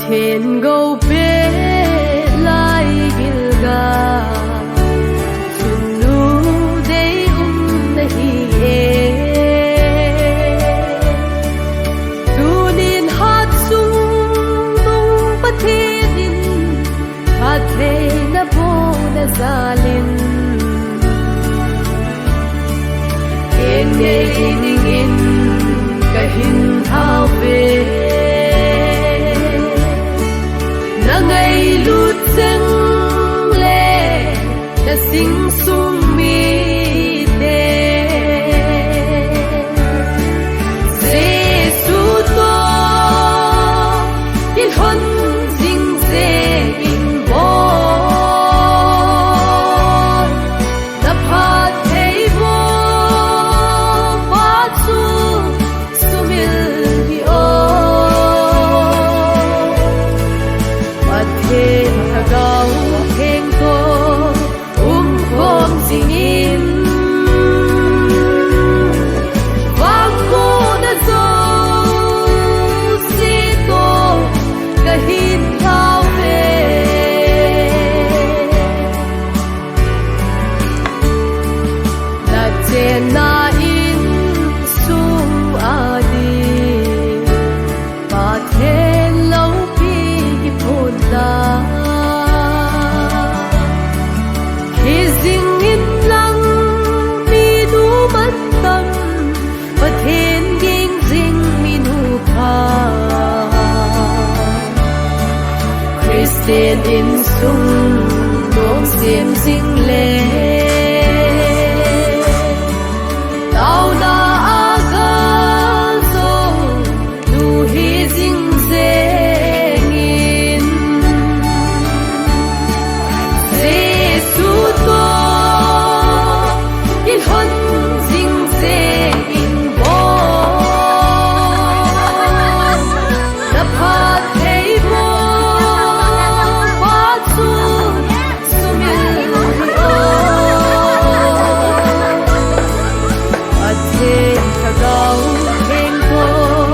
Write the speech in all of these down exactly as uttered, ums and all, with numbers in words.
Thengou pet lai Gilgal, chunnu dei um nahi e. Tunin hat sung nung Pathen in phattheina bohna jal in, kei ngei dingin kahin thao ve. Na ngailut jeng le na sing sung mite, Jesu toh kilhon jing jeng in bol. Na phattheiboh pa chu sumil hih o. Pathen Lhagao Theng toh umkhom jingin, vangbohna jouse toh kahin thao ve. Na chenna insung a ding Pathen loupi kiphutna hi jing inlang, minu mantam Pathen ging jing minu pha, Christian insung nom sem jing le, taona a gal jou nu hi jing jeng in, Jesu toh kilhon jing jeng in bol. Na phattheiboh pa chu sumil hih o. Pathen Lhagao Theng toh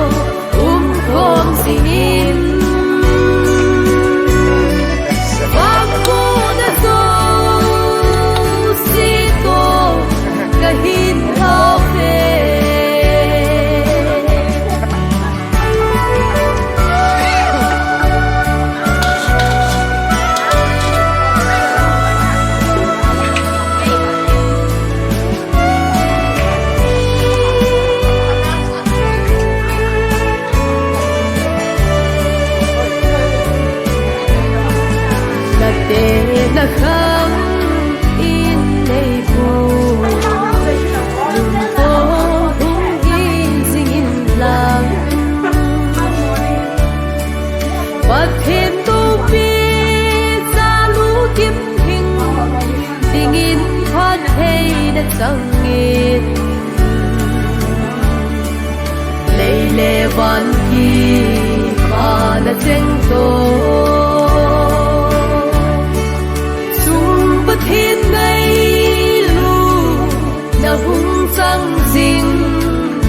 umkhom jingin, vangbohna jouse toh kahin thao ve. Na tena khang in nei bu, lungto hung hi jing inlang, Pathen loupi jal u kim hing dingin phattheina chang in, lei le van kipana cheng toh, chung Pathen ngailutna hung chang jing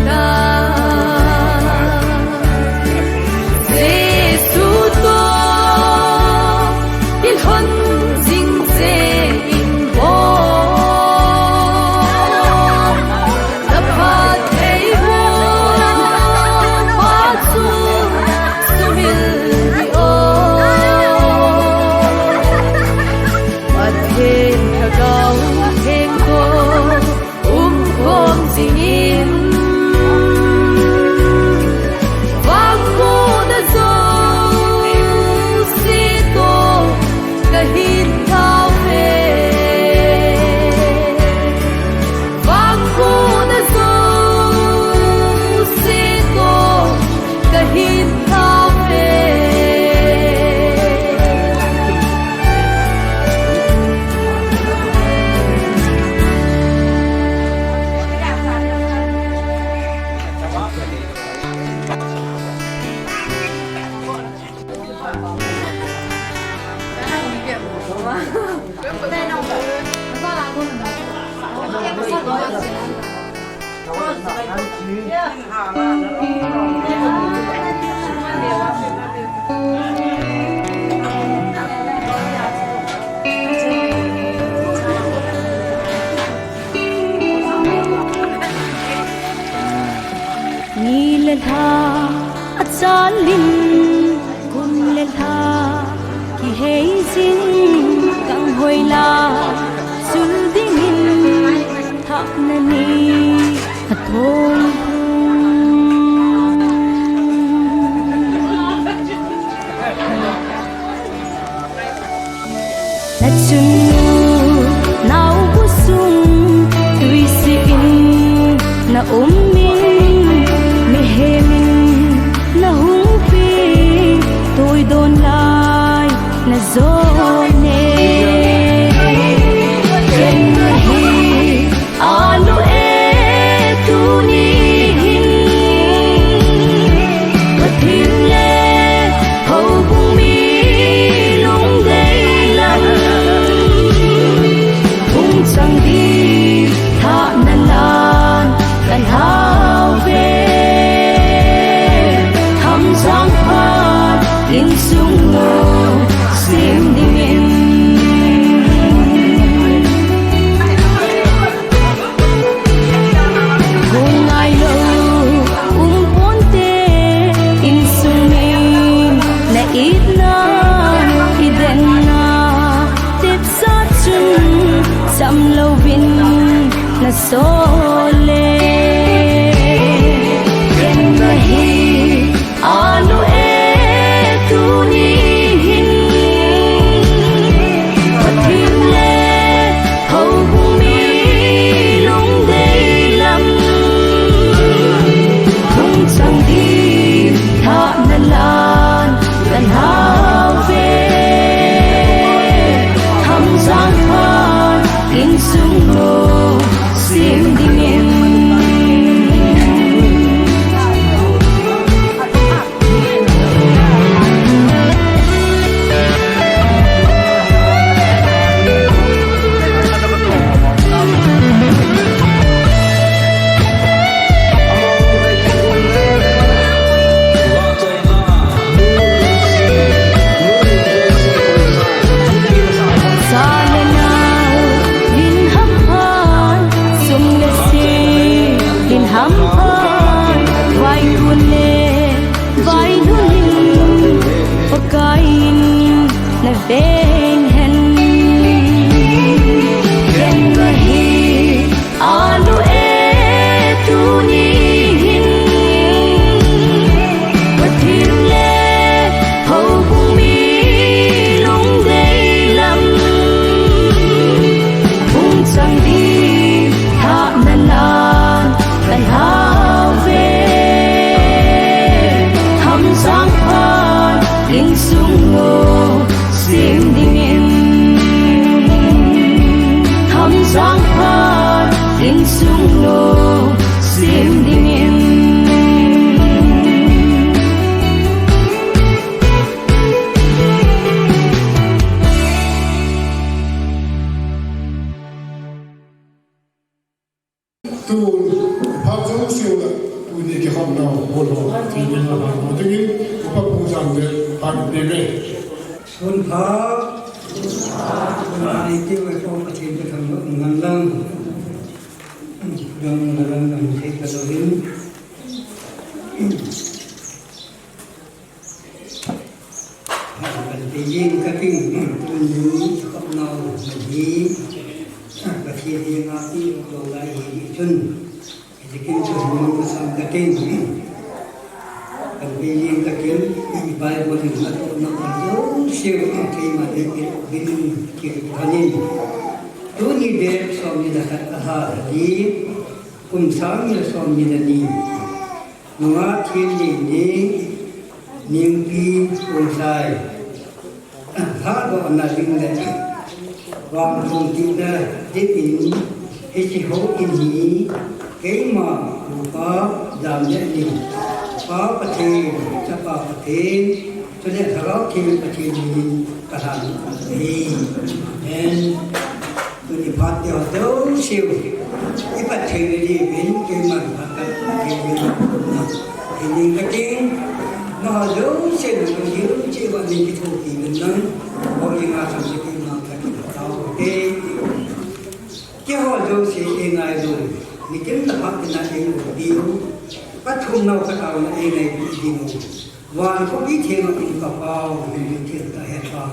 ta. Jesu toh kilhon jing jeng in bol. Na phattheiboh pa chu sumil hih o. Pathen Lhagao Theng toh umkhom jingin, vangbohna jouse toh kahin thao ve. Vangbohna jouse toh kahin thao ve. le lha, achalin kum le lha, kihei jing kang hoila, sul dingin thapna ni athong. Nachun nu, naobu sung, tuisi in, na um in, mihem in, na hungpi, tuidon lai, na jone. Ken nahi, Anu e tuni hin, Pathen le houbung mi lungdei lam, hung chang ding thahna lan kan hao ve. Hamjang phat insung u sem dingin. Hung ngailou um ponte, insung mi na itna, i denna, tepsa chun cham louvin na sol le. Ken nahi Anu e tuni hin, Pathen le houbung mi lungdei lam, hung chang ding thahna lan kan hao ve. Hamjang phat insung u sem dingin. Sa le nao, lhin hampha, sum le pai, lhin hampha, vaihun le vaihun in, Pakai in na veng hen. Ken nahi Anu e tuni hin, Pathen le houbung mi lungdei lam, hung chang ding thahna lan kan hao ve. Hamjang phat insung u sem dingin. Hamjang phat insung u sem dingin. Tun, phat jouse u le, tuni kikhopna u, bol ho, tuni na bol ho, tingin, upa pu jam le, phat pe ve. Sun pha, na iti ve ko Pathen kathangvah ngan lang. Dang na lang dang thei ka lo hin. Kan pe jing kating, tuni, kikhopna u, hi, Pathen henga iti u lo lai hi chun. Hiti kin chun mun masang kating. Kan pe jing kating, Bible in natohna u jouse, keima le pe bin kil kanin. Tuni date somni le khat, lha li, kum sang ni le somni le ni. Nungah Thinlei ni, Ningpi Khongsai. Lhadohna ding le vangthum tihna dingin hiche houin hi keima upa Jamneh in, Pa Pathen, Chapa Pathen, chule Lhagao Theng Pathen min in kalhan ahi. Amen. Tuni phat te ho jouse u, i Pathen le le pen keiman phat ka Pathen le le na. Hining kating, nangho jouse nang diu cheh uva nei kithopi uvin lang, houin a chang cheh keiman ka kitao te. Keiho jouse ei ngailu, mitin le phat tina ei ngailu. Pathum nau khat a na ei nei ding u. Van khopi theng a um ka pau, hin thil ta he pa.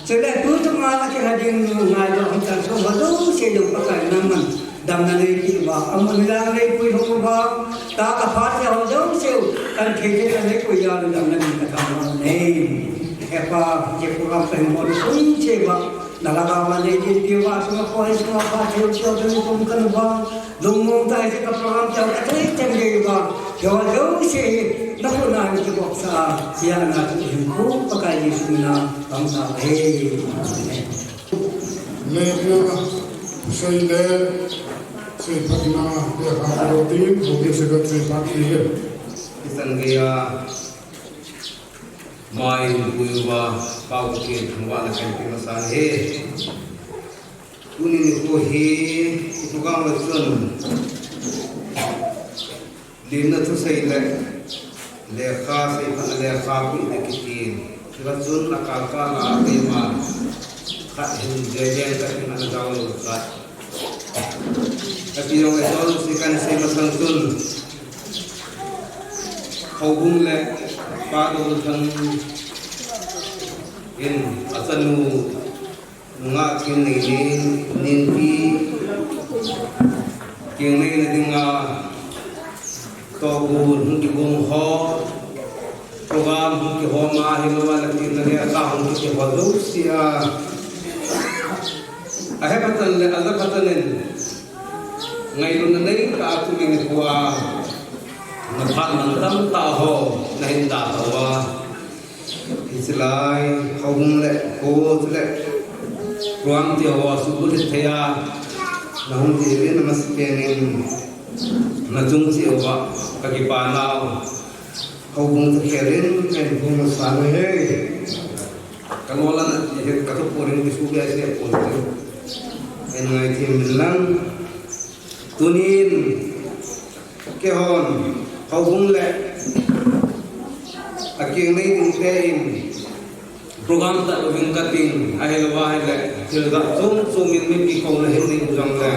Chule tu chunga a kihading nu ngai lo hung tan sung ho jouse jong Pakai nangman damna neipeh uva, amun lang neipui hung uva, ta ka phat ho jouse u, kan thei thei a neipui jal u damna min ka thangvah u ahi. He Pa, hiche program kahin bol u sung cheh uva, na lhagao a neigin peh uva, sunga khoi sunga pha thei u cheh u, tuni kum kan uva, lungmong tah a hiche ka program chang ka thei thei uva, hiche ho jouse hi na khut a hin kibopsah a, hiche a na chu hin khu Pakai Jesu min a. Tamtah ahi. Amen. Meipia seile, seiphatna, lekha lo ding, Bukit Secretary phat ding. Kisan geiya, mai puiva, pau ke thangvahna kahin pe masa e. Tuni nikho hi, ipu gang le chun. Limna thusei le, lekha seiphatna lekha puina kiti. Chule chun akal kal a keima khat hin jeng jeng katin ana jao lou khat. Kati jong le chun si kan sei masang chun. Houbung le Pa Dolthang in achanu Nungah thil nei nei, nei nei, keng neina dinga, tohgon hung kigong ho, program hung kihom a, hilou a le keng neina dinga hung kihom jouse a. Ahe patan le, aja patan in, ngailutna neitah a tuni nikho a, na phat man tamtah ho, nahin dalhau a. Hiche lai, houbung le, kho chule, program te ho, subulhit thei a, nahung ti uvin, namasapen in, nachung cheh uva, kakipa nau, houbung te khelin, kahin phung masa nahi. Kalola na, hi, kathu porin, kisu bia se pon. Kahin ngaithem in lang, tunin, Keihon, houbung le, akeng nei ding te in, program tah louvin kating, ahilou ahile, thil gah chom chom in mipi kouna hin nei u jongle.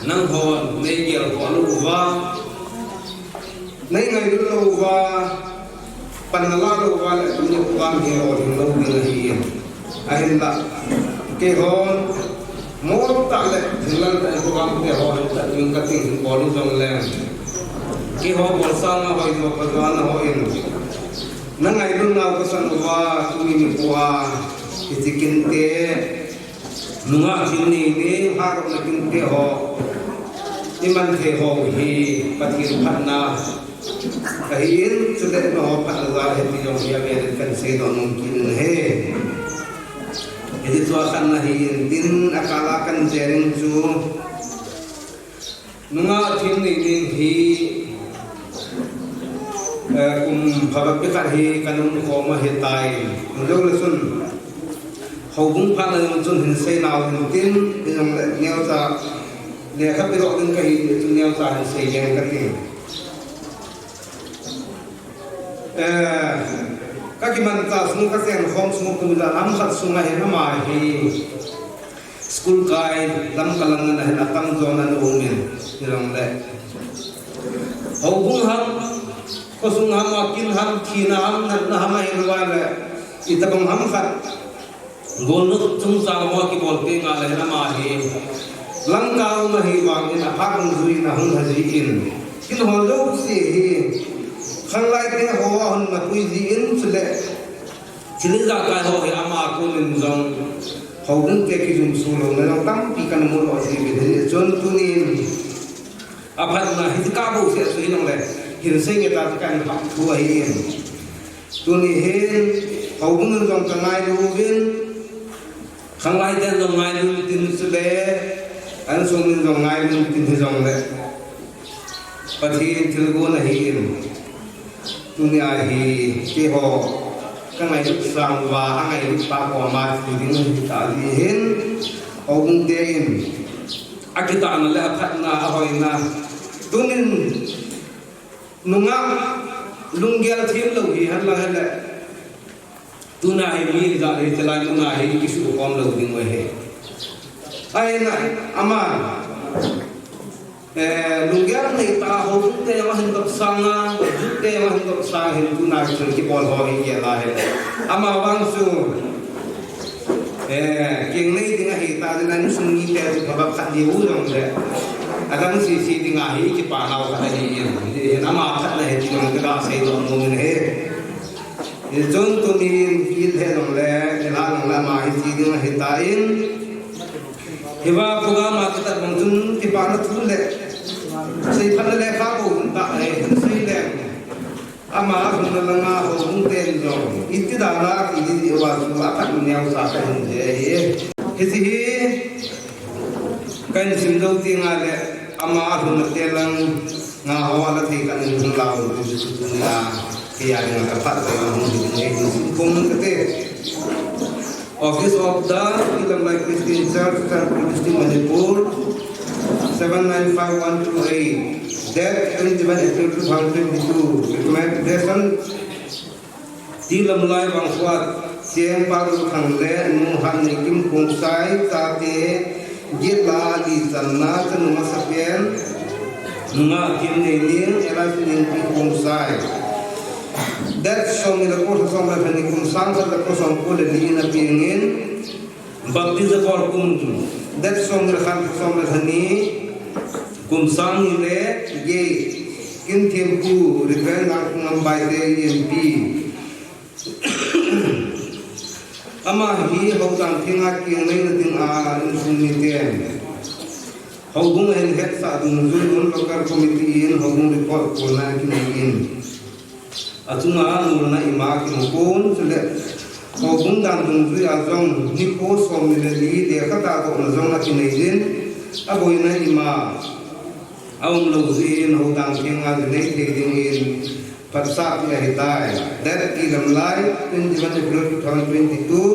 Nanghon, nei gel khoh lou uva, nei ngailut lou uva, Panna la lou uva le, tuni program hi lolhing lou ding ahi in. Ahinla, keihon, mol tah le, thinlhang tah in program te ho, tah in kating hin bol u jongle. Keiho bolsang a hoi jo, kajo na hoi in. Na ngailut nau kasan uva, tuni nikho a, hiche kinte. Nungah thil nei nei, harou na kinte ho, iman thei ho hi, Pathen phatna ahin, chule nangho phatna jal ahi ti jong hi avel in kahin seidoh nom kit in ahi. Hiti chun akhatna ahin, tin akal a kahin chen ding chu, Nungah thil nei nei hi, eh, kum phabep khat hi kahin um khom ahitai. Hijou le chun, houbung phatna jong chun hin sei nau hin tin, hijongle neocha, lekha pedoh ding kahi ti chun neocha hin sei jeng kating. Eh, kakimanchah sung kachen khom sung kum ja ham khat sung ahin ama hi. School kai, lamka lang ana hin atam jo nan um in, hijongle. Houbung ham, khosung ham, akin ham, thina ham, natna ham ahilou le, itobang ham khat. Golnop chungchang ho kibol teng le hin ama hi. Lamka um ahi vangin aphat hung jui in ahung ha ji in. Thil ho jouse hi. Khanglai te ho ahung mapui ji in chule. Thil ijakai ho hi ama konin jong, houbung te kijumso louna jong tampi kana mu lou ji uvin, hijeh chun tunin aphatna hitia bou seh chu hijongle, hin sei nge ta kahin phah thu ahi in. Tuni hin, houbung in jong ka ngailu uvin, khanglai ten jong ngailu tin chule, insung in jong ngailu tin hijongle, Pathen thilgon ahi in. Tunia hi keiho ka ngailut sang uva, angailut pa koma thi ding ahi tah jeh hin, houbung te in akitahna le aphatna, ahoina, tunin nungah lunggel them lou hi henlang hile, tuna hi mi ijat hi chelai muna hi kisukhom lou ding u ahi. Ahina, ama Eh, lunggel nei tah a houbung te jong ahin dopsang a, youth te jong ahin dopsang a, hin tuna thil kibol ho hi kei lai. Amavang chu, eh, kinei ding ahi ta, ding a insung mite chu phabep khat diu jong le. Adang sese ding ahi, kipa nau khat ahi in. Hin ama khat na hi ti jong ka ga seidoh nom in ahi. Hichun tuni in kit he jong le, kila jong le ama hi ti ding ahi ta in. Hiva program a kitat bang chun kipana thu le seiphatna le kha ko hun ta le, sei le. Ama hun na langa houbung ten jong iti dan a kiti uva chu aphat neo sa ka hin je hi. Hiche hi kan sim jou ti nga le ama hun na te lang nga ho la thei kan hin hun la ho tu tu tu na ke ya ding ka phat ka hun hin ne hin sim kong ka te. Office of the Ilamlai Christian Church, Central District, Manipur, seven nine five one two eight. Date twenty-one April two thousand twenty-two. Recommendation: T. Lamlai Vangkhuat, Cheng Padu Thang le Nu Hatneikim Khongsai, chate, Gitla Lichanna, chanu masapen, Nunga Kimneining, alias Ningpi Khongsai. Date som ni le ko, som le lha ni, kum sang khat le ko som ko le li in apengin, baptism bol kum, date som ni le khat, som le lha ni, kum sang ni le gei, kin thempu, Reverend Nangkhongam Baite, M P. Ama hi houtang thenga kingaina dinga insung miten houbung ahin hetsah dungjui un local committee in houbung report kona kinei in. Achunga ngolna ima kimu pon, chule houbung dan dungjui a jong nikho som ni le li lekha tahdohna jong akinei in, aboina ima aum lou jeh in houtang thenga kinei thei dingin phatsah pi ahitai. Date T. Lamlai, twenty-one April two thousand twenty-two.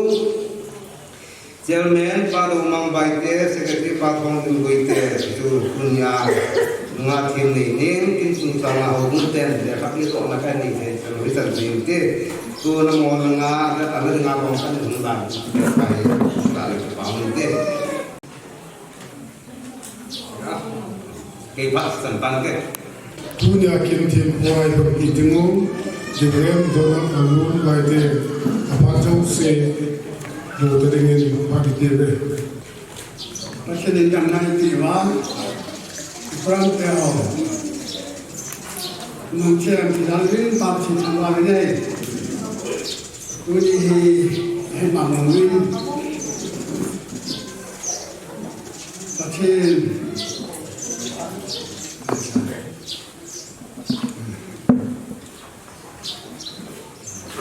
Chairman Pa Domang Baite, Secretary Pa Thongding Guite, chu tunia Nunga Themneining, kin chungchanga houbung ten lekha pi tohna kanei thei chan hichan jing te. Tuna mo nga, ana dinga bong kan hung dan, pa hi, ta le pa hung te. Kei phat san pan ke. Tunia kin thempu ahi bang ki dingu, Reverend Donald Alun Baite, aphat jouse, bol ta dingin, phat ite ve. Pathen in damna ipeh uva, program te ho. Nang che ang ki dang rin, pa Pathen thangvah in ahi. Tuni hi, hi ma mong in. Pathen.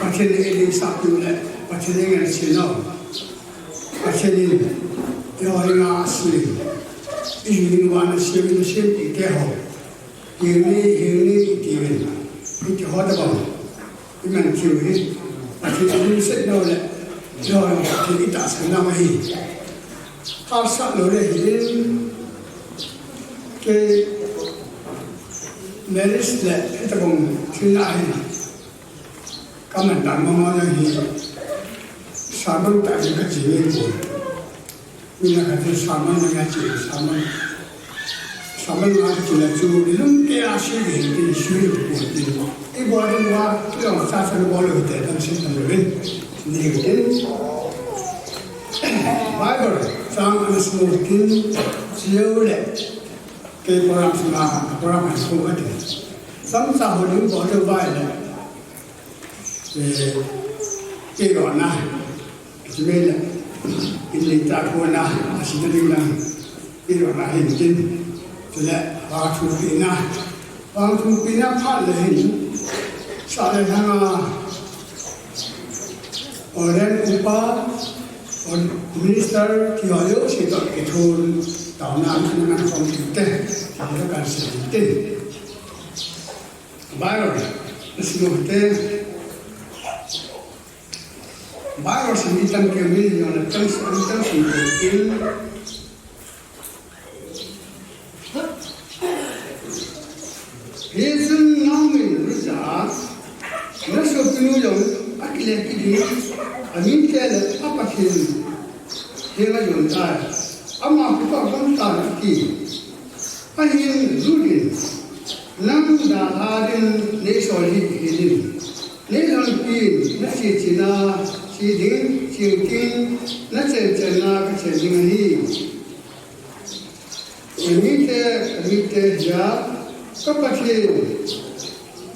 Pathen in eiding sah piu le, Pathen in ngen sih no. Pathen in, eiho dinga asem. Eiho dinga asem, asem ite ho. Hini, hini, iti uvin. Iti ho tabang. Iman kiu hi. Pathen in lungset lou le. Eiho, Pathen in tahsan nau ahi. Tahsan lou le hi. Kei marriage le, hitabang thil ahi. Kaman dan mama na hi. Sermon tah in kache ngei poi. Mina kati sermon na kache, sermon. Sermon na kache na chu, ilung kei a sui hi, ti sui hi poi ti. Ibol ding uva, kilong sa sa bol u te, tam sin tam uvin. Ni tin. Bible, chang ana smu tin, chiu le. Kei program sunga, program a smu kati. Samsa ho ding bol u vai le. Eh, kei lo na. Chumela, in le ta ko na, a si na ding lang. Iro na hin tin. Chule, va thu pi na. Va thu pi na phat le hin. Sa le na nga. Oren upa, or minister, ki ho yo si to ki thun. Tao na, na, na, kom ki te. Ki ho kan si tin. Bible, na si mo te. Bible sim ni tam keu ni, jong le tam sim, tam sim keu ni. Hichun nangman ruja, nasopinu jong akile kit ding, amin kile le a Pathen henga jon tai. Ama khupa gam tai ati. Ahin Ruth in, nang dalha ding neisol hih in, neilolpin nache chena che ding, cheng ding, nachen chenna kachen ding ahi. Namite, namite hia, ka Pathen,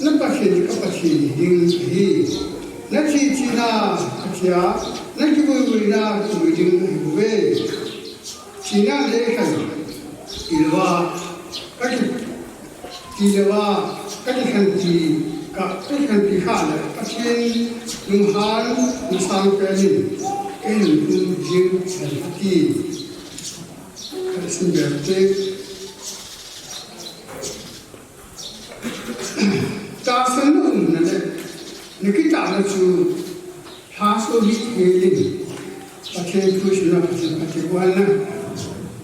na Pathen, ka Pathen hi ding ahi. Nache chena kache a, nakivuivuina kivui ding ahi bouve. Chena le khan, tilou a, kaki, tilou a, kakikhenpi, ka, kakikhenpi kha le, Pathen lunghan nasang pen in, kahin pui jing hen ati. Kasim berte. Tahsan na umna le, na kitahna chu lhaso hih hel in. Pathen thu simna, Pathen, Pathen vualna,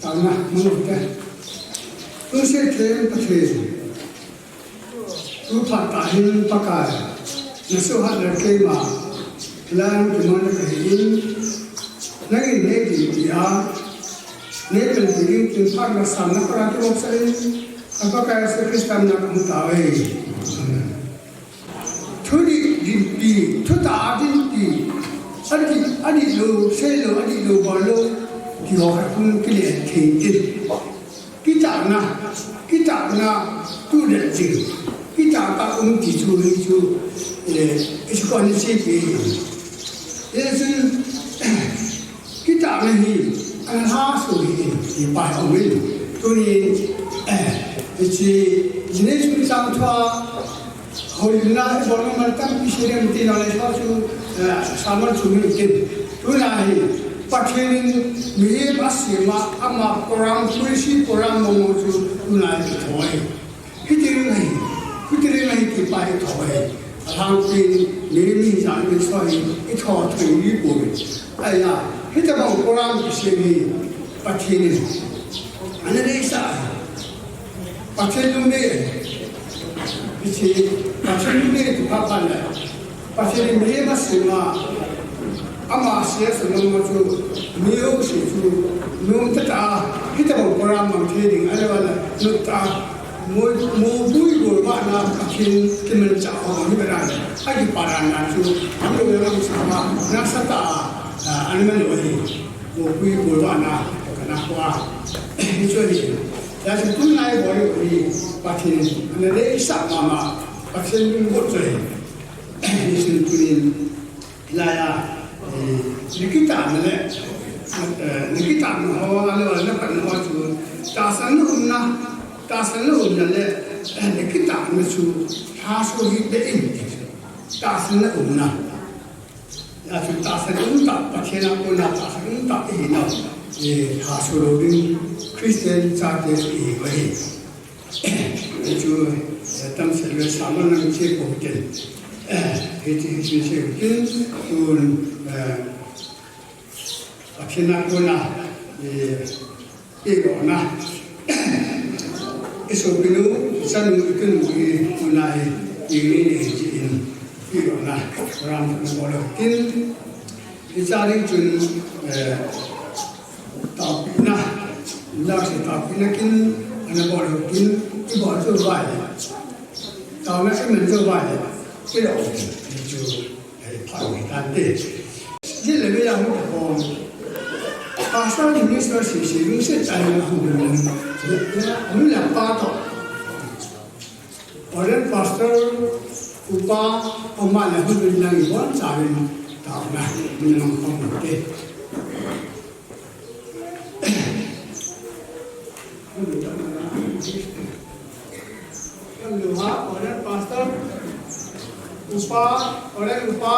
taona mangte. Lungset them Pathen. Tu phat tah hin Pakai, na suhhat le keima, lang kimang na kahi in, nangin nei ding tia, nei panpi ding tin phat na sam na kora kivopsa in, a Pakai Jesu Christa mina kahung tao e. Amen. Thudih dinpi, thutah a dinpi, adih, adih lou, sei lou, adih lou, bol lou, ti ho khat hung kile thei in. Kitahna, kitahna, tu le jing. Kitah tah um ti chu, hi chu, eh, i chu kon ni si pi. Hi chu, kitahna hi, ana lhaso hih in, ti pa hi um in. Tuni, eh, hiche, jine chu chang thua, hoina, ibol man tampi sei ding ti nale thua chu, eh, sermon chu min tin. Tuna hi, Pathen in mihem asem a, ama program, policy program mong mong chu, tuna hi kitho ahi. Hiti ding ahi, hiti ding ahi ti pa hi tho ahi. Alhangpin, mihem hijat in so hi, itho thei ji pouve. Ahi a, hitobang program kisem hi, Pathen in ana deisah ahi. Pathen lungdei ahi. Hiche, Pathen lungdei ti pha pha le. Pathen in mihem asem a, ama asei a seinom chu, mi jouse chu, nom tah tah a, hitobang program mang thei ding, ahilou le, nom tah a, mo, mobui golvahna, Pathen kimanchah ho hi bera le, akipa dan dan chu, amlou le amsah a, nasatah a, a, ana man lou ahi, mobui golvahna, kana koi a, hichu ahi, hijeh chun tuni a ibol u hi, Pathen, ana deisah mama, Pathen lunggot chu ahi. Hichun tunin, hilai a, eh, na kitahna le, eh, na kitahna ho, ahilou le na patna ho chu, tahsan na umna, tahsan na umna le, eh, na kitahna chu, lhaso hih beh in, tahsan na umna. Hijeh chun tahsan umtah, Pathen a kona tahsan umtah ihinau, eh, lhaso lou ding, Christian chate chu ihiu ahi. Chu, eh, tamsel ve sermon nang che ko ten. Eh, hiti, hiti sei u tin, tun, eh, Pathen a kona, eh, pedohna. Isopinu, ichanu, ikinu, i, tuna hi, i, i, i, i, pedohna. Ram na bol u tin. Hiche ding chun, eh, taopehna, lhaso taopehna kin, ana bol u kin, ibol jou uva le. Taona iman jou uva le, ilou u tin, hichu, eh, pha u hitante. Jin le mila hu ko. Pastor ni minister si si, lungset tah in ahung lhung. Amin le apa toh. Ordained pastor, upa, ama le hung lhung nang ibonchauvin taona, min mang khom te. Ordained pastor, upa, ordained upa.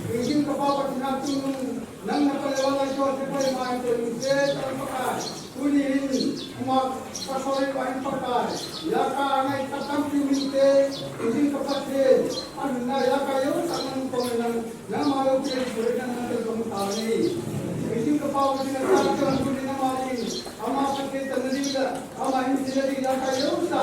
Hijeh in ka Pa Pathen, tuni nang na pale val a hiche sepai mai te ni te tang Pakai. Tuni hin, ama ka soi pa hin Pakai. Ijakai angai ka tampi min te, hijeh in ka Pathen. Ahin na ijakai jouse nang koma nang, nangma lou te soi nang nang te kong ta ni. Hijeh in ka Pa Pathen, ka tuni hin nangma hin, ama Pathen ta na di la, ama hin ti na di ijakai jouse.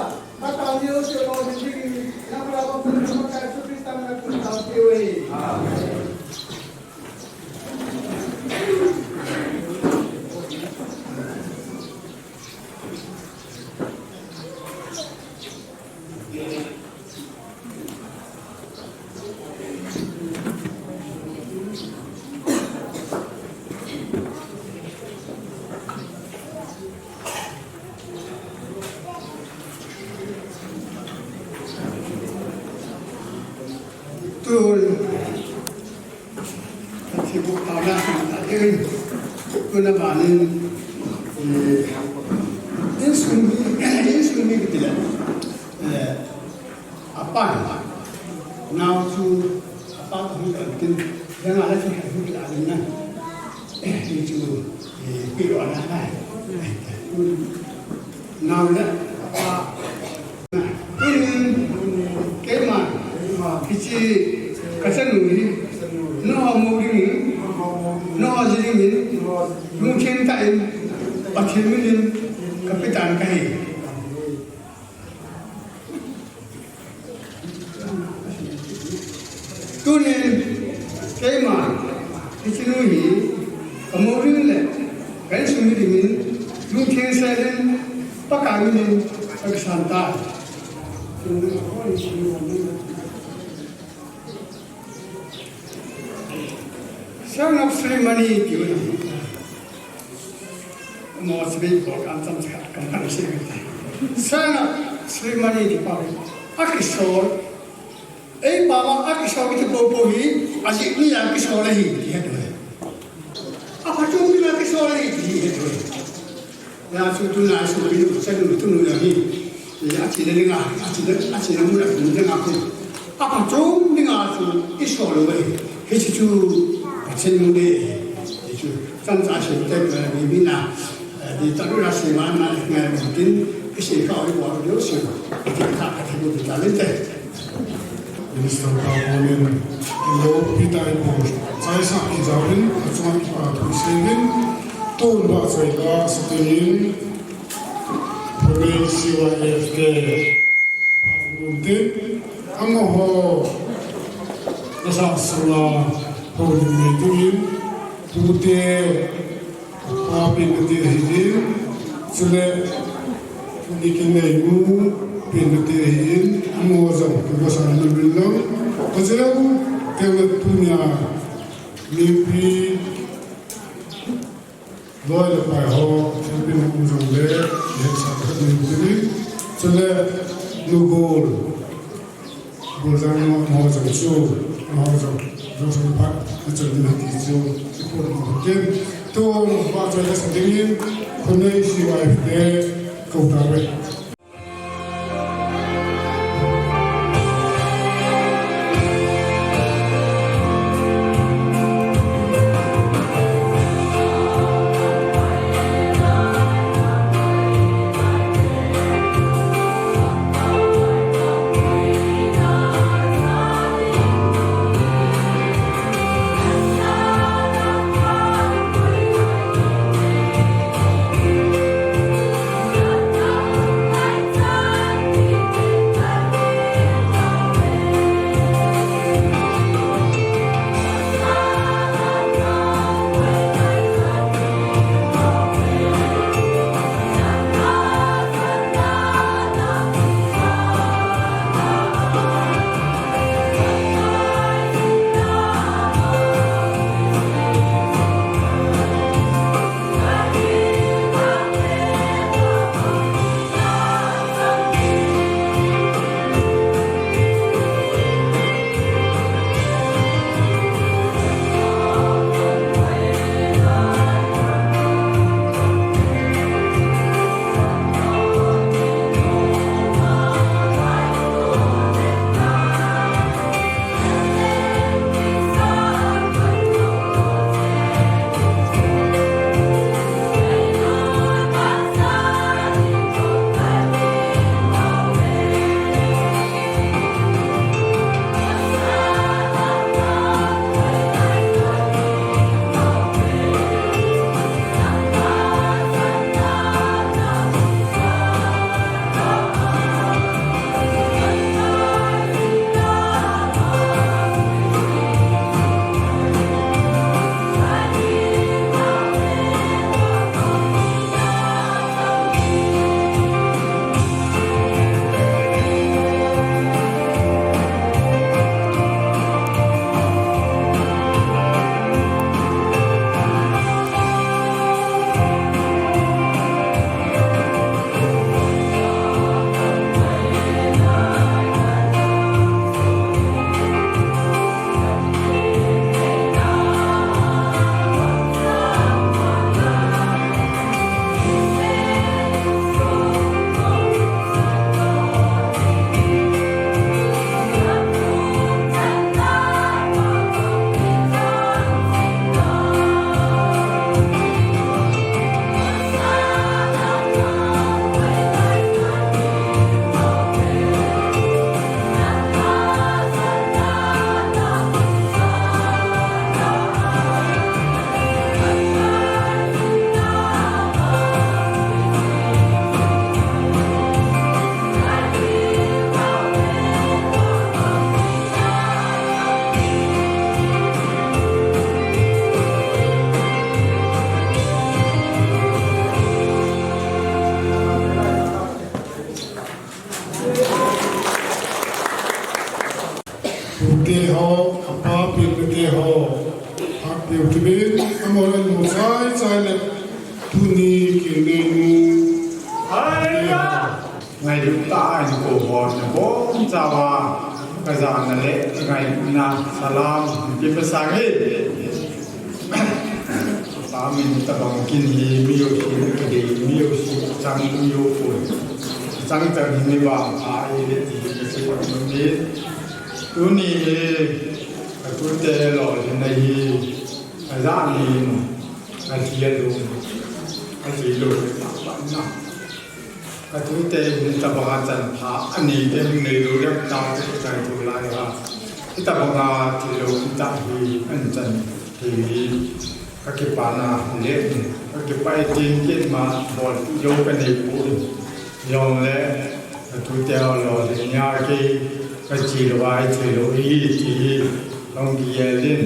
Tun, thibuk taona sung ta kei, tun abanin, eh, insung mi, insung mi kiti le, eh, Apan, nao chu, apa kahung kan tin, dang a la chu hai hu la ding na. Eh, hi chu, eh, pi lo na hai. Nao le, apa. Tunin, keima, hiche, ka chanu hi, nangho mou dingin, nangho ji dingin, lungthim tah in, Pathen minin, ka pe tan kahi. Tunin, keima, hiche nu hi, ka mou ding le, ka insung mi dingin, lungthim sel in, Pakai minin, ka kisan tai. Son of Srimani, ti uve. Mo sibei ko kan cham cha kan kan se. Son of Srimani ti pa. Akisol. Ei pa ma akisol kiti popo hi, ajeh ni a kisol ahi, ti het uve. Aphachom ni a kisol ahi, ti het uve. Hijeh chun tuna isopi u, chanu tunu jong hi. Athi le dinga, athi le, athi le mun a tun dinga khu. Aphachom dinga chu isol uve. Hiche chu, Pathen mun e. Hichu, chomcha sei te, eh, mi, mi na, eh, di ta lu la sei ma na, eh, ngai mun tin, isei kha oi bol diu sei. Ti ta, ka thi bu ta le te. Minister pa monin, ilo pita in bo, chaisa kijaovin, achunga kipa thu seivin, tun vahchoi la satin, Phunei C Y F te, tin, amaho, nasa sunga, houlim nei dingin, tute, Pa penna te ahin, chule, nikinei nu penna te ahin, amaho jong, kipa sana min lang. Kajou, kei tunia, mipi, loi le pai ho, thilpeh ho jong le, hetsa khat ni, chule, nu gol. Bul jang mo, mo jang chu, mo jang, jang chu phat, na chun na ti chu, chu pun mo ken. Tu, mo pa chu la sa ding in, Phunei C Y F te, ko ta ve. Ho, hak piu kibit, amol an mo chai chai le, tuni kibit mu. Hallelujah! Ngailut tah in kou hon, nabonchauva, kajana le, ngailutna, salam, kipasang e. Pa min tabang kin hi, mi jouse, kidei, mi jouse, chang, mi jouse. Chang chang hi mi vangpha ahi le ti, kasei nom e. Tuni hi, katute lolhinna hi, ajah in, athi alou, athi lou, pa, pa, na. Katute hin tabanga chanpha anei ding neilou leh tah te chai tu lai a. Hitabanga thilou hitia hi ahin chan thei hi kakipana le kakipah e, tin kit ma bol jou kanei poi. Jongle katute ho lolhinna kei kachi lou a, thilou hi ti hi hung kigel in.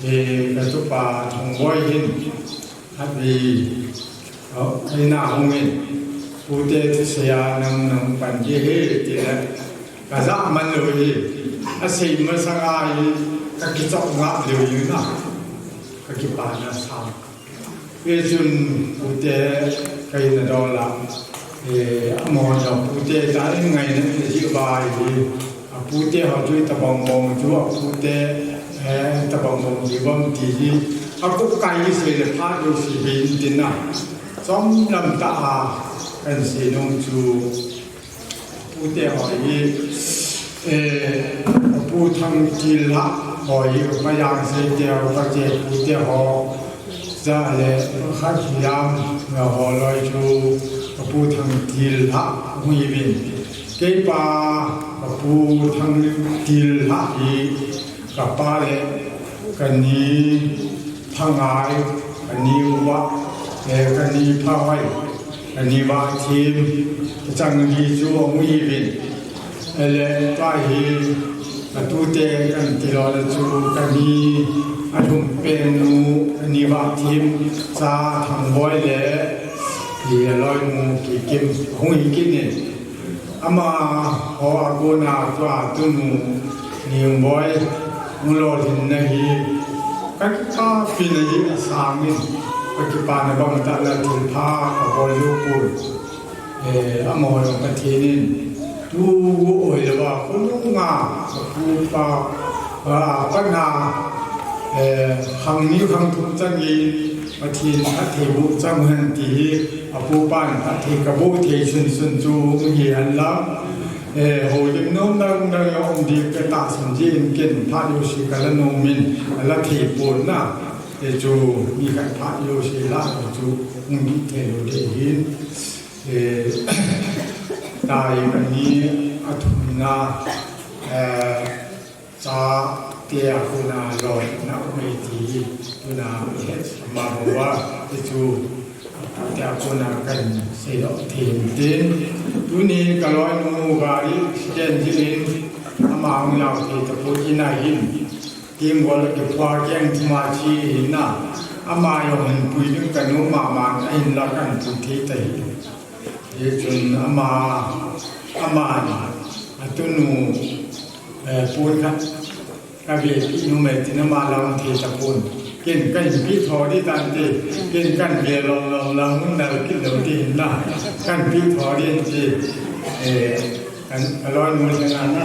E, katupa Thangboi hin Abi, oh, eina hung in, pute thusei a nang nang pan ding ahi, ti le, kajah man lou hi, asei masang a hi, kakichop ngap lou hi na, kakipana sa. Hichun pute kaina dol a, eh, amaho jong pute ta in ngaina in ajih uva hi, apute ho chu tabang bang chu apute, eh, tabang bang hi bang ti hi, akup kai hi sei le phat jouse hi in tin a. Chomlam tah a kahin sei nom chu, pute ho hi, eh, Pu Thangtil ho hi, Mayang Seite ho, Pache pute ho, ja le, khat hiam, na ho loi chu, Pu Thangtil ho, hung hi uvin. Keipa, Pu Thangtil ho hi, kapa le, kani Phangai, kani Uva, eh, kani Phahoi, kani Vahthem, chang li chu ahung hi uvin. Ele, tua hi, katute kahin ti lou le chu, kani Alhumpen nu, kani Vahthem cha Thangboi le, hi aloinu Kikim, hung hi kit in. Amaho a kona tua tunu Ningboi, hung lolhinna hi, kakipah pi na hi asang in, kakipana bang tah le thilpha kabol jou poi. Eh, amaho jong Pathen in, tu oi lou va, khonung a, apupa, a, pana, eh, khang ni khang thum chan in, Pathen phatthei boh chang hen ti hi, apupan phatthei kaboh thei sun sun chu hi hen lang. Eh, houlim nom dang dang jong um ding katahsan jin ken phat jouse kala nom in, ala thei pon na. Eh, chu mi khat phat jouse la chu hung ding thei lou ding ahin. Eh, tai kani athumna, eh, chate a kona lolhinna um e ti hi, tuna ihet ma bou a, hichu, chate a kona kahin seidoh thei in tin. Tuni kaloinu gari accident jeh in, ama hung lau thei tapoi in ahin. Team bol kiphua keng thuma chi ahin na, ama jong hin pui ding kanom mama in, ahinla kahin pui thei tahih. Hichun ama, ama, atunu, eh, pon khat, kavepeh nom e tin ama la hung thei tapon. Ken kahin pe tho ding tante, ken kahin ve lom lom la hung nal kit lou ding ahin na, kahin pe tho ding ti, eh, kan, kaloinu lheng a na.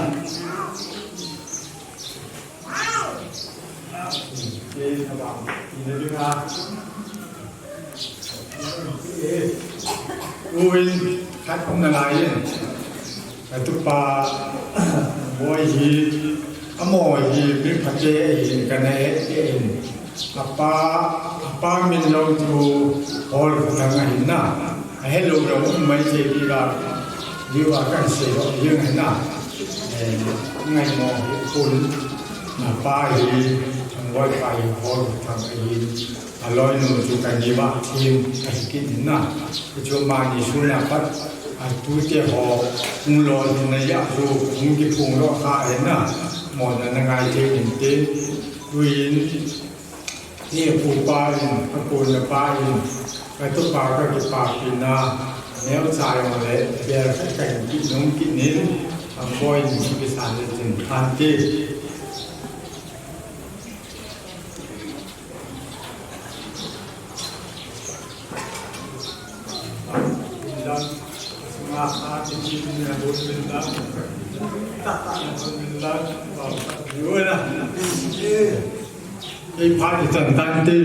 Uin, khat um nalai in. Katupa Boi hi, amaho hi, mi phatah in, kana he in. Apa, apa min lou chu Hol Khathang ahin na. Ahelou jong um mai thei ding a, diu a kahin seidoh ding ahin na. Eh, ngaimo hi pon. Apa hi, Thangboi pa hi Hol Khathang ahin. Aloinu chu kani Vahthem ahi kit in na. Hichu amani sun a pat, atute ho, hung lolhinna a chu, hung kiphong lou kha ahin na. Mona na ngai thei inte. Tuin, Hi apupa in, akona pa in, katupa kakipah pi na, neocha jong le, bel khat kahin pe nom kit in, Thangboi in kisan le tin, Thangboi. Ei phat i chan tante.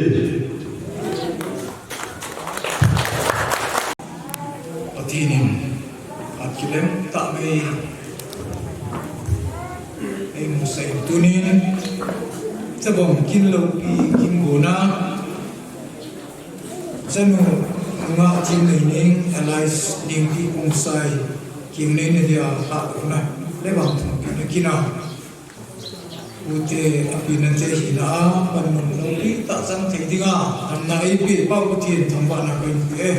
Pathen in phat kilem tah mai ei musah in tunin, chabang kin loupi kin gona, chanu nunga Thingneining alias Nengpi Khongsai kingnei na dia lhahdohna le vangthumpina kin a, pute a penna te hina a panmun loupi tah chang thei dinga damna eipeh pau Pathen thangvahna kahin pe e.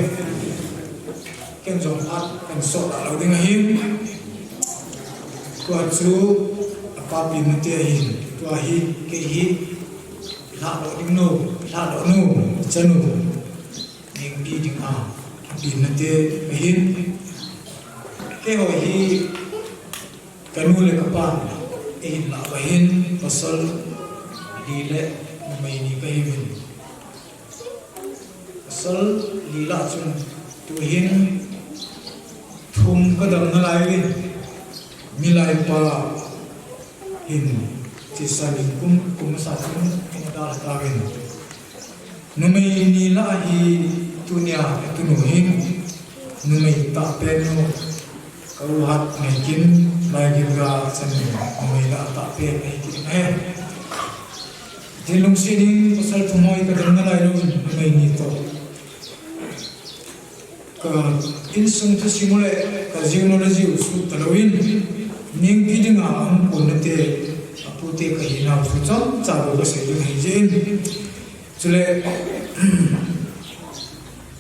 Ken jong phat kahin sot lou ding ahin. Tua chu apa penna te ahin. Tua hi kei hi lhahdoh ding nu, lhahdoh nu, chanu Nengpi dinga penna te ahin. Keiho hi kanu le kapa eihin lah uva hin pasal li le numei ni kahiuvin. Pasal li lah chun tuhin thum kadam nalai uvin. Milai pa hin chesa ni kum, kum masa chun kum dalha tauvin. Numei ni lah hi tunia katunu hin numei tahpen nu ka u Hatngaikin, Laigilga chanu numei lah tahpen ahi kit in ahi. Thinlung sih ding pasal thum ho hi kadam nalai louvin numei ni toh ka insung thusim u le ka jiu nau le jiu suh talouvin, Nengpi dinga ahung konna te, apute kahinau chu chomcha bou kasei ding ahi jeh in. Chule,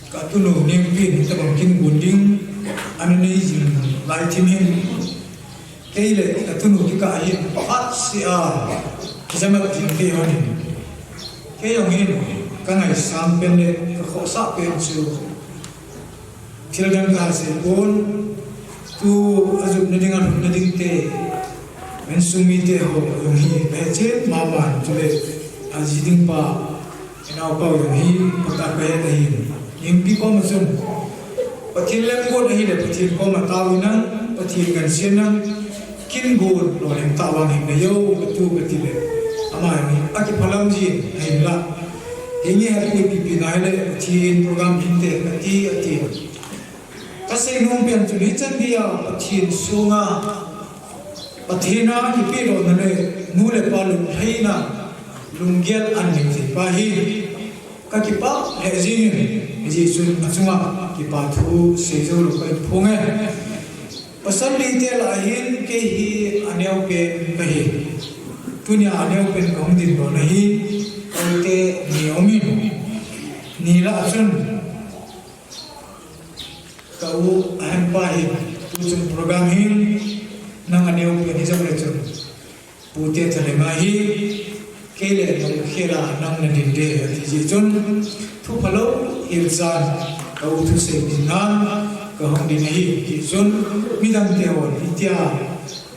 katunu Nengpi in hitobang kin gon ding ana nei jing lai thim hin, kei le katunu kikah hin phatseh a kijamat jing kei hon in. Kei jong hin kangaisang pen le kakhohsah pen chu thil dang kaha sei pon, tu ajupna dinga lhunna ding te, insung mite ho jong hi kahet chen mama in, chule aji ding pa, inaopa jong hi phatah a kahet ahin. Nengpi koma chun Pathen lemgon ahile Pathen koma tao inlang, Pathen gansen lang, kin gon lolhing tah vang hin neiyo katu kati le, ama jong hi akiphalam jin ahinla, hinge hapoi pipi nahile Pathen program hinte kati, ati. Kasei nom pen chun hichan geiya Pathen songa, Pathen a kipehdohna le nu le pa lunglhaina, lunggel anei thei pa hi kakipah lheh jengin, hijeh chun achunga kipa thu seijou lou kahin phong e. Pasal lite lah a hin kei hi aneopen kahi. Tunia aneopen kahung dindohna hi, ka u te ni aumin, ni lah a chun ka u ahenpa hin, tuchung program hin nang aneopen hijong le chun, pute thalhenga hi kei le nang khela nang nadin de ati jeh chun, thu phalou hilchan ka u thusei dinga kahung din ahi. Hijeh chun midang te hon hitia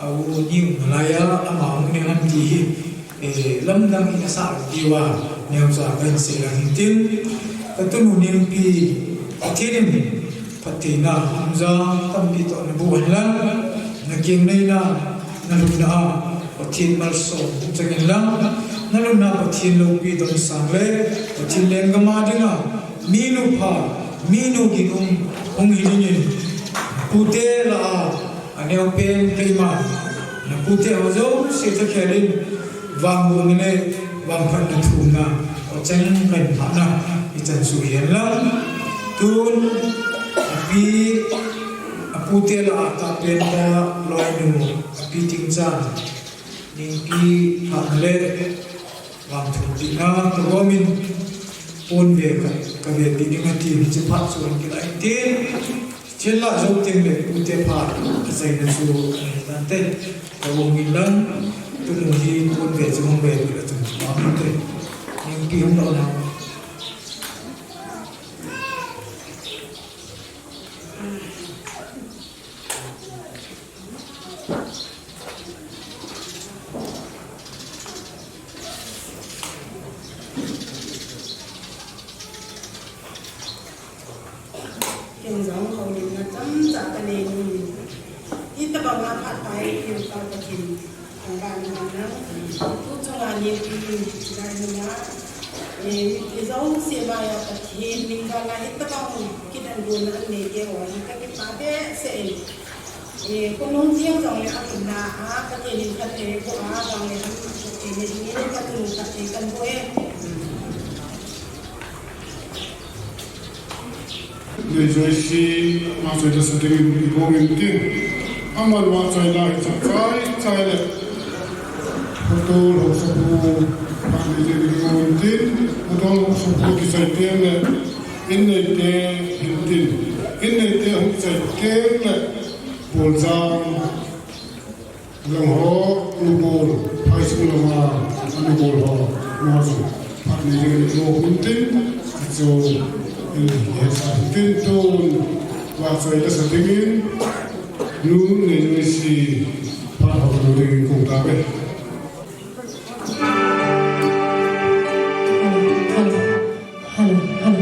a u ni um nalai a, ama hung neng ham ti hi, eh, lamdang in asah diuva neocha kahin sei lang hintin, katunu Nengpi, Pathen in phattheina hamjang tampi toh naboh hen lang, nakinneina, nalhunna a Pathen malsom chang hen lang, nalhunna Pathen loupi donsang le Pathen lenggam a dinga minu pha, minu ginum hung hi dingin, pute lah a aneopen keiman, napute ho jouse thakhel in, vangbohna le vangphatna thumna, o chang kahin phatna, hichan chu hihen lang. Tun, api, apute lah a tahpen pa loinu, api Tingchan, Nengpi phatna le vangthumpina kagomin, ponve khat kavepi ding atin, hiche phat chu hung kilah intin, chenla jou teng le pute phat achaina chu ahi tante. Kagong in lang, tunu hi ponve chu hung vepi le chun vang inte. Nengpi hung doh nau. Ken jong houlimna chomcha kanei nom in. Lai nunga, eh, mipi jouse vaiya Pathen min vanga hitabang kidanvona anei te ho hi kakipah behseh in. Eh, khonung jeng jongle akinna a Pathen in phatthei boh a, vang le ham phatthei nei dingin katu khat thei kan boh e. Nei Joyce, vahchoi lasa dingin i bongin tin. Aman vahchoi la hi chak chai chai le. Pu Tol Haoksapu, vah nei dingin i bongin tin. Pu Tol Haoksapu kichai teng le. In neite hin tin. In neite hung chai teng le. Boljang. Lang ho, nubol, phai sung lama, nubol ho, nubol, phat nei ding nubol hun tin, chu, in, he sa tin tun, vahchoi lasa dingin, nu nei nu si, phat ho nu dingin kong ta ve. Hello, hello.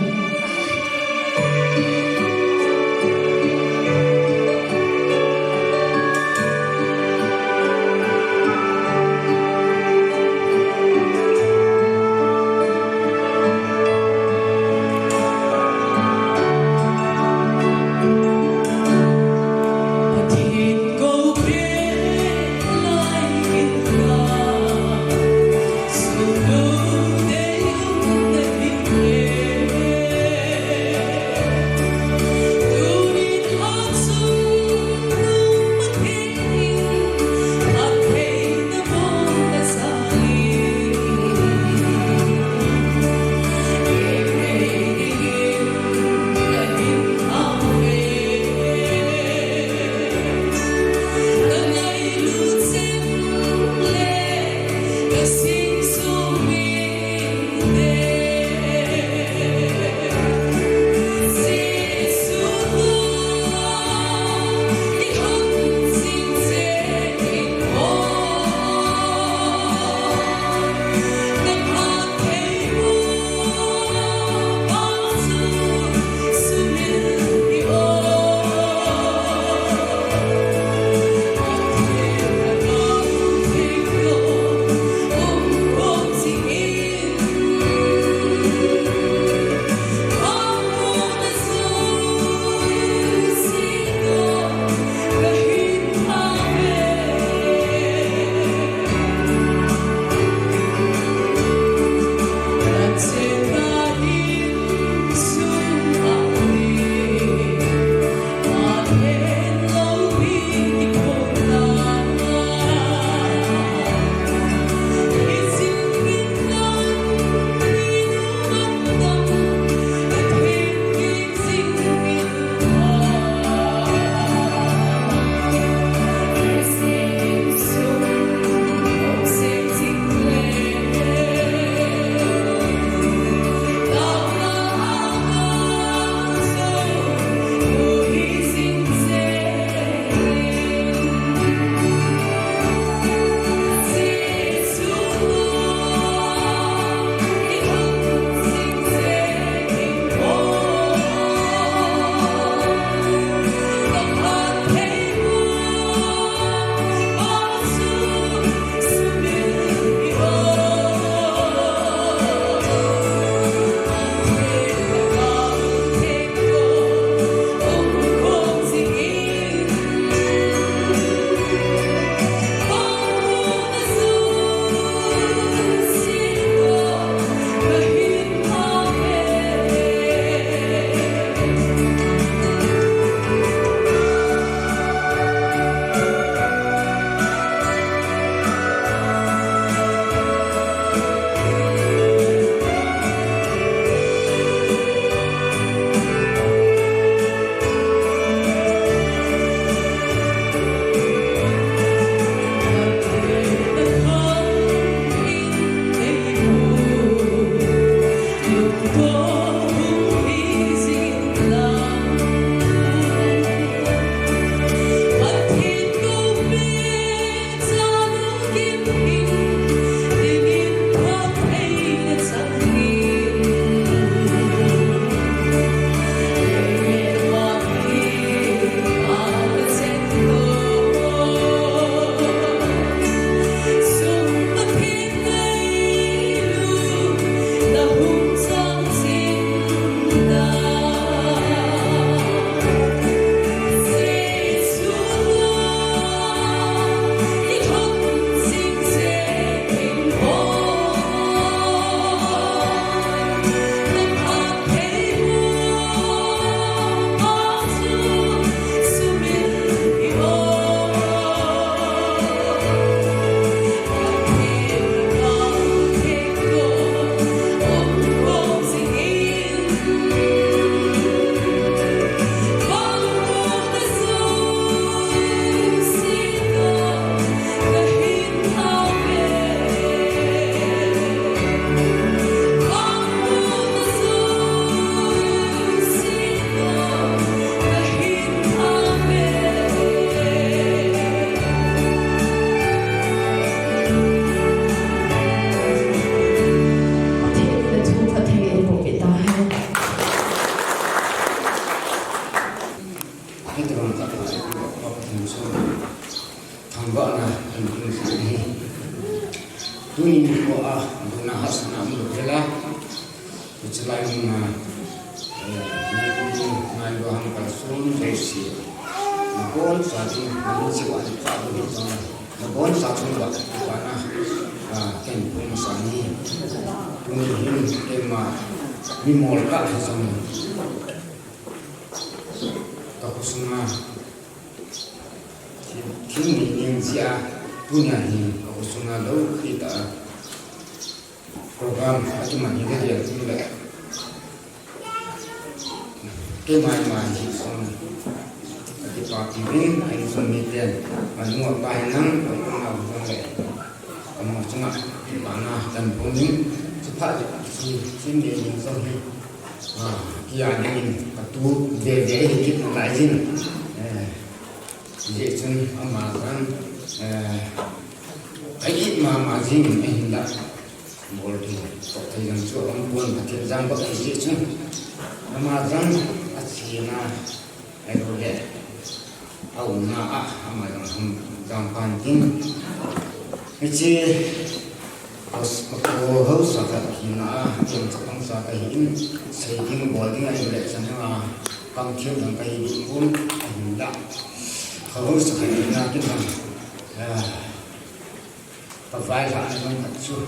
Hela, ichalai muna, eh, ni ni ngai lo hang ka sun ve si. Nakon sa tin, ni si wa ni pa bu ni sa. Nakon sa tin wa pa na, ah, ken pun sa ni. Pun hin ken ma, ni mol ka sa ni. Ka ko suna. Thim ni ning sia, tunia hi, ka ko suna lo kita. Program atu mani le dia tu le. Ke mai mai hi song. Ati pa ki rin, ai song ni ten. Anu apa hi nang, ai song na song le. Kamu song a, ki pa na tan pun ni. Supa si, si ni ni song ni. Ah, kia ni ka tu de de hi ki na lai jin. Eh. Jeh chun ama khan, eh, a it mama jing in ahinla. Bol thei, tok thei jong chu aum pon, Pathen jang bak thei jeh chun. Ama jong a chena, ahilou le, a umna a, ama jong hung jang pan tin. Hiche, Hos-, ko hausa khat hina a, kem chapang sa ka hi in, sei ding bol ding a in le chan a, kam thiam dang ka hi ding pon, a hin la. Ko hausa khat hina kin dang, ah, ka vai la na nang khat chu.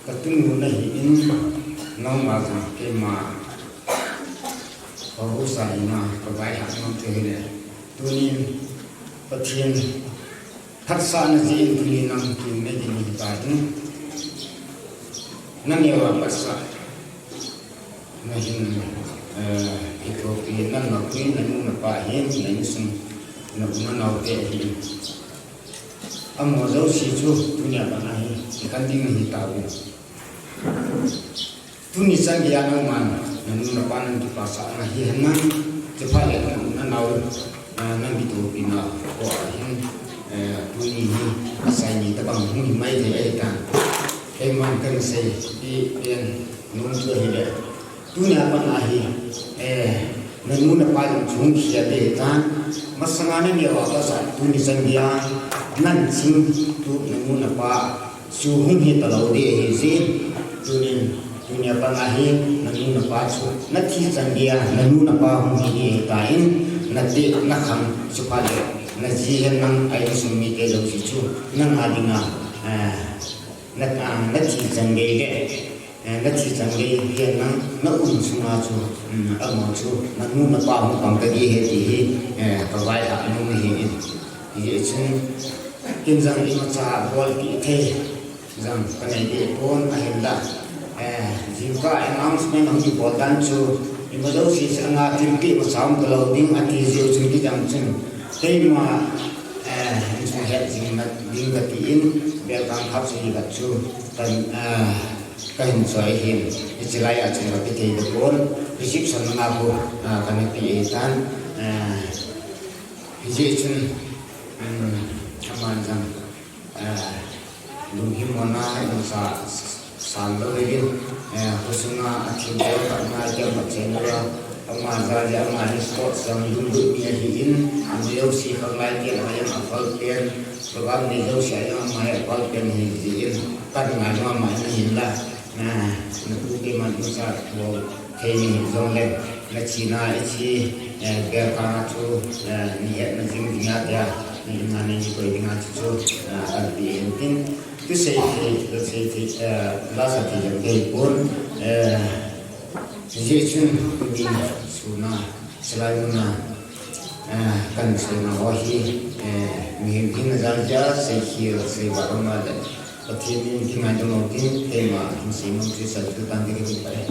Ka tunu na hi in, nangma jang keima. Ko hausa hina, ka vai la na nang te hi le. Tunin, Pathen, Phatsahna jeh in tuni nang kin nei ding hi ta in. Na neo a phatsah. Na hin, eh, i thopi na na pui na nu na pa hin, na insung, na u na nao te hin. Amo jouse chu tunia pat a hi, i khan ding hi ta u. Tuni chan geiya nangman, na nu na pa nang kipasahna hi hen lang, chuphat le na u na nao, na, nang kithopina ho a hin, eh, tuni hi, asei ni tabang hung hi mai thei ahi tan. Keiman kan sei, i pen, nung chu ahi le. Tunia pat a hi, eh, na nu na pa jong chu hung khel ding ahi tan. Masanga na neo a phatsah, tuni chan geiya, nan ching tu na nu na pa, Chu hung hi talou ding ahi jin, tunin, tunia pat a hi, na nu na pa chu, na thi chan geiya, na nu na pa hung hi ding ahi tan, na teh, na khang, chuphat le, na ji hen lang, a insung mite jouse chu, nang a dinga, eh, na, ah, na thi chan gei le, eh, na thi chan gei hen lang, na um sunga chu, um, amaho chu, na nu na pa hung pang ta ding ahi ti hi, eh, ka vai a nung hi in. Hijeh chun, ken jong imacha bolpeh thei jong kanei deh pon ahinla. Eh, jingkah announcement hung kibol dan chu, ima jouse sanga thilpeh imacha um talou ding ati jeh u chun kei jong chun. Keima, eh, insung het jing na ding kati in, Belkang khap chu hi vat chu, kan, eh, kahin choi hin, hiche lai a chun kape thei deh pon, reception na nga pu, eh, kana pe ahi tan, eh, Hijeh chun, um, aman jong, eh, lunghimona, imacha san lou le in, eh, khosunga athil bol khat ngai kei ma chen lou a, ama jal jeh a ama hi sports jong lunglut mi ahi in, ama jouse khanglai pen a jong aphal pen, program nei jouse a jong ama hi aphal pen ahi jeh in, kan ngai mama in ahinla, eh, na pu keiman imacha bol thei ni hi jongle, na china ichi, eh, Belkang a chu, eh, ni hetna jing dinga tia, ni na ni koi dinga chu chu, eh, kan pe in tin. Thusei thei, thusei thei, eh, lasa thei jong thei pon, eh, hijeh chun ni suna, silai muna, eh, kan seina ho hi, eh, mihem hina jal jeh a, seikhel, seival um a le, Pathen in kingaidam lou tin, keima hin seimang chu sa chu tan ding ka ti pai.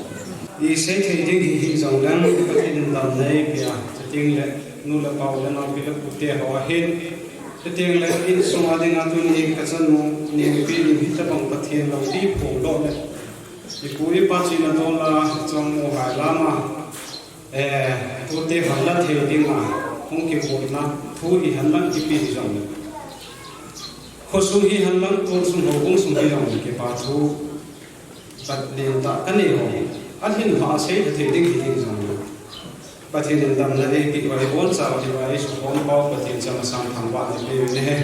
I sei thei ding hi hi jong leng, Pathen in damna eipeh a, chuteng le nu le pa u le naopi le pute ho ahin. Chuteng le insung a dinga tuni kachanu, nupi nu hitabang Pathen loupi phong doh le. Ipu ipa china dol a, chang mo hai lama. Eh, tute hon la thei dinga, hung kibolna, thu hi hen lang kipe jong. Khosung hi hen lang, tonsung houbung sung hi jong, kipa thu, pat len tah kanei ho. Ahin ha sei thei ding hi ding jong. Pathen in damna eipeh uva, iboncha uva, isukhom pau Pathen chama samthangvahna eipeh u ahi.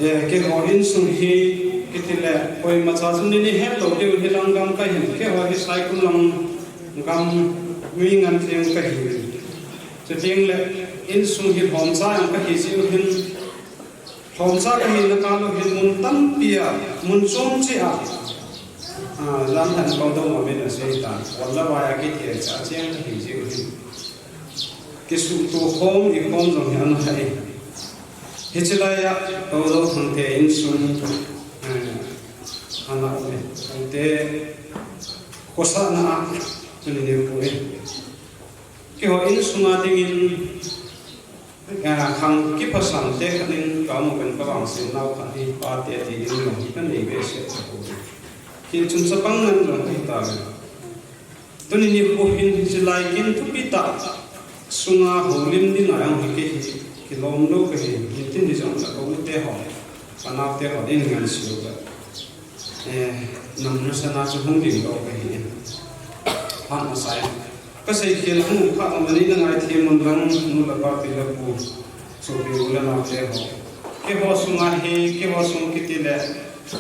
Eh, keiho insung hi, Kiti le, koima cha chun ni ni het lo deu hi lang gam ka hin, keiho hi Saikul lang gam mi ngan theng ka hi. Chuteng le, insung hi lhomcha jong ka hi jiu hin, lhomcha ka hina kah u hin mun tampi a, mun chom cheh a, ah, jan han kau dou ma min a sei tan, walla vai a kiti a cha cheng ka hi jiu hin. Kisuhto khom, i khom jong hi ana hai. Hiche lai a, Pu Zothang te insung, eh, ana um e. Te, khosahna a, ani ne pu e. Keiho insung a dingin, eh, khang kiphasam te khat in ka um pen ka vangset nau khat hi, pa te ti ding jong hi ka nei behseh ta pu. Hichun chapang ngan jong hi ta ve. Tuni nikho hin hiche lai kin thupi tah sunga houlim ding a jong hi kei hi kilom lou ka hi, hitin hi jong ka u te ho, ka nao te ho din ngan siu ka. Eh, nam na sana chu hung ding lou ka hi. Phat masa in. Ka sei khel hung kha ka mani na ngai thei mun lang nu le pa pi le pu. Sopi u le nao te ho. Keiho sunga hi, keiho sung kiti le,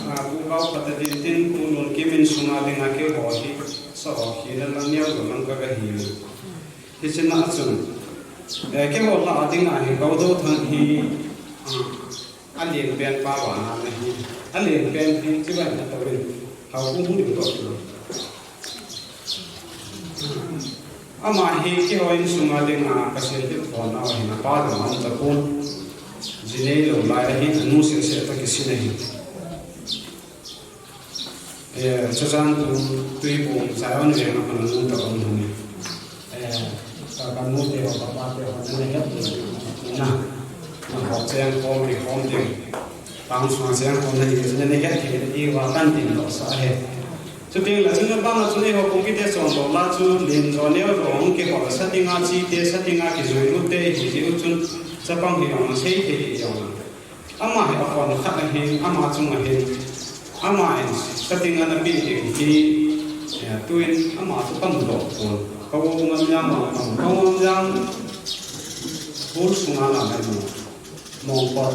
ah, Pu Kaokhat a din tin, Pu Lunkim in sunga dinga keiho hi, sa ho hi la lang neo lo lang ka ka hi. Hiche na chun, eh, keiho lah a dinga hi, Pu Zothang hi, ah, alen pen pa vana na hi, alen pen hi, chi ban na to in, hao pu hu ding to. Ama hi keiho insunga dinga ka sil hih thon nau ahin, apa jong aum tapon. Ji neilou lai ahin, anu seh seh toh kisin ahi. Eh, Churachandpur Tuibuong Zion veng a kona nu toh aum ahi. Eh, ka, ka nu te ho, ka pa te ho, nana het ding na. Nangho cheng khom, nei khom ding. Tang sunga cheng khom na hi, nana het thei ding uva kan tin lou sa ahi. Chuteng le chun abana chun eiho Kuki te chonglou la chu len jo neo jo hung kihol, sa dinga chi te, sa dinga kijui lut te hi jeh u chun chapang hi jong sei thei hi jong. Ama hi akhon khat ahin, ama chunga hin, ama in sa dinga ana pe ding hi, eh, tuin ama chu kamu doh pon. Ka u Ngamjang, ka u Ngamjang, hul sunga la ngai mu. Mongpot,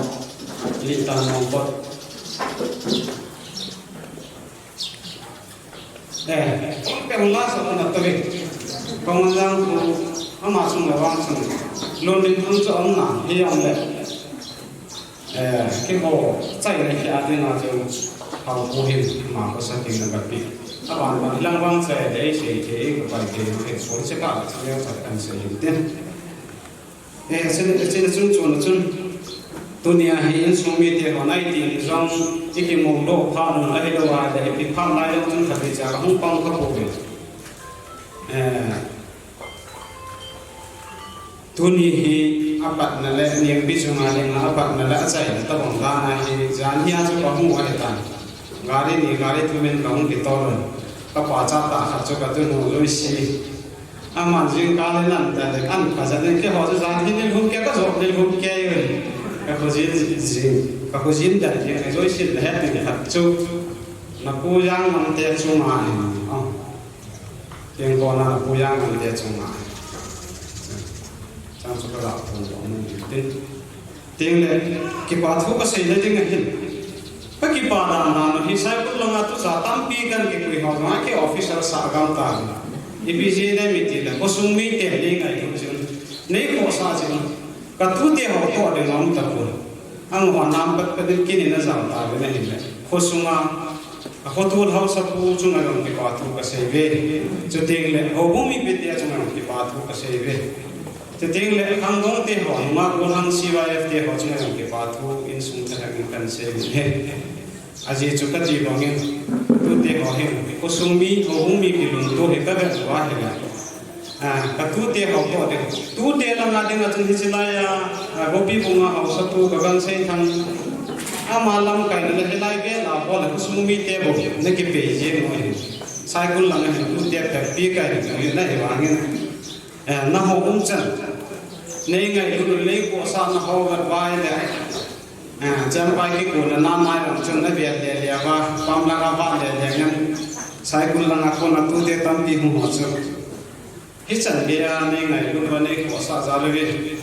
Litan Mongpot. Eh, pe hung la sa na to ve. Ka u Ngamjang khu ama chung le vang chung. London hung chu aum na, hi jong le. Eh, keiho chai le khi a dinga chu hao pu hin ama ko sa ding na ka pi. Aban ban hilang vang chai le sei thei ka pai thei, eh, phone se ka, se ka kan sei hin tin. Eh, chule, chule chun, chun, chun. Tunia hi insung mite ho nai tin jong, i kimu lou phat un ahilou a, le ipi phat lai jong chun khat hicha ka hung pang kha pouve. Eh, tuni hi apatna le, Niangpi chunga dinga apatna le achaina tobang dan ahi, jan hia chu ka hung u ahitan. Gari ni, gari thum in ka hung kitol un. Ka pachat tah khat chu ka tunu Joyce. Aman jingkah le nan ta le kan pha jat in keiho chu jan hi nilhum kei ka jot nilhum kei un. Ka khojin jing, ka khojin dan jing ka Joyce le het ding khat chu. Na pu Jangmante chunga hin. Oh. Keng kona na pu Jangmante chunga hin. Chang chu ka la phone lo mun tin. Tin le, kipa thu ka seina ding ahin. Ka kipa dan dan hi Saikul langa tucha tampi kan kikoi ho jong a kei officer sa gam ta. Ipi jeh inem iti le, khosung mite le ngai thu jin. Nei khosa jin. Ka tute ho toh ding um tapon. Ang ho nam pat pat in kinin a jao ta ve na hin le. Khosunga, a khotol haosapu chunga jong kipa thu ka sei ve. Chuteng le, houbung mipi te chunga jong kipa thu ka sei ve. Chuteng le, khangdong te ho, nunga kon hang C Y F te ho chunga jong kipa thu insung thalheng in kan sei uvin ahi. Ajeh chu kati bangin, tute ho hin, khosung mi, houbung mipi lungto hi ka vet uva ahile. Ah, ka tute ho toh ding. Tute langa dinga chun hiche lai a, ah, Gopibung a haosapu ka Ganseithang. Ama lamkaina le hilai vel a bol le khosung mite bou na kipei jeng u ahi. Saikul langa hin tute pehpi kahi na hi vangin. Eh, nangho umchan. Nei ngailut u, nei khohsah nangho vet uva ahile. Eh, Champhai kikona nanai lang chun na vet le le uva, pam langa vet le le ngan. Saikul langa kona tute tampi hung ho chu. Hichan geiya nei ngailut uva nei khohsah jal uvin.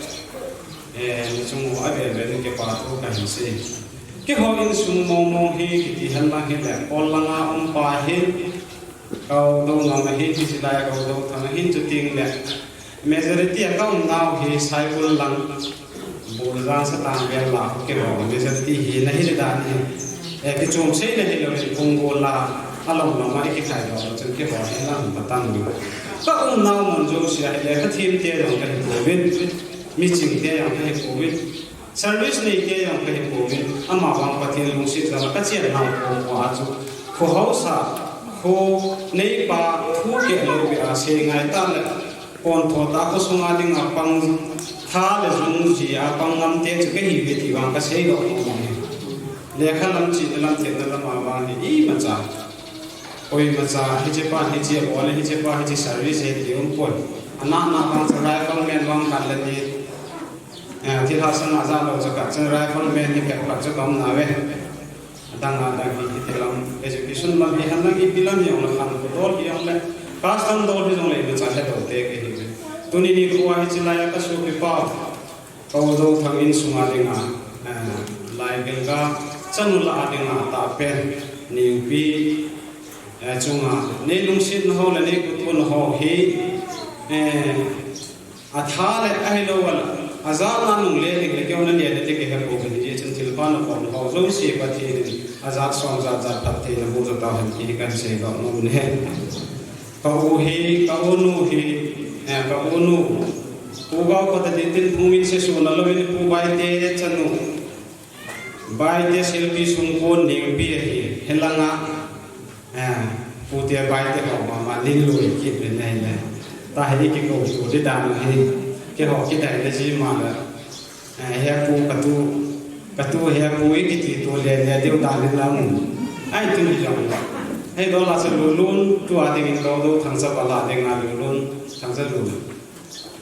Eh, nachung uva avel vel in kipa thu kahin sei. Keiho insung mong mong hi kiti hen lang hile, Kol langa um pa hin, Kaudou Ngam ahin, hiche lai a Kaudou Thang ahin, chuteng le majority a ka umnau hi Saikul lang, Buljang Satang vel la, keiho majority hi na hile dan hi. Eh, kichom sei na hilou in, Punggol la, alom lom a ikikhai lou, chun keiho hi lang patan ni. Ka umnau mun jouse a hile, Pathen te jong kahi pouvin, miching te jong kahi pouvin. Service nei te jong kahi pouvin, amavang Pathen lungset jal a kachen nau po po a chu. Kho hausa, kho neipa, thu keh lou pi a sei ngai ta le, pon tho ta kho sunga dinga pang tha le jung ji a pang ngam te chu kahi ve ti vang kasei lou mo mo hi. Lekha lam chihna lam themna lam a vang hi imacha. Koimacha, hiche pa hiche bol e, hiche pa hiche service e ti um pon. Ana na vang cha rifleman vang khat le ni. Eh, thilha sanga ja lou chu khat chun rifleman ni khat khat chu ka um nauve. Adang adang hi, hiti lam education lam hi, hanlang ipi lam hi jong le, khankho dol hi jong le, custom dol hi jong le, imacha helou te kahi uve. Tuni nikho a hiche lai a ka sopi pa, Kaudou Thang insunga dinga, eh, Laigilga chanu lah a dinga tahpen, Ningpi, eh, chunga, nei lungsetna ho le nei kutona ho hi, eh, atha le ahilou le, ajat na nung le ding le keiho na le le te kahe pouvin, hijeh chun thilpha na pon ho jouse Pathen in ajat som jat jat phatthei na boh jo tauhen ti hi kahin sei doh nom in ahi. Ka u hi, ka u nu hi, eh, ka u nu, Pu Gaokhote tin tin Pu Minsesoh na lou in Pu Baite chanu. Baite Silpi Sungkon Ningpi ahi, hilanga, eh, pute Baite ho mama nin lui kit le nei le. Tahi kikou tu di dan hi, keiho kidai le ji ma le, eh, hepu katu, katu hepu ikiti tu le le diu dan hi lam. Ahi tuni jong le. Hei dola cha Lulun, tua dingin Kaudou Thang cha bala dinga Lulun, Thang cha Lulun.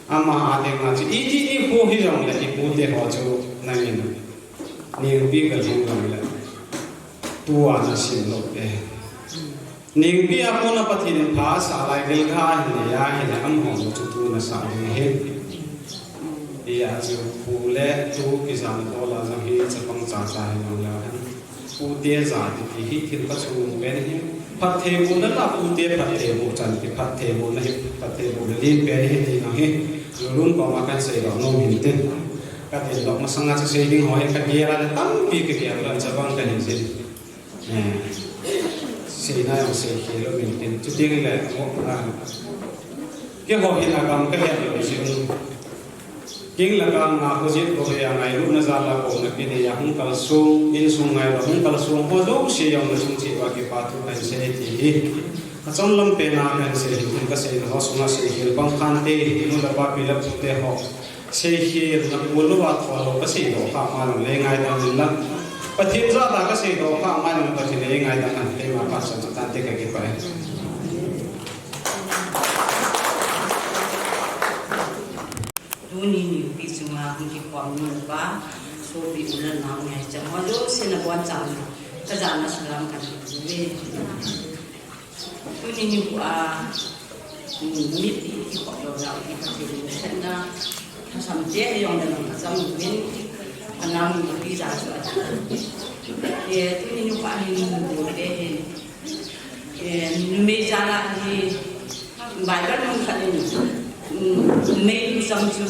Ama a dinga chu, iti nikho hi jong le, ipute ho chu nangin. Ningpi kalhung jong le. Tua nasim lou e. Ningpi a kona Pathen in pha asah Laigilga hin le, ya hin le, amaho chu tu nasah ding ahi. Tia chu pu le tu kijana tola jong hi chapang cha cha hi jong le. Pute ja ti ti hi thil kachung pen ahi. Phattheibohna la pute phattheiboh chan ti phattheibohna hi phattheibohna len pen ahi ti nang hi. Lulun koma kahin sei doh nom in tin. Ka tin doh masanga chu sei ding ho hi kagel a le tampi kagel a le chabang kahin sei. Eh, seina jong seikhel lou in tin. Chuteng le, ah, keiho hin agam kahet lou jeh un. King le kang a khojet bou hi a ngailutna jal a kouna kinei a hung kalsong, insung ngailou hung kalsong ho jouse jong nachung cheh uva kipa thu kahin sei ti hi. Achom lam pen a kahin sei hi, tin kasei na ho sunga seikhel pang khan te, nu le pa pi le pu te ho. Seikhel na pu lou a thol lou kasei doh kha ma le ngaidam in lang. Pathen jal a kasei doh kha ma le Pathen le ngaidam han, keima phat chan chu tante kakipah e. Tuni Ningpi chunga hung kikhom nu le pa, sopi u le nao ngai chang ho jouse nabonchauvin, kajana salam kahin pe uve. Tuni nikho a, um, mipi kikhop lou jeh a, Pathen in lungsetna lhasam te jong le nang kacham uvin, anao Ningpi jal chu a. Eh, tuni nikho a hin nu te hin, eh, numei jal a hi, Bible mun khat in, um, numei luchang chu,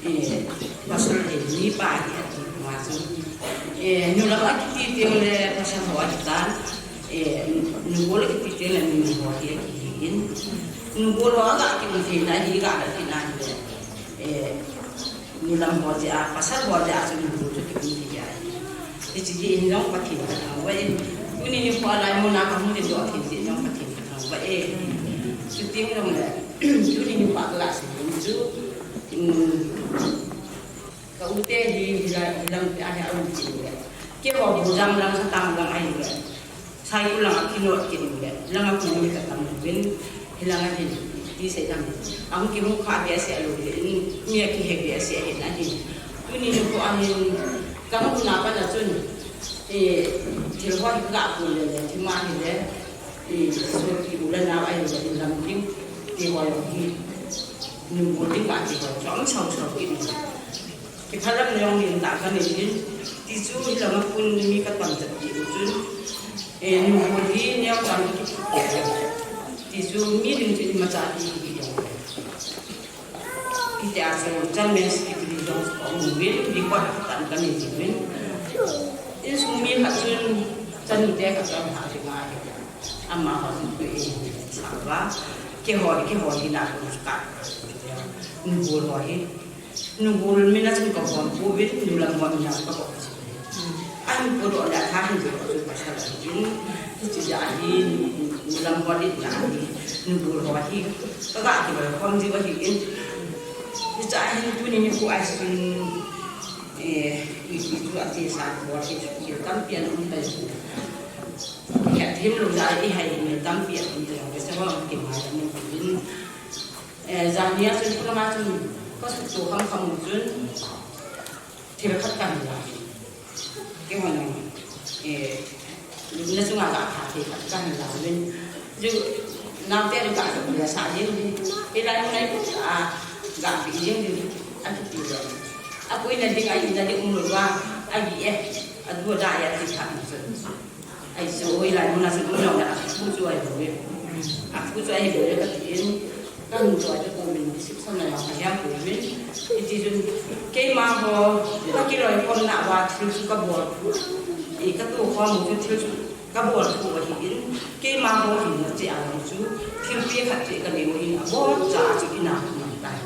eh, pasal hi, mipa hi ati ma chu. Eh, nu lam akiti teng le pasal ho ahitan. Eh, nu gol akiti teng le numei ho hi akihin. Nu gol ho aga kimu thei na hi ga la kina hi le. Eh, Nu lam ho jeh a, pasal ho jeh a chu nu chu kium thei ahi. Hiche jeh in jong Pathen kathangvah e. Tuni nikho a lai mun a kahung ding doh thei jeh in jong Pathen kathangvah e. Chuteng jong le, tuni nikho a kaga sei ding chu, um, ka u te hi, hilai, hilang te a hi aum thei le. Keiho Bujang lang, Satang lang ahi le. Saikul langa kinot kit uvin, langa kunu hi katam uvin, hilanga hin, ti sei tam. Ahung kimu kha behseh lou hin, mi akihe behseh ahin ahin. Tuni nikho a hin, kahung na pat a chun, eh, thil ho hi kaga pui le le, thima hi le, eh, sopi u le nao ahi le, lam ding, ti ho jong hi, nu bol ding kati ho, chom sau sau kit uvin. Kiphalam jong len tah kanei in, tichu hilanga pun mi katam chat diu chun, eh, nubul hi neo tah kipha. Tichu mi ding chu imacha ti hi jong. Hitia chu chairman secretary jong kaum uvin, record khat kanei uvin. Insung mi khat chun chanute khat chun ha ri ngai. Amaho chun tu in sa va. Keiho, keiho hi na kun ka. Nubul ho hi. Nubul mina chun kahom pouvin, nulam ho mina kahom. Ahin podoh le tha hin podoh chu pasal ahin, hiche jeh a hi, nulam ho ding jeh a hi, nubul ho hi, kaga kiloikhom jiu ahin, hiche a hin tuni nikho a hin, eh, i, i chu ati sa bol hi, i tampi ana um tai. Hethem lou jeh a i hai mi tampi ana um tai, kei sa ho kei mai ana um tai. Eh, janhi a chun, khulama chun, kasut to kham kham chun, thil khat kahin la. Keiho jong, eh, lupna chunga ga pha thei khat kahin la uvin. Ju, naote ga pha sa jeng in. Hilai mun a ga pha jeng in. Akiti le. Apoina ding a ina ding um lou va. Agi e. Adu da ya ti khat chun. Ahi chu, hilai mun a chun um jong le, aphu chu ahi bouve. Aphu chu ahi bouve kati in, kahin choi chu komin, reception a jong ahi a komin. Hiti chun, keima ho, kakiloikhomna uva thil chu kabol. I katohkhom u chu thil chu kabol thu ahin, keima ho hinna cheh a jong chu, thilpeh khat cheh kanei u ahin, aboncha chu ina man tai.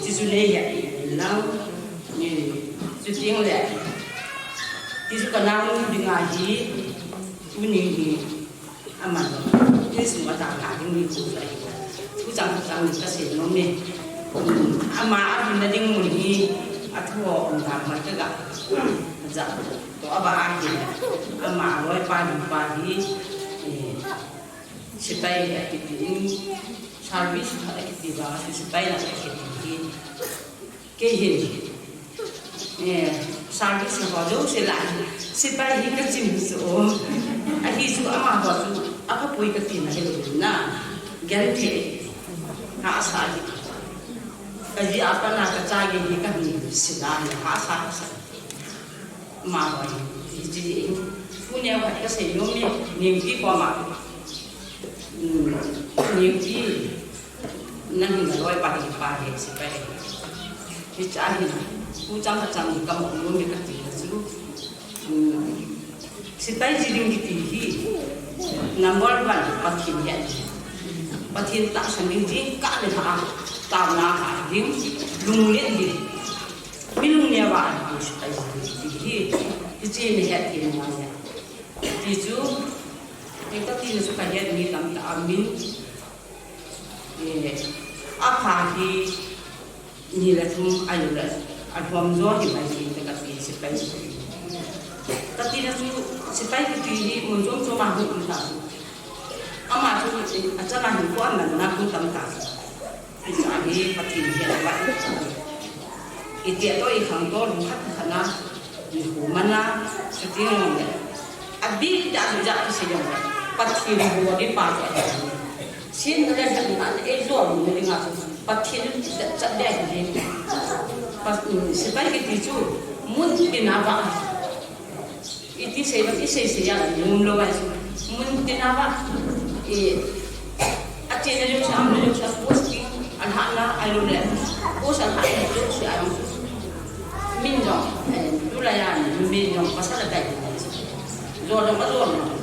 Chuchu nei het in lang, ni, chuteng le, ti chu kanaonu dinga hi, tuni hi, aman, insung a tah tah ding nikho chu ahi. Thu chang thu chang ni kasei nom e. Hmm, ama ahinna ding mun hi, athu ho um dan mai kaga, hmm, ja, to aba ahi, ama loipa nupa hi, eh, sepai akiti in, service khat akiti vang, sepai na akiti hi. Kei hin, eh, service ho jouse lah, sepai hi kachim chu. Ahi chu amaho chu, aphapoi katina hilou na. Genthei. Hahsa hi. Kaji a pat na kacha gei hi kahin sila hi, hahsa, hahsa. Amaho hi, hiche hi, pu neo khat kasei nom e, Nengpi koma. Hmm, Nengpi. Nang hin naloipa hi pa hi sepai. Hiche a hin, tu chang khat chang hi kamu nom e kati chu. Hmm. Sepai ji ding kiti hi. Number one, Pathen het ding. Pathen tahsan ding, jingkah le tha a. Taona kha ding, lunglen ding. Mi lungneo a ding sepai ji ding kiti hi. Hiche hi het ding ngai. Ti chu, ti kati na chu kahet mi tamtah aum in. Eh, apha hi ni le thum ahi le, alhom jo hi mai hi te kati sepai. Kati na chu sepai kiti hi mun chom chom a hung um ta chu. Ama chu, eh, achana hinkho amanna hung tam ta chu. Hiche a hi Pathen hi avat. Iti toh ikhang toh lungkhat khat na, ihu mana, chuti nong le. Abih tah a chu ja kisei jong le. Pathen bol ding pa chu ahi. Sin le ja na le, ei jo le ding a chu. Pathen chat chat ding ahi. Pat, sepai kiti chu mun tin a vah. Iti sei vang, isei sei a, nom lou a, mun tin a vah, i, achena jouse, aumna jouse, posting, alhahna, ahilou le, post alhahna jouse a jong. Min jong, eh, tulai a, min jong, pasal a tai. Jo jong, ajo jong.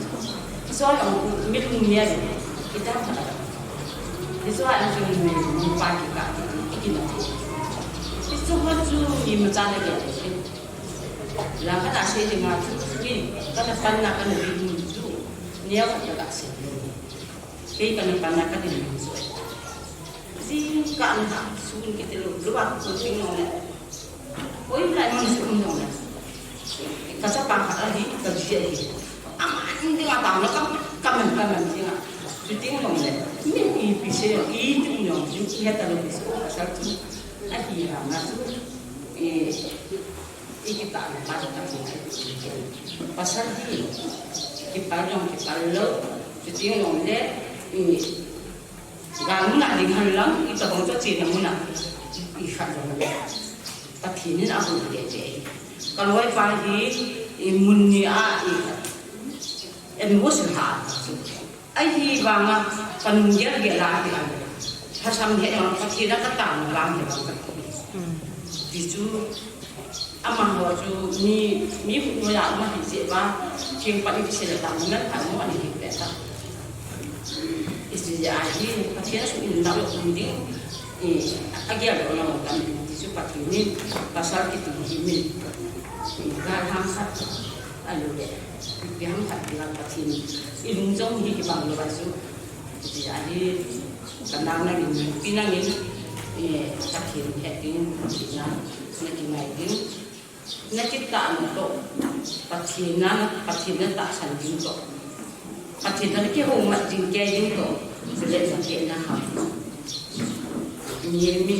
Jo jong, min jong, ita, ita jong, min, min pa ki ka, ki na. Ichu ho chu, imacha le ke. Lang kana sei ding a chu, ni, kana panna kana ding mun chu, neo khat ka sei. Kei kana panna ka ding mun chu. Jingkah na sun kiti lou, lou a ku ting nong le. Hoilai mun chu um nong le. Ka chapa khat ahi, ka ji ahi. Ama in ding a tang na ka, ka man, ka man ding a. Chu ting nong le. Min ipi sei, i ting nong, ju ki heta lou pi so, ka sa chu. Ahi ha na chu. Eh, I kipah le pa chu ka ti. Pasal hi, kipah jong kipah lou, chuti jong le, i, gal mun a ding hen lang, i tabang chu chena mun a, i khat jong le. Pathen in ahung leh leh. Ka loipa hi, i mun ni a, i, emotion ha. Ahivanga, ka nung gel gel a hi a. Lhasam he vang, Pathen a ka tang vang he vang ka. Ti chu, amaho chu mi, mi hu no ya ma hi che ba, thing pa ni se le ta, mo na pa mo ani hi pe ta. Isi ya hi, Pathen a su in na lo kun ding. Eh, a gel lo na mo ta mi, ti chu Pathen ni, pasal kiti hi mi. Eh, ga ham sa, a lo le. Pi ham sa, pi ham Pathen. I lung jong hi ki bang lo ba chu. Isi ya hi, ka nang na ni, pi na ni, eh, Pathen he ding, Pathen na, na ki ngai ding. Na kitahna toh, Pathen na, Pathen na tahsan ding toh, Pathen na kihoumat ding kei ding toh, chule na kei na ham. Ni mi.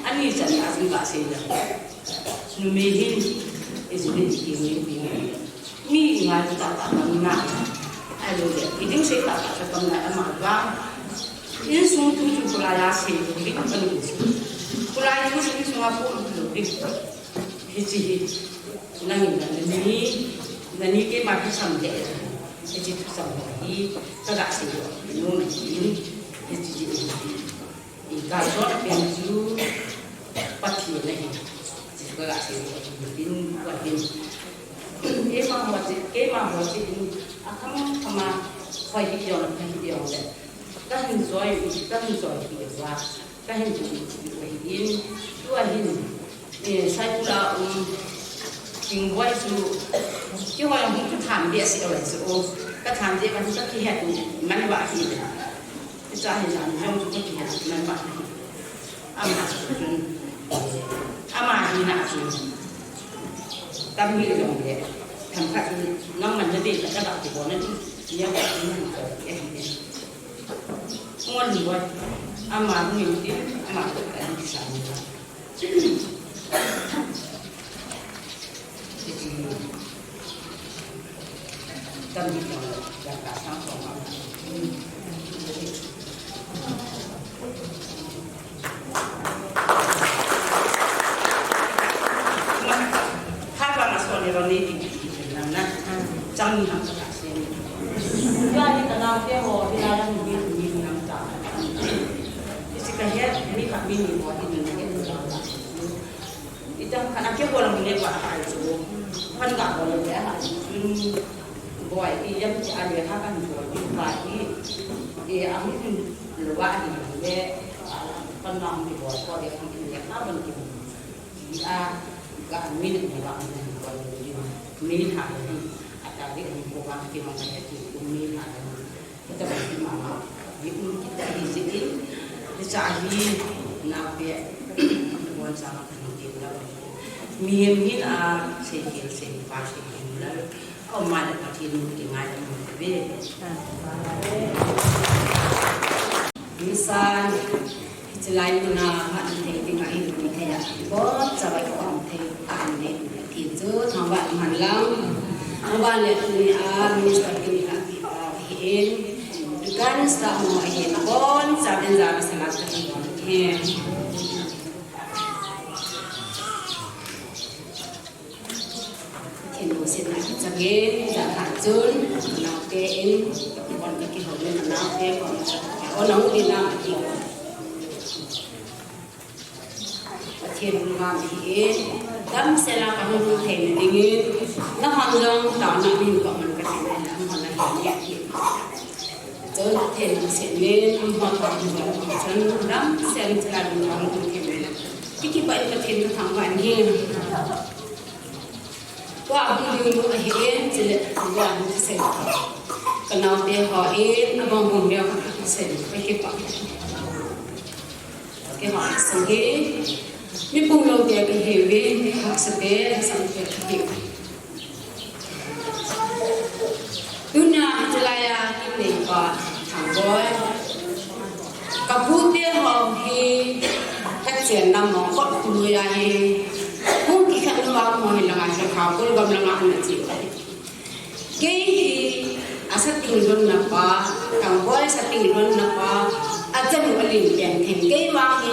Ani chan a jing ka sei na. Numei hin, ijin i ki ni ni. Mi ngai ta ta tam na. Ahilou le, i ding sei ta ta ta tam na ama vang. Insung thu chu kulai a sei lou ding ka ni chu. Kulai thu chu insung a pu lou ding. Hichi hi. Nangin na ni, na ni keima thusam le. Hichi thusam le hi, ka ga sei lou. No na hi. Hichi hi. I ka jona pen chu Pathen ahi. Chu ka ga sei chu Pathen ahi. Keima ho chu, keima ho chu in a kham kham a, hoi hi jong, hoi hi jong le. Ka hin joi, ka hin joi hi wa. Ka hin joi hi wa hi in. Tu a hin. Eh, sai tu la, um, Kingboi chu, kihoi hung ka than be si oi chu. Ka than be ka, ka kihet man wa hi. Hicha hi jan jong chu ka kihet man ba. Ama chu chun. Ama hi na chu. Tam hi jong le. Themkhat chu nangman na be ka, ka ba ti bo na ni. Nia ba ti na ka e ni. Ngon ni boi. Ama ni ti, ama ka ni sa ni. Itang kana ke bola mune ba hai chu. Pan ga bola le hai chu. Boi, i yam ti a le ha kan bol, i pa i, i a mi tin lo wa ni le, a, pan na mi bol ko le kan le ha ban ki. I a ga mi ni ba mi bol ni. Mi ha ni. A ta de ni ko ba ki ma ka ti mi ha ni. Ita ba ki mama, di um kita hi si in, di sa hi na pe, bon sa ma kan di la. Mi hem hin a, se hin, se pa, se hin la. O ma da pa ki nu ki ngai da mu be. Insan, Chulai muna phat thei ding ahi thei a, bon chabai ko ang thei a ni. Ti chu thangba man lang. Thangba le tuni a minister kini a ti pa hi in. Dukan sa mo hi in bon chabai ja sa la ka ti hi. Pathen lungsetna kichangin, jan khat chun, naote in, kon ka kihou in, naote kon ka kihou, nang uvin a, Pathen lungngam hi in, damsel a ka hung theina dingin, nangho jong taona min ka man ka ti nai, nangho na hi ni a hi. Chun Pathen lungset in, nangho taona min ka man chun, damsel in chun a lungngam hung theina. Kiki pa in Pathen ka thangvah in hi. Tua hung ding nu ahi in, chule, tua hung kisei. Ka naote ho in, abang bang deu kisei, ka kipah. Kei ho sang hi, mi pung lou te ka hiuvin, hahsa te, sang te ka hiu. Tunia, chulai a, kin nei pa, Thangboi. Ka pute ho hi, ka chenna mo, kot tului a hi. Hung kikhen nu a mo hi langa, ka kha kul gam langa na chi. Kei hi, a sating lonna pa, Thangboi sating lonna pa, a chanu a lim pen thei. Kei vang hi,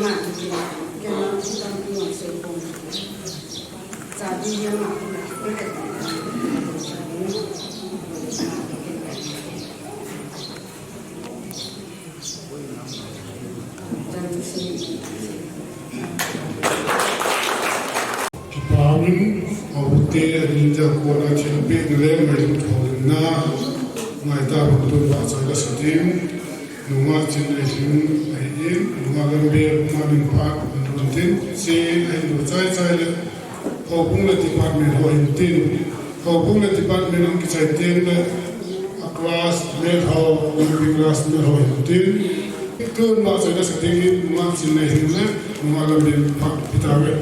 Kipah in, a u te, a ninja kona thilpeh na le ngailutna, ngai ta hun tun ba chang ka sa ding, nungah Chinneihing ahin, nungah Lambiel, ma min phat, an run tin, che, ahin lo chai chai le, houbung le department ho hin tin, houbung le department ang kichai tin le, a class, mel ho, a class, mel ho hin tin, Tun ma chai na sa ding in, nungah Chinneihing le, nungah Lambiel phat, pita ve.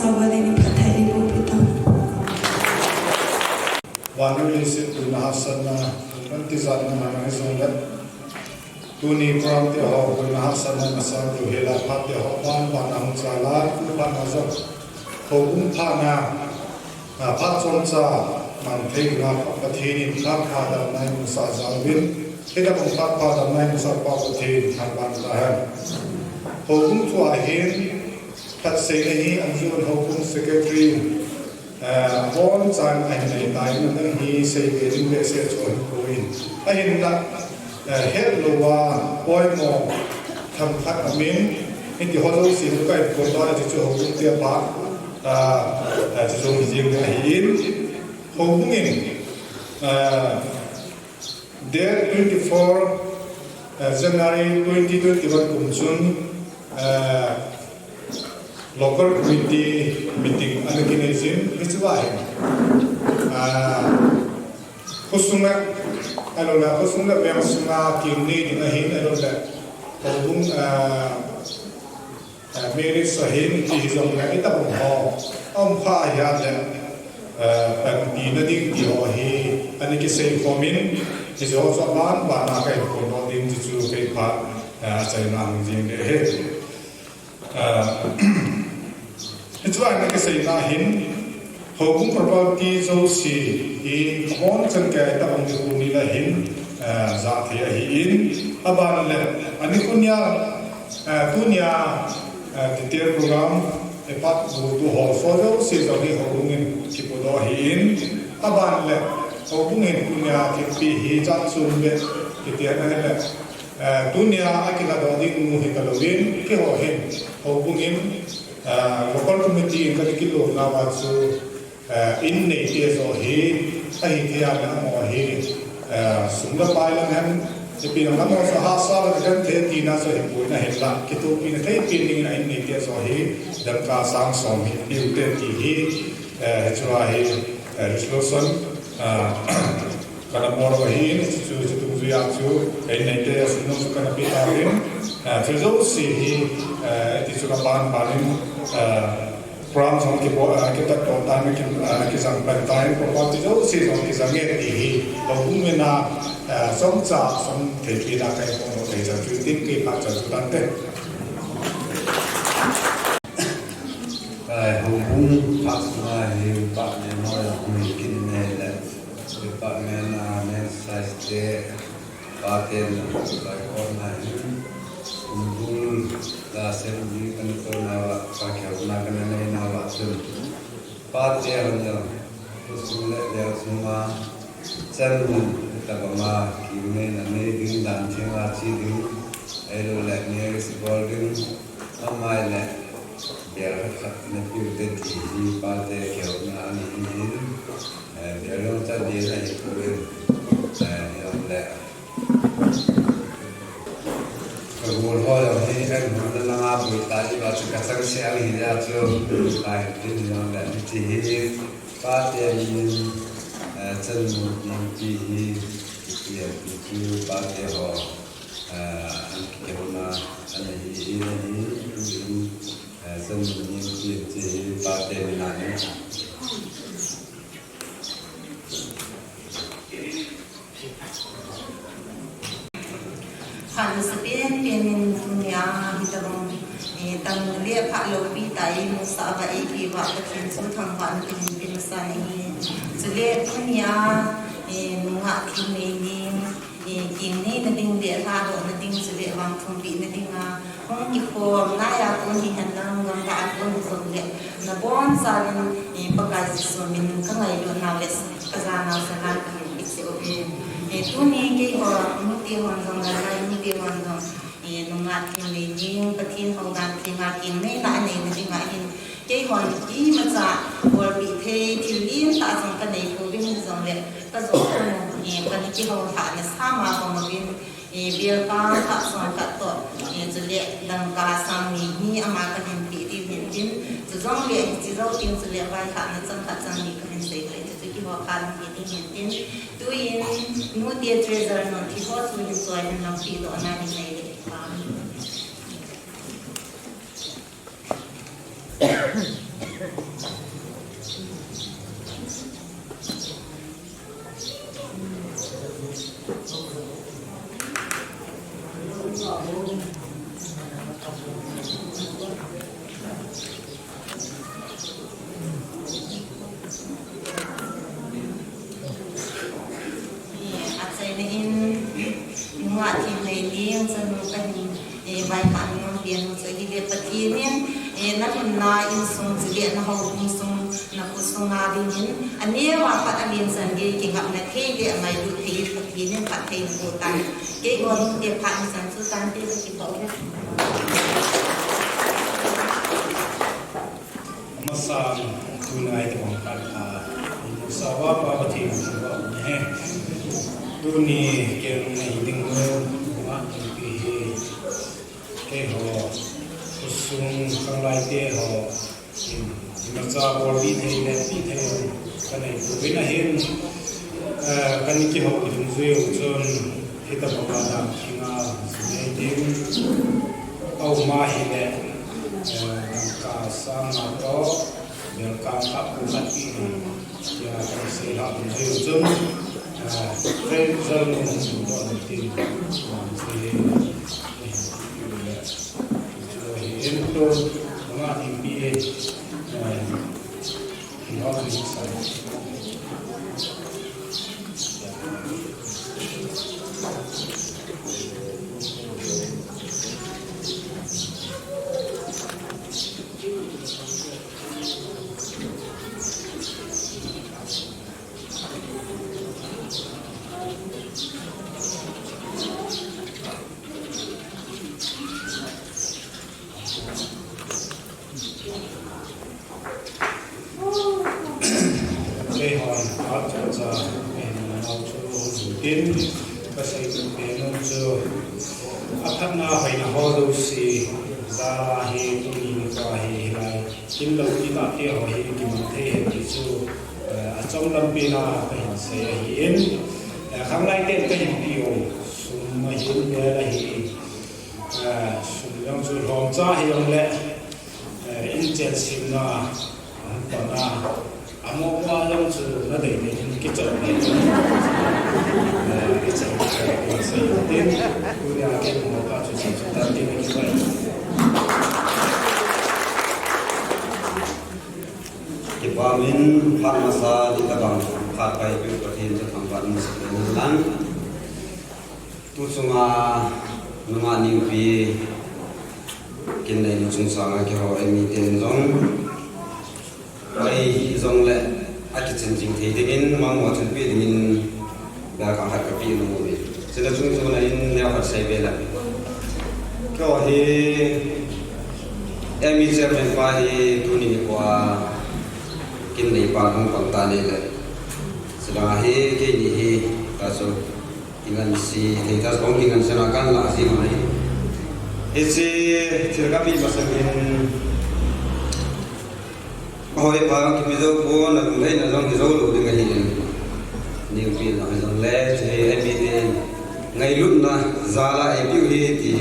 Vale ni phatthei eiboh peh tan. Vannoi leiset puina hahsatna, kan tijatna man ahi jongle, tuni program te ho puina hahsatna masa tu hela phat te ho ban ban a hung chala, tu phat na jong houbung phatna, a, phat chomcha mang thei dinga Pathen in phat pha damna eimusah jal uvin, hitobang phat pha damna eimusah pa Pathen thangvah tahen. Houbung thua hin phat seina hi Anjon houbung secretary, eh, abonchan ahin nei tai, nang hi sei be ding behseh chu ahin poi. Ahinla, eh, hetlouva poimo themkhat aumin, hiti ho jouse chu kahin phondoh a, hichu houbung te phat, ah, eh, chu jong hi jing ding ahin, houbung in, eh, Date twenty-four, eh, January twenty twenty-one kum chun, eh, local committee meeting ana kinei jin, hichea hin, ah, khosunga, ahilouleh khosunga, veng sunga kinei ding ahin, ahilouleh houbung, ah, Eh, marriage ahin, hiti hijongle, itobang ho aum kha ahile, eh, panpina ding ti ho hi ana kisei khomin, hiche ho chu aban ban a kahin phondoh ding ti chu kei phat, eh, achaina hung jing ding ahi. Eh, hichea ana kiseina hin, houbung property jouse hi abonchan kei itobang nikho ni le hin, eh, jah thei ahin, aban le, anikho nia, eh, tunia, eh, detail program, eh, phat bu tu ho so jouse jong hi houbung in kipodoh ahin, aban le, houbung in tunia thilpi hi jat chom beh kiti ahile, eh, tunia akiladoh ding nu hi talouvin, keiho hin, houbung in, eh, local committee in kana kilom nauva chu, eh, in neite joh hi, ahithei a le amaho hi, eh, sum le pai lang hen, ipi lang amaho chu hahsa le kagen thei tina chu ahipoi, ahinla, kitohpina thei pen dingin a in neite joh hi, dangka sang som hi, piute ti hi, eh, hichea hi, eh, resolution, eh, kana bol u ahin, hichu, hichu dungjuia chu, in neite a sum nung chu kana pe tauvin, eh, chu jouse hi, eh, hiti chu kapan panin, eh, Program jong kibo-, ah, kipat to tan, ki, ah, kijang pan tan, program ti jouse jong kijang e ti hi, houbung in a, ah, chomcha, chom thei pen a kahin phondoh thei chan chu tin, kei phat chan chu tante. Ai, houbung phat sunga hi, phat ne mo ya, hung kin ne le, phat ne na, ne size te, Paten baikholna hin, kumbul la sem ding kana tolnauva, kakihoulimna kana neinauva chun, pate hon jong, khosung le veng sunga, chanu, tabanga, kinneina nei ding, dan thenga che ding, ahilouleh, marriage bol ding, amaile, bel khat khat napeh ute ti hi, pate kihouna ahi in, eh, bel jong chan ding ahipoi, eh, jongle, Ka gol ho jong hi, ka gol na langa boi ta, i ba chu ka chang se ang hi ja chu, ka hin tin jong le, hiche hi, pate min, eh, chanu min ti hi, ti hi, ti chu, pate ho, eh, an kihouna, an hi, hi, hi, hi, eh, chanu min ti, ti hi, pate min a hi. Phat nasa pen pen in tunia hitabang, eh, tang le phat loupi tah in musah a eipeh uva Pathen chu thangvahna tin pin masa nahi. Chule tunia, eh, nungah themnei ding, eh, kinneina ding le lhadohna ding chule vangthumpehna dinga hung kikhom naiya kon hihen lang gamlah a kon hijongle, nabonchauvin, eh, Pakai Jesu min kangailutnau le kajanau salam kahin peh cheh uve. Eh, tuni keiho nute hon jong, Lalgam nute hon jong, eh, nungah themnei ding, Pathen houdan thenga kinneina aneina dinga hin, keihon imacha bolpeh thei thil lentah jong kanei pouvin hijongle, kajou khom u, eh, kana kihou lhahna sama bang uvin, eh, bel pang khat som khat toh, eh, chule dangka sang ni hi ama kahin peh diu hin tin, chujongle hiche jou teng chule vaihahna chang khat chang ni kahin sei lhah in, chuchu kihou kha lam hi ding hin tin, tuin nute treasurer nun thil ho chu hin choi hin lang pehdohna hin nei le. Chanu kahin, eh, baitah nom pen u chu ahile Pathen in, eh, nalhunna insung chule nahoubung sung, nakho sunga dingin, aneo a pat alen chan gei kingapna thei le angailut thei Pathen in phatthei naboh tan. Keiho nungte phat nichan chu tante kakipah uve. Amasan, tuni a itobang phat a, Saopa Pathen thangvah u ahi. Tuni ken nei ding u, Nungah Ningpi hi, keiho khosung khanglaite ho, imacha bolpeh thei, lepeh thei kanei pouvin ahin, eh, kana kihoulim jui u chun, hitobang a dam thenga jinei ding aum ahile, eh, dangka sang nga toh, belkang khat ko khat pi in, tia kana seilhah ding jui u chun, eh, kei jal nung ding toh nung tin, um, seilhah ding jui u le. Chu hi in tu, Nungah Ningpi, eh, in hong ni sa. Keihon phat chacha kahin nau chu hung tin, kasei pen u chu, aphatna hoina ho jouse jal a hi tuni nikho hi hilai kin lou kitah te ho hi kiman thei hen ti chu, eh, achom lampi na kahin sei ahin, eh, khanglai ten kahin peh u sum ahin, bel ahi, eh, sum jong chu lhomcha hijongle, eh, in chensemna, hung patna, amo mo jong chu nadei dei in kichol dei in, eh, kichol dei in sei tin, tunia ken mo pa chu sei chu tan tin kipai. Kipa umin, phat masa, hitobang phat paipiu Pathen chu thangvah in sei in lang. Tu chunga Nungah Ningpi kin neinu chungchanga keiho M E ten jong, hoi jongle akichen jing thei dingin mangmo chun pe dingin belkang khat kapeh nom uve. Chule chung chuna in neo khat sei ve le. Keiho hi M E chairman pa hi tuni nikho a kin neipa hung pang tan ahile. Chule hi keini hi ta chu Kingansei, thei ta kong kingansei na kan la si mo nei. Hiche thil kapeh masangin, kahoi pa kipe jou pon, nalungtheina jong hi jou lou ding ahi in. Ningpi na hijongle, hiche M E ten ngailutna jal a eipeh u ahi ti,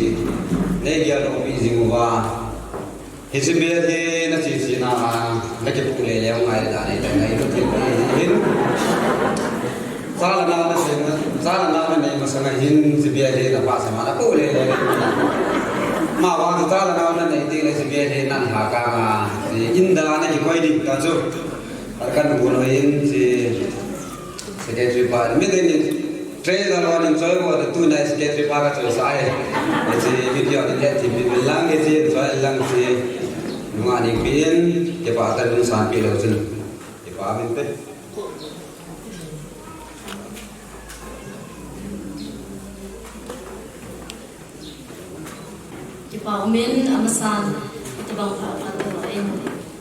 nei geldoh peh jing uva. Hiche bel hi nache che na a, nakipoh lele u ngai le dan ahi, ngai lut thei ahi in. Cha le nao nasei, cha le nao nanei masang a hin, hiche bel hi napha sa ma napoh lele. Amavang cha le nao nanei teng le hiche bel hi nanha kang a, hiche in dan a nakikoi ding ta chu. Akan gon ho in hiche Secretary pa, mi ding in, treasurer lo in choi bo, tu nai secretary pa kachoisah e. Hiche video in le ti mi lang hiche, choi lang hiche. Nungah Ningpi in, kipa tah in lungsanpeh leu chun. Kipa min te. Kipa umin, amasan, hitobang phat phat a in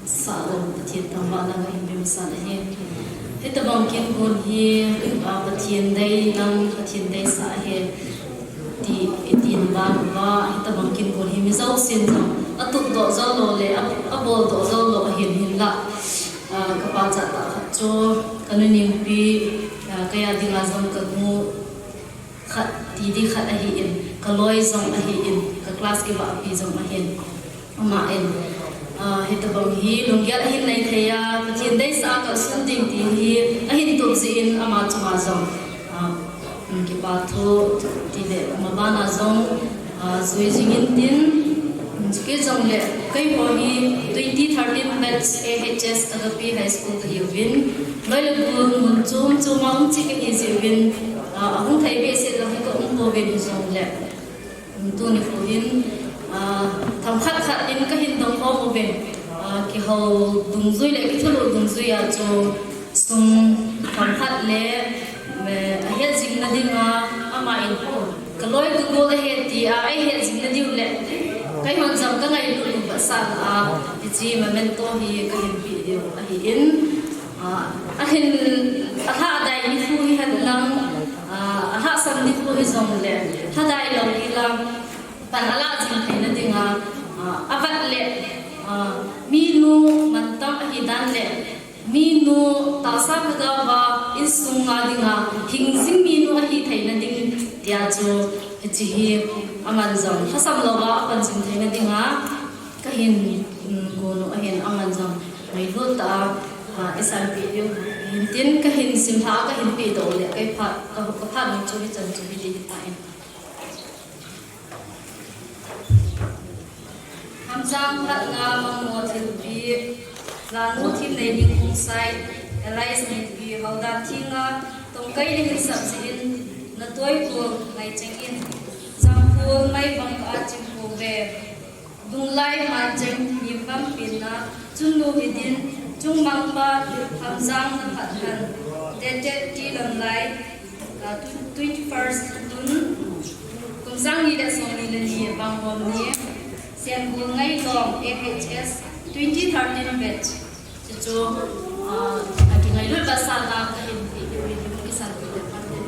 sah lou Pathen thangvahna kahin pe masan ahi. Hitobang kin gon hi, ah, Pathen dei lang, Pathen deisah ahi, ti, iti na ban uva, hitobang kin gon hi mi jousen jong atup doh jou lou le, a, abol doh jou lou ahin hinlah. Ah, kapachat tah khat chu, kanu Ningpi, ah, kei a dinga jong kanu khat, ti di khat ahi in, kaloi jong ahi in, ka class kibahpi jong ahin. Ama in, ah, hitobang hi lunggel ahin nei thei a, Pathen deisah a kalsun ding ti hi ahin tup jeh in ama chunga jong, ah, um, kipa thu ti le, ama bana jong, ah, jui jing in tin, um, chuti jongle keiho hi twenty thirteen batch A H S Agape High School kahiuvin, loi le gol mun chom chom a um cheh kahi jeh uvin, ah, ahung thei behseh jong hi kaum pouvin hijongle. Tuni kho hin, ah, themkhat khat in kahin dong khom uvin, ah, kihou dungjui le kithulhuh dungjui a chu sum themkhat le, eh, ahet jing nading a, ama in kaloi kagol ahi tia, ahet jing nadiu le, keihon jong kangailut u vetsahna a, hiche memento hi kahin pe diu ahin, ah, ahin, alhadai nikho hi hen lang, ah, alhasam nikho hi jong le, lhadai lou hi lang, pan alah jing theina dinga, ah, avat le, ah, minu mantam ahi dan le, minu tahsa lhagao a insung a dinga, hing jing minu ahi theina ding tia chu, hiche hi aman jong lhasam louva apan jing theina dinga, kahin, um, gon u ahin aman jong ngailut tah a, ah, eisanpeh diu ahin tin kahin simlha a kahin pehdoh le, kei phat, ka, kaphat nom chu hichan chu hiti hitan. Hamjang phatna mangmo thilpi, Lanu Thimneiding Khongsai, Elias Neipi, Haudan thinga, tongkai le hinsap jeh in, natoi kul ngaicheng in, Jangkhol Maivang ka a chim pouve. Dunglai Mancheng Nimbam penna, Chunnu Hidin, Chungmangpa Hamjang naphat hen, Dated T Lamlai, ah, tw-, twenty-first June, kum sang ni le som ni le ni, Vanghom ni, Sengkul Ngaidong, A H S, twenty thirteen batch. Chuchu, ah, akingailut vetsahna kahin pe diu ahi, kisan pe le pan le.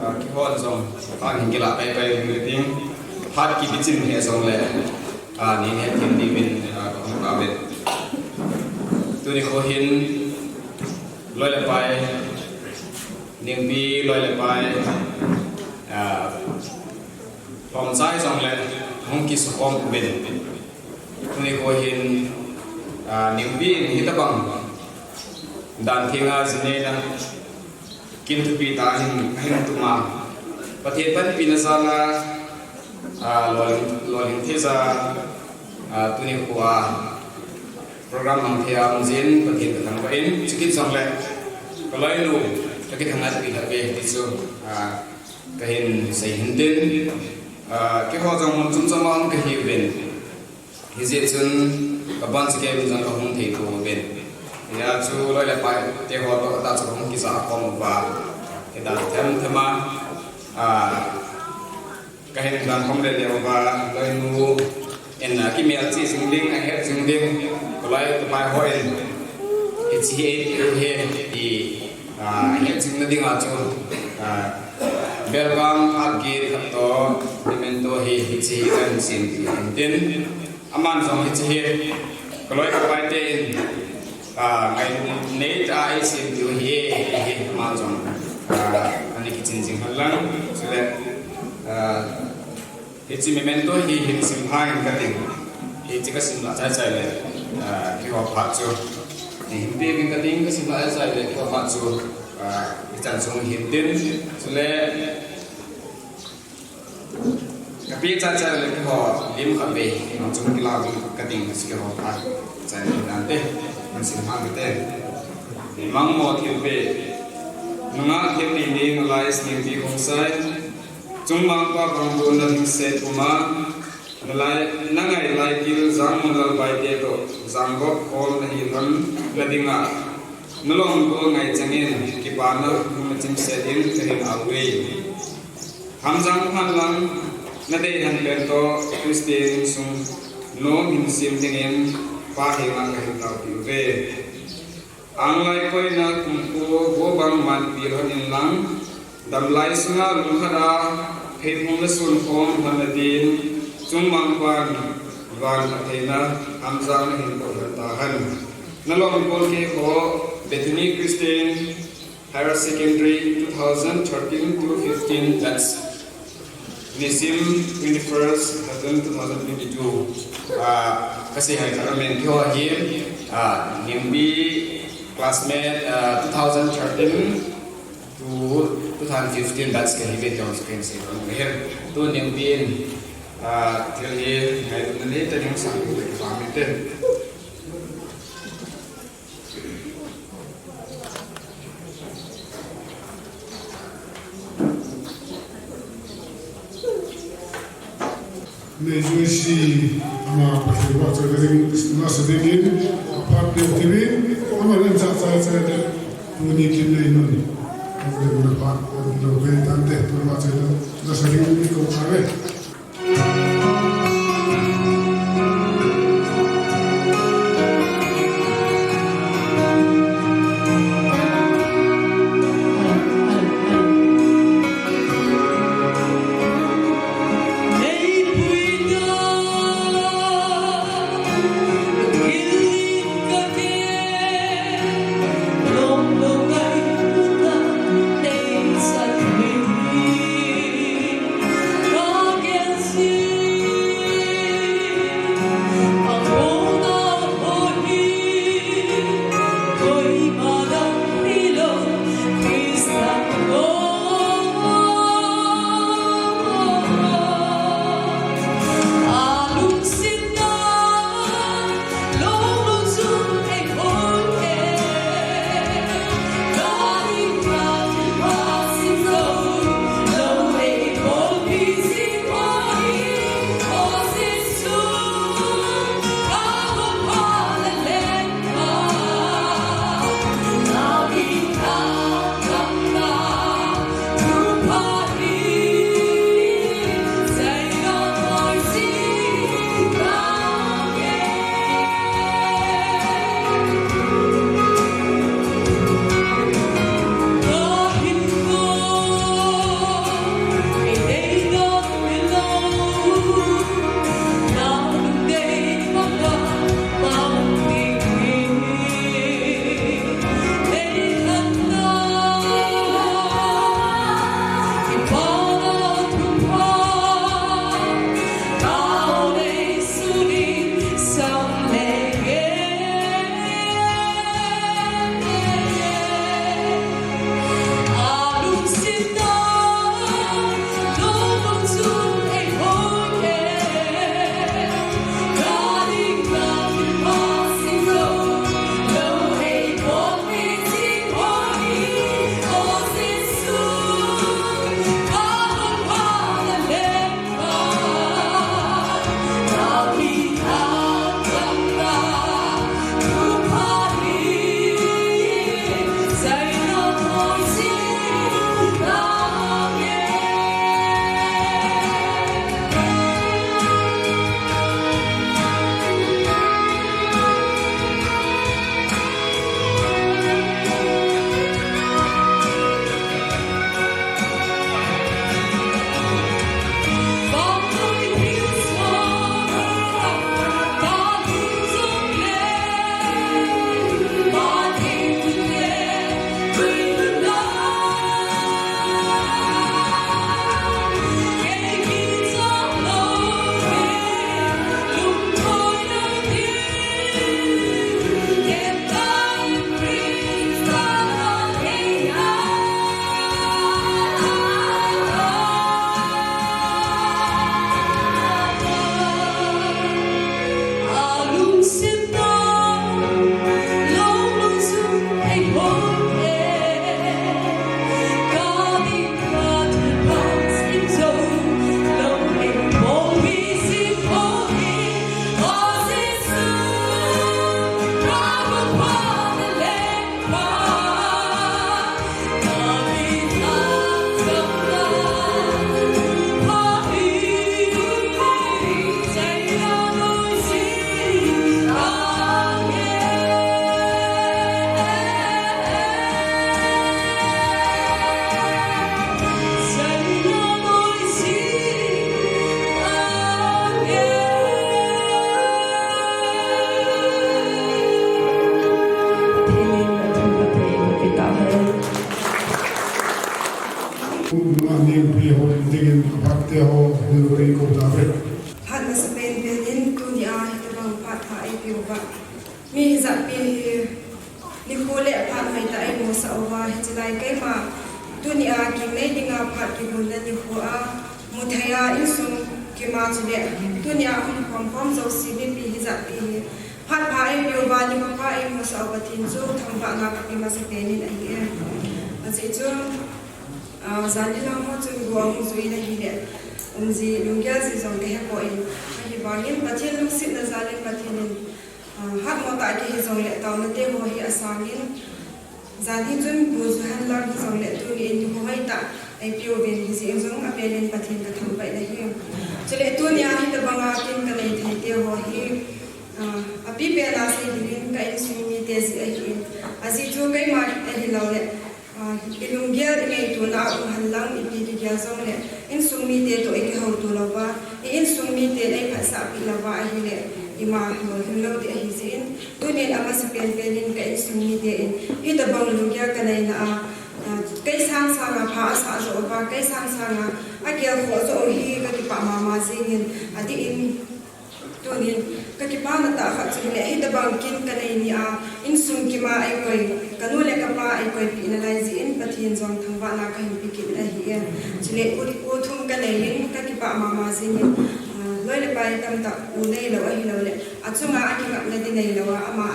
Ah, kihon jong, phat hin kilah paipai ding le ting, phat kibichin he jong le, ah, ni ne tin di min, ah, kahung kave. Tuni kho hin, loi le pai, Ningpi loi le pai, ah, lhomcha jong le, hung kisukhom uvin. Tuni kho hin, ah, Ningpi in hitabang dan thenga jinei na kin thupi tah hin, hin tuma. Pathen panpina jal a, ah, lolhing, lolhing thei jal a, ah, tuni kho a program mang thei a um jin, Pathen kathangvah in, chukit jong le, kaloinu, kakithangvah pi lhah ve, ti chu, ah, kahin sei hin tin, ah, keiho jong mun chom chom a um kahi uvin. Hijeh chun, kabon chu kei mun jong kahung thei pouvin. Hijeh chun loi le pai te ho toh tah chu kahung kija khom uva. Kei dan them them a, ah, kahin dan khom le le uva, loinu in, ah, kimel chih jing ding, ahet jing ding, kaloi kapai ho in, hiche hi, hi, hi, ah, ahet jing na ding a chu, ah, Belgaum ap gate khat toh, memento hi, hiche hi kahin sem ti hin tin. Aman jong hiche hi, kaloi kapai te in, ah, ngai nei tah a eisem diu ahi, ahi, aman jong, ah, ana kichin jing hen lang, chule, ah, hiche memento hi hin sim phah in kating, hiche kasim lah chai chai le, ah, keiho phat chu, hin pe in kating, kasim lah chai chai le, keiho phat chu, ah, hichan chung hin tin, chule, Kapi cha cha le keiho lim khat vei, chung kila vei kating si keiho phat cha le dan te, man sim ha te. Mangmo thilpeh, nunga thil ni ni ngalai sning ti Khongsai, Chungmangpa Vangbunna lhingset puma, nalai, nangai lai gil Jangmunlal Baite toh, Janggop khom nahi lhon na dinga, nalom gol ngai changin, kipana hung nachim set in kahin auve. Hamjang phan lang, nadei lhon pen toh, Christian insung, nom hin sem dingin, Pa henga kahin taopi uve. Anglai koina kumkho, go bang manpi lhon in lang, damlai sunga lungkhat a, pheiphung nasun khom lhon na din, Chungmangpan, van atheina, Hamjang nahin toh lhon tahen. Nalom gol keiho, Bethany Christian, Higher Secondary two thousand thirteen to fifteen batch. Nisim twenty-first June two thousand twenty-two. Ah, kasei hai khat amen keiho hi, ah, Ningpi classmate, ah, two thousand thirteen to two thousand fifteen batch kahi ve keiho second second. Tu Ningpi in Ah, thil hi ngailutna neitah in sang u te, kipah mite. Neijui si ama Pathen vahchoi ding, nasa dingin, aphat peh uvin, ama len cha cha cha te, tuni kin nei nun. Ama len na phat, lo pe tante, tuni vahchoi nasa dingin, ko cha ve. Phat masapen pen in tunia hitobang phat pha eipeuva. Mi hijat pen hi nikho le phat maitah eimosah uva, hiche lai keima tunia kinei dinga phat kihonna nikho a, muthei a insung Kima chule, tunia hung khom khom jouse mipi hijat pi hi. Phat pha eipeuva nikho pha eimusah u Pathen chu thangvahna kape masapen in ahi e. Ajeh chu, ah, jan hi lang ho chun go ahung jui in ahile, umji lunggel ji jong kahepoi. Ahivangin Pathen lungsetna jal in Pathen in, ah, hatmo tah kihi jongle taona te ho hi asangin, jan hi chun bu ju henlang hijongle tuni in nikho hoitah eipeuvin hijeh in jong avel in Pathen kathangvah in ahi. Chule tunia hitobanga kin kanei thei te ho hi, ah, apipen a sei dingin ka insung mite jeh ahin. Ajeh chu keima ahiloule, ah, ilunggel ingaitona a um henlang ipi kigel jongle, insung mite toh ikihouto louva, i insung miten eiphatsah peh louva ahile, ima lolhing lou ding ahijeh in, tunin amasapen pen in ka insung mite in, hitobang lunggel kaneina a, ah, kei sang sanga pha asah joh uva, kei sang sanga agelkhoh joh u hi kakipah mama jengin, adeh in, tunin kakipana tah khat chu hile, hitobang kin kanei nia, insung kima eikoi, kanu le kapa eikoipeh nalai jeh in Pathen jong thangvahna kahin pe kit in ahi e. Chule u, u thum kanei in kakipah mama jengin, ah, loi le pai tamtah u neilou ahiloule, achunga akingapna ding neilou a, ama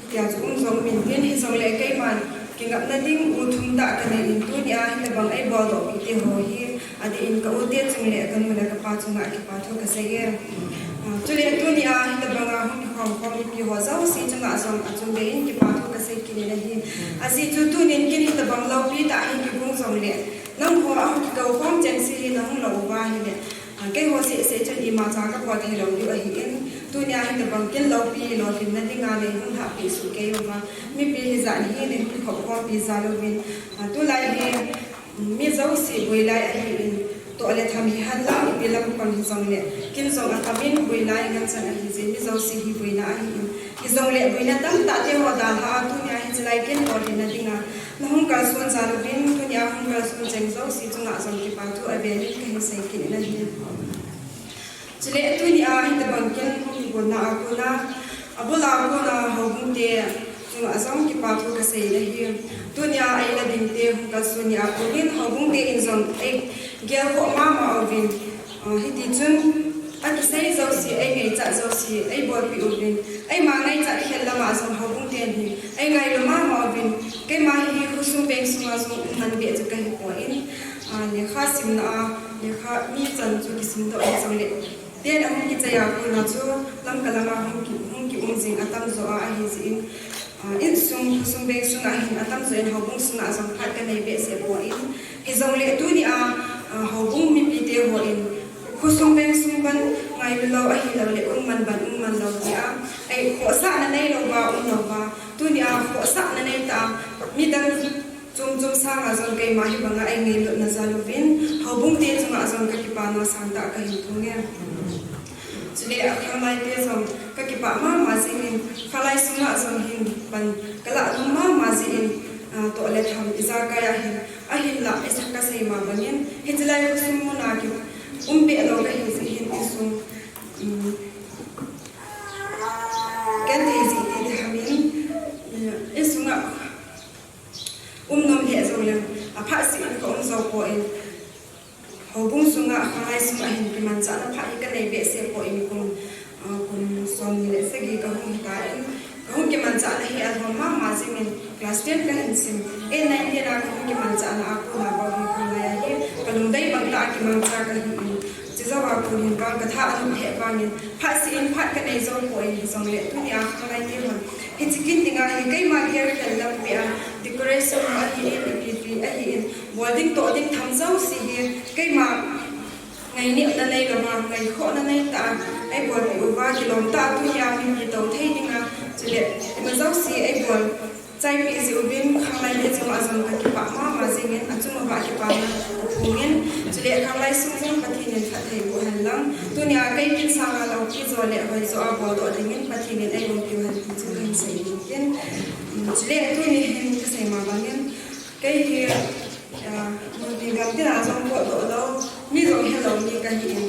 tia chu um jong umin tin, hijongle keiman kingapna ding u thum tah kanei in tunia hitobang eiboldoh peh te ho hi, adeh in ka u te chung le kanu le kapa chunga kipathu kasei e. Ah, chule tunia hitobanga hung kikhom khom mipi ho jouse chunga jong achungnung in kipathu kasei kit in ahi. Ajeh chu tunin kin hitobang loupi tah hi kibung jongle, nangho ahung kikou khom chengse hi nahung lou uva ahile, ah, keiho seh seh chun imacha kabol theilou diu ahin, tunia hitobang kin loupi lolhinna dinga neihung lhahpeh soh kei uva, mipi hijat hi neihung kikhop khompi jal uvin, ah, tulai hi, mi jouse boi lai ahin, toh le tham hihen lang ipi lampang hijongle, kin jong akam in boi lai ngen chan ahijeh in, mi jouse hi boina ahin, hijongle boina tamtah te ho dalha a tunia hiche lai kin lolhinna dinga nahung kalson jal uvin, tunia hung kalson cheng jouse chunga jong kipathu avel in kahin sei kit in ahi. Chule tunia hitobang kin hung kigonna a kona, abul a kona houbung te chunga jong kipathu kasei in ahi. Tunia eina ding te hung kalson nia konin houbung te in jong eigelkhoh mama uvin, ah, hitichun akisei jouse, eingaichat jouse eibolpeh uvin, eima ngaichat khel lama jong houbung ten hi eingailu mama uvin, keima hi khosung veng sunga jong um man beh chu kahipoi, ah, lekha simna a, lekha mi chan chu kisimdoh hijongle, ten ahung kichai a kona chu Lamka lama hung ki, hung kium jing atamjo a ahijeh in, ah, insung khosung veng sunga hin atamjo in houbung sunga jong phat kanei behseh poi, hijongle tunia, ah, houbung mipi te hon khosung veng sung ban ngailu lou ahiloule um man ban um man lou tia, ei khohsahna neilouva um louva, tunia khohsahna neitah a, midang chom chom sanga jong keima hibanga eingailutna jal uvin, houbung te chunga jong kakipana sangtah kahin phong e. Chule akhanglai te jong kakipah mama jengin, khanglai sunga jong hin pan kalah nom mama jeh in, ah, toh le tham ijakai ahin, ahinlah isa kasei ma bangin, hiche lai khosung muna kium peh lou kahi jeh hin insung, um, ken thei jeh ti ham in, um, insunga um nom lheh jongleng, aphat seh in kaum jou poi, houbung sunga khanglai sunga hin kimanchahna phat hi kanei behseh poi, kum, ah, kum somni le sagi kahung hitan, kahung kimanchahna hi alhom mama jengin, class ten kahin sim, eight nine ten a kahung kimanchahna a kona bou hi khanglai a hi kalungdei bang tah a kimangcha kahin, chujou a kon hin vang katha anop lheh vangin, phat seh in phat kanei jou poi, hijongle tunia khanglai te hon hiche kin dinga hi keima gelkhel lampi a decoration ho ahin, ipi ipi ahin, bol ding toh ding tham jouse hi keima ngainepna neilouva, ngaikhohna neitah a eibolpeh uva, kilom tah a tunia mipi tou thei dinga, chule ima jouse eibol chaipeh jeh uvin, khanglai te chunga jong kakipah mama jengin, achunguva kipana kaphongin, chule khanglai sung jong Pathen in phatthei boh henlang, tunia kei kin sanga loupi jo le hoijo a boldoh dingin Pathen in eiumpiu hen ti chu kahin sei in tin, chule tuni hin kasei ma bangin, kei hi, ah, muntin gamtin a jong potdoh lou, mi jong helou mi kahin,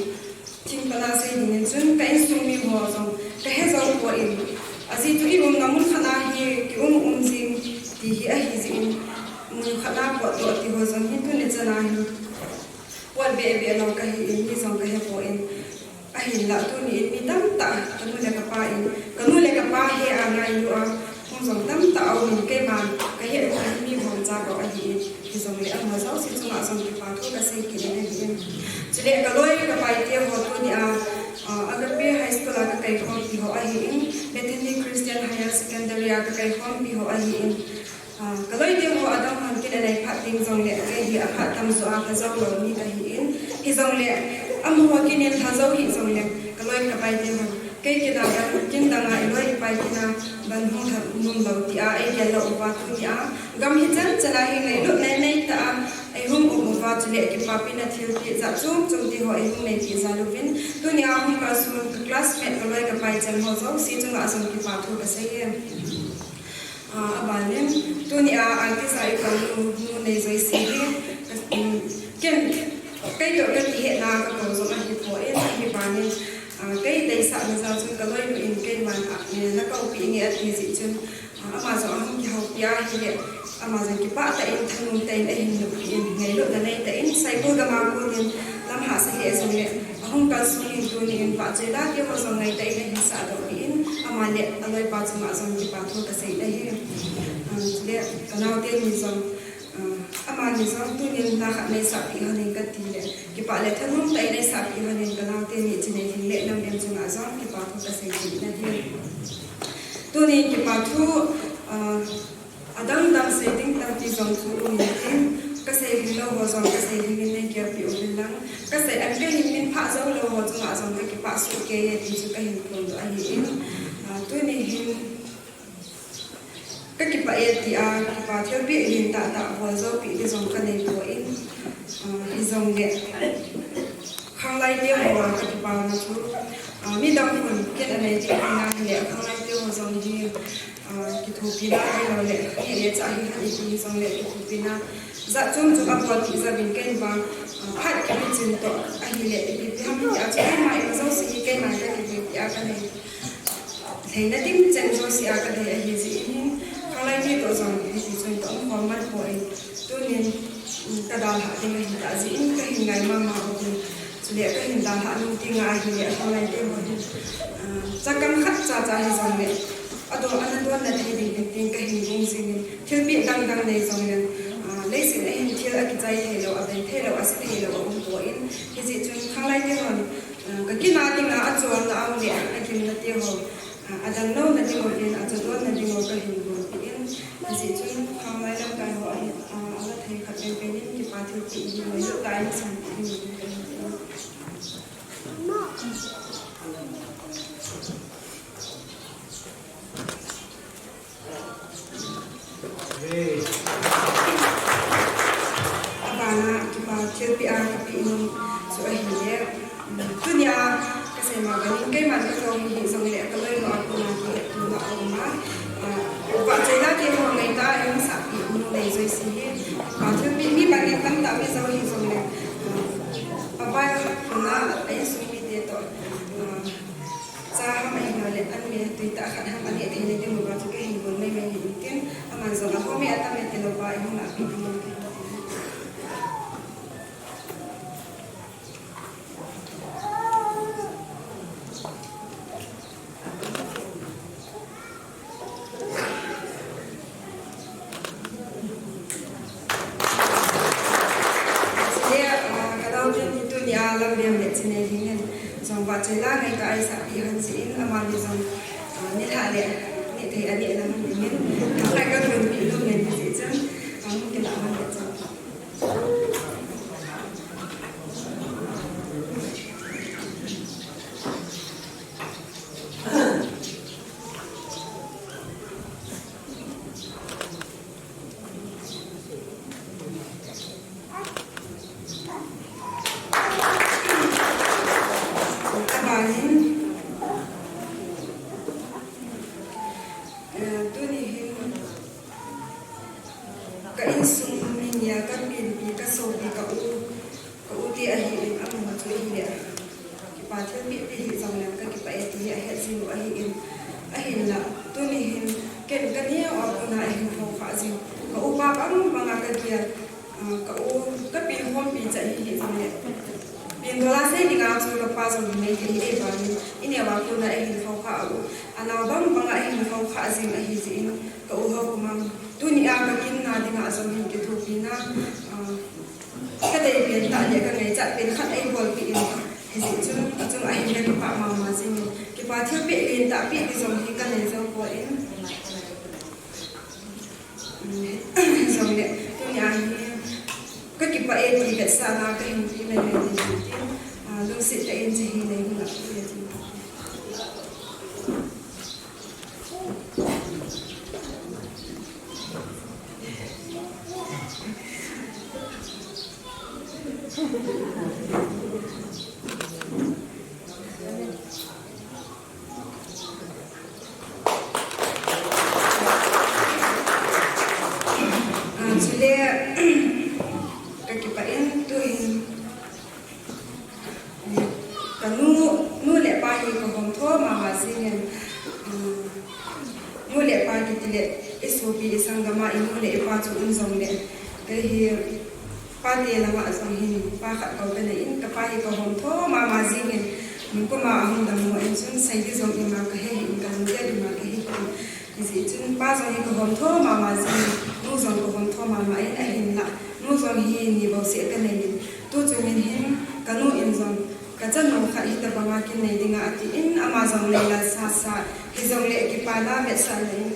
thingpana sei dingin chun ka insung mi ho jong kahe jou poi, ajeh chu iumna mun khat a hi kium um jing ti hi ahijeh in, mun khat a potdoh ti ho jong hi tuni chan a hi pot beh beh lou kahin, mi jong kahe poi, Ahinlah tuni in mi tamtah, kanu le kapa in, kanu le kapa he a ngailu a, hung jong tamtah aum in, keiman kahet u hi mi hon cha bou ahi in, hijongle amaho jouse chunga jong kipa thu kasei kit in ahi in. Chule kaloi kapai teho tuni a, ah, Agape High School a kakaikhompi ho ahi in, Bethany Christian Higher Secondary a kakaikhompi ho ahi in. Ah, kaloi teho adang hon kin anei phat ding jongle, kei hi aphat tamjo a lhajou lou mi kahi in. Hijongle, amaho kin in lhajou hih jongle, kaloi kapai teho. Kei kin a ban, kin dang a iloi ipai kin a ban hung lha nom lou tia, eigel lou uva tuni a. Gam hi chan chan a hi ngailut nei nei ta a, eihung um uva chule kipapina thilpeh jat chom chom teho eihung neipeh jal uvin. Tuni a hung kalson ka classmate kaloi kapai chan ho jouse chunga jong kipa thu kasei e. Ah, abanin, tuni a, ah, kisa i kanu, nu Neijoisi hi, um, ken, kei toh kakihetna kakou jong ahipoi, abanin, ah, kei deisahna jal chun kaloinu in keiman, ah, eh, nakoupeh inge ati jeh chun, ah, ama jong ahung kihoupi ahile, ama jong kipah tah in thanom tah in ahin noppeh in, ngailutna nei tah in, Saikul gam a kon in, lam hahsa hih jongle, ahung kalson in tuni in vahchoi la teho jong ngai tah in ahin sahdoh peh in, ama le aloipa chunga jong kipa thu kasei ahi. Ah, chule kanaote ni jong, ah, amani jong tuni in la khat neisahpeh hon in kati le, kipah le thanom tah in neisahpeh hon in kanaote ni Chinei Lhinglet Lamrem chunga jong kipa thu kasei kit in ahi. Tuni in kipa thu, ah, adang dang sei ding tampi jong chu um intin, kasei lhing lou ho jong kasei lhing in neigelpeh uvin lang, kasei an kahin min phah jou lou ho chunga jong kakipah soh kei e ti chu kahin phondoh ahi in, ah, tuni hin kakipah e tia kipa thilpeh lentah tah bol joupeh ding jong kaneipoi, ah, hijongle khanglai teho a kakipana chu, ah, midang hon kin anei ding ahile khanglai teho jong hi, ah, kithopina ahiloule, neh le chah hihen ipi hijongle kithopina jat chom chom abolpeh jouvin keiman, ah, phat kipe chin toh ahile ipi ipi ham hitia chu keima ima jouse hi keiman kakipeh tia kanei. Theina ding chen jouse a kanei ahi jeh in, khanglai te toh jong hiti chun kaumkhom man poi. Tunin, um, kadalhah ding ahitah jeh in kahin ngai mama uvin. Chule kahin dalhah nom ding ahile khanglai teho hin, ah, chakam khat chacha hijongle, adon, ana donna thei ding hintin kahin gong jingin, thilpeh dang dang nei jongle, ah, leiset a hin thil akichai theilou, aben theilou, ase theilou aumpoi. Hijeh chun khanglai tehon, ah, kakina dinga acholna aum le agimna teho, ah, adang louna ding uvin, achadonna ding u kahin bolpeh in. Hijeh chun khanglai lamkai ho ahin, ah, ala thei khat penpen in kipa thilpeh hi ngailutah in sanpeh ding uvin kahin ti. Abana kipa thilpeh a kapeh nom chu ahile, um, tunia kasei ma bangin keiman kajou hi hijongle kaloinu a kona kihettohna aum a, ah, vahchoila teho ngaitah a eihung sahpeh nu Neijoisi hi, ah, thilpeh mi bangin tamtah mi jou hijongle, ah, avai khat kona a insung mite toh, ah, cha ham ahiloule an me twi tah khat ham aneh theina diuva chu kahin bol maimai hi intin, aman jong aho mi atam e tilouva eihung lahpeh dingin kahin ti. Chule, ah, kanaoten hi tunia Lamrem le Chinei Lhingin jong vahchoila ngaitah a eisahpeh hon jeh in amani jong, ah, nilhah le nehthei anehna hon dingin, ah, khanglai kagonpeh nom in hijeh chun, ah, hung kilah hon le chun. Abanin, eh, tuni hin ka insung mi nia, ka penpi, ka sopi, ka u, ka u te ahin, amaho chu ahile, kipa thilpeh peh hih jongleng kakipah e ti hi ahet jing u ahin, ahinla, tuni hin ken kaneo a kona ahin thoukhah jing, ka upa bang banga kagel, ah, ka u, ka pen khompi cha hi hih jongle, pen dola sei dinga chu ka Pa jong hi nei thei hi ei vangin, i neo a kona ei hin khoukhah u. Anao bang banga ei hin khoukhah jing ahi jeh in, ka u ho kumang. Tunia ka ginna dinga jong hin kithopina, ah, ka deipen tah le ka ngaichat pen khat ei bolpeh in. Hijeh chun, achung ahin ka kipah mama jingin. Kipa thilpeh lentah peh ding jong hi ka nei jou poi. Hijongle, tunia hi ka kipah e ti vetsahna ka hin pe mai mai ding ahi tin, ah, lungset tah in hiche hi nei hung a pe le tin. Ah, chule, ka kipah in tuhin, ka nu, nu le pa hi ka hom tho mama jingin, ah, nu le pa kiti le, i sopi i sanggam a i nu le i pa chu um jongle, kei hi, Pa te lama jong hin, pa khat kou ka nei in, ka pa hi ka hom tho mama jingin, nikum a ahung dammo in chun, sei ding jong ima ka he hih in, ka lunggel ima ka he hih in. Hijeh chun, pa jong hi ka hom tho mama jingin, nu jong ka hom tho mama in, ahinlah, nu jong hi ni bou seh ka nei in. Tu chungin hin, ka nu in jong, ka chanu khat hitabanga kin nei dinga ati in, ama jong nei lal sasa, hijongle kipana vetsahna in,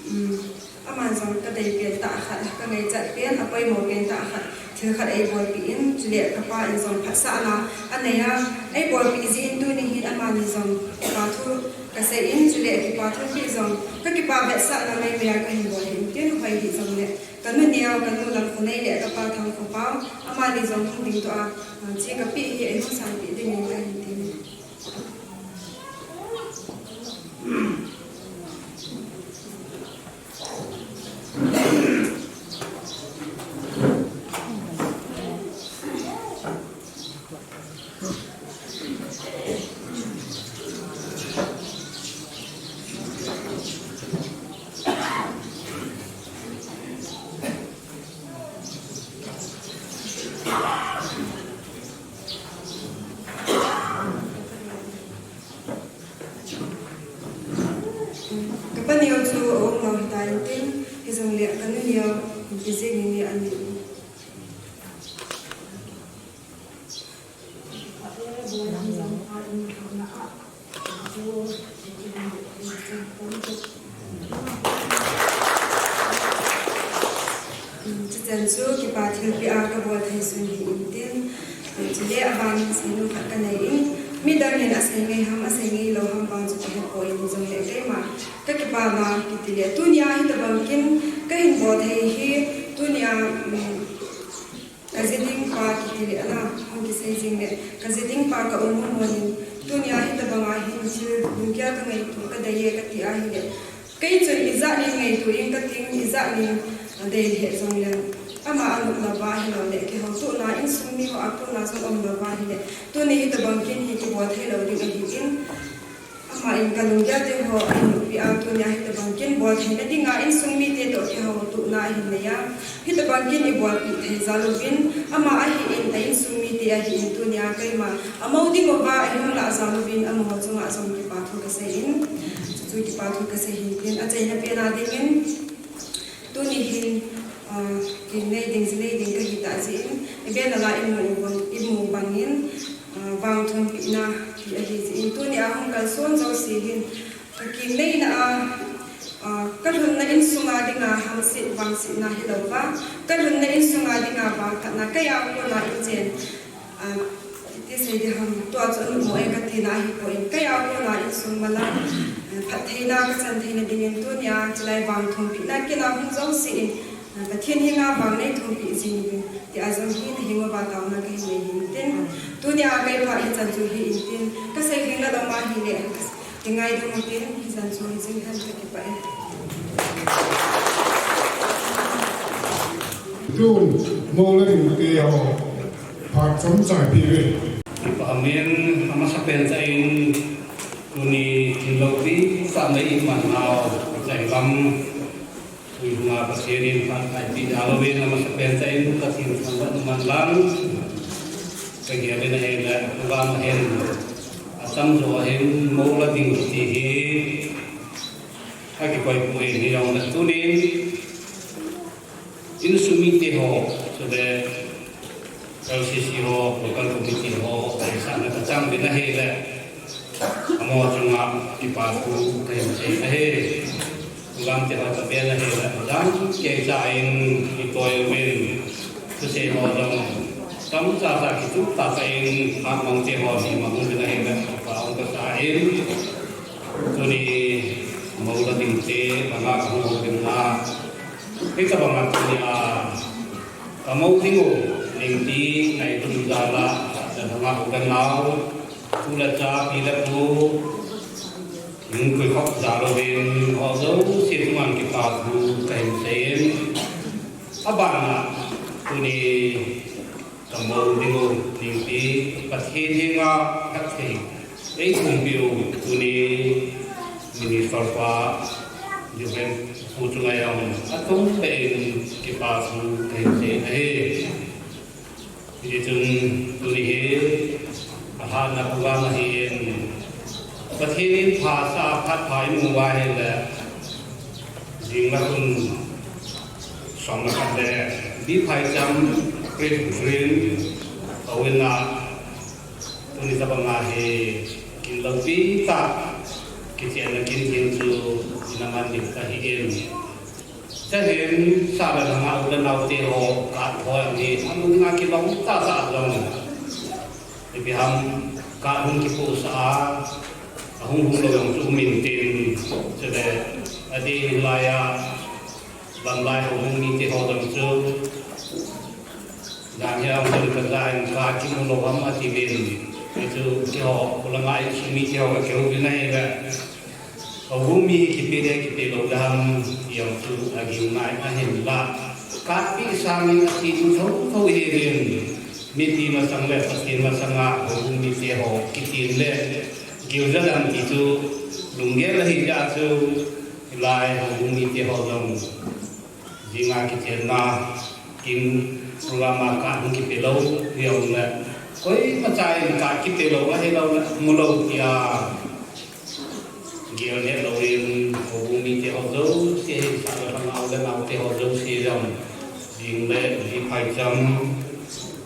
um, Aman jong ka deipen tah khat, ka ngaichat pen, apoimo pen tah khat, thil khat eibolpeh in, chule ka pa in jong phatsahna anei a, eibolpeh jeh in tuni hin amani jong kipa thu kasei in, chule kipa thilpeh jong ka kipa vetsahna maimai a ka hin bol hin tin, hoi hih jongle ka nu neo, ka nu Lamkhonei le ka pa Thangkhopao, amani jong hung dingdoh a, ah, che kapeh hi eihung sanpeh dingin ka hin tin. Ka pa neo chu aum lou hitan tin, hijongle ka nu neo, hung kije nge nge ani. Chuchan chu kipa thilpeh a ka bol thei sun hi intin, chule aban seinu khat ka nei in, midang in asei ngai ham, asei ngai lou ham vang chu ka hepoi, hijongle keima ka kipana kiti le, tunia hitabang kin ka hin bol thei hi, tunia, um, Ka ji ding pa kiti le ana, hung kisei jing le, ka ji ding pa ka um mong mong in, tunia hitabanga hin thil lunggel ka ngaito ka dei e ka ti ahile, kei chun ijat nin ngaito ing ka ting, ijat nin dei le jong le, ama anop louva hilou le, kihoutohna insung mi ho a kona jong um louva hile, tuni hitabang kin hi kibol thei lou ding ahi in, Ama in ka lunggel te ho ahin noppi a, tunia hitabang kin bol theina dinga insung mite toh kihoutohna ahin nei a. Hitabang kin ibolpi thei jal uvin, ama ahin a insung mite ahin tunia keima amau ding uva ahung lah jal uvin, amaho chunga jong kipa thu kasei in. Chuchu kipa thu kasei hin tin, achaina pen a dingin. Tuni hin, ah, kin nei ding, ji nei ding kahi tah jeh in, iben a la imu bang, imu bangin, ah, vangthumpina ti ahi jeh in, tuni a hung kalson jouse hin, ka kin neina a, ah, ka lhunna insunga dinga hamset vangsetna hilouva, ka lhunna insunga dinga vangphatna, kei a kona inchen, Ah, iti sei ding ham, tua chu anop mo e ka tina ahipoi, kei a kona insung malam, ah, phattheina ka chan theina dingin tunia, chulai vangthumpina kin a hung jouse in, ah, Pathen henga vang nei thumpi jing uvin, tia jong hi nahenguva taona kahin nei hin tin, tunia kei phat hichan chu hi intin, kasei ding la lama hile, Kingai ding utin, hichan chu hi jing hen ka kipah e. Tu, mo le ding te ho, phat chomcha pi ve. Kipa min, amasapen cha in, tuni thil loupi, sa mai iman nau, chai lam, tui huma Pathen in phat kai pi jal uvin, amasapen cha in, Pathen thangvah in man lang. Kagel in ahile, program ahin, atamjo ahin, mou la ding kiti hi akikoipeh in, hijongle tunin insung mite ho, chule L C C ho, local committee ho, aisang na kachang din ahile, amaho chunga kipa thu kahin sei ahi. Program te ho kapen ahile, jam keicha in kitoi uvin, thusei ho jong tamcha cha kichup tah tah in, phat mang te ho hi mang uvin ahile, kipa um kasa in, tuni mou la ding te, banga kahung hou ding a, hitabanga tunia kamou ding u, Lengpi ngailutna jal a, Satlal Lhanga u le nao, u le cha, pi le pu, hung kikhop jal uvin, ho jouse chunga kipa thu kahin sei in, abana tuni kamou ding u, Lengpi, Pathen henga phatthei eithumpi u, tuni Minister pa, Joven pu chunga jong atungpen kipa thu kahin sei ahi. Hichun tuni hi alhahna program ahin, Pathen in phasah a phat pha imu uva ahile, jing la hun som le khat le, B. Phaicham Presbyterian houin a, tuni tabanga hi kin loupi tah kichenna kin ding chu ina man ding kahin, chuhin Satlal Lhanga u le nao te ho, card ho jong hi amu dinga kilom tah tah jong, ipi ham, card hung kipohsah a, ahung hung lou jong chu um intin, chule adeh in hilai a, lamlai houbung mite ho jong chu, jan hi ahung lhun kaja in, card kimu lou ham atiuvin, hichu keiho, khulanga insung mite ho kakihou uvin ahile, houbung mi kipe le kipe lou ding ham ti jong chu aging ngai ahinla, card peh sangin athi thotho ihiuvin, mipi masang le Pathen masanga houbung mite ho kitin le gilja ding ti chu lunggel ahijeh chun, hilai houbung mite ho jong jinga kichenna kin program a card hung kipe lou hijongle, koimacha in card kipe lou ahiloule mu lou tia gel het louvin, houbung mite ho jouse, Satlal Lhanga u le nao te ho jouse jong, jingle B. Phaicham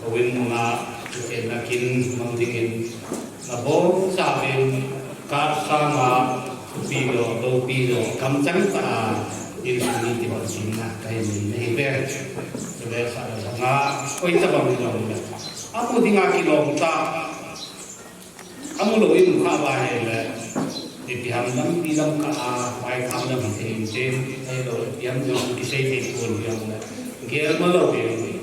houin muna kichenna kin mang dingin nabonchauvin, card sanga thupi jo, loupi jo, kamchang tah a insung mite ho chenna kahin nei ahi ve. Chule Satlal Lhanga, koitabang jongle amu dinga kilom tah, amu lou imu kha uva ahile, ipi ham, lampi lamkah a vaikham jong hithei intin, ahilou ipi ham jong kisei thei pon, hijongle gelma louvin,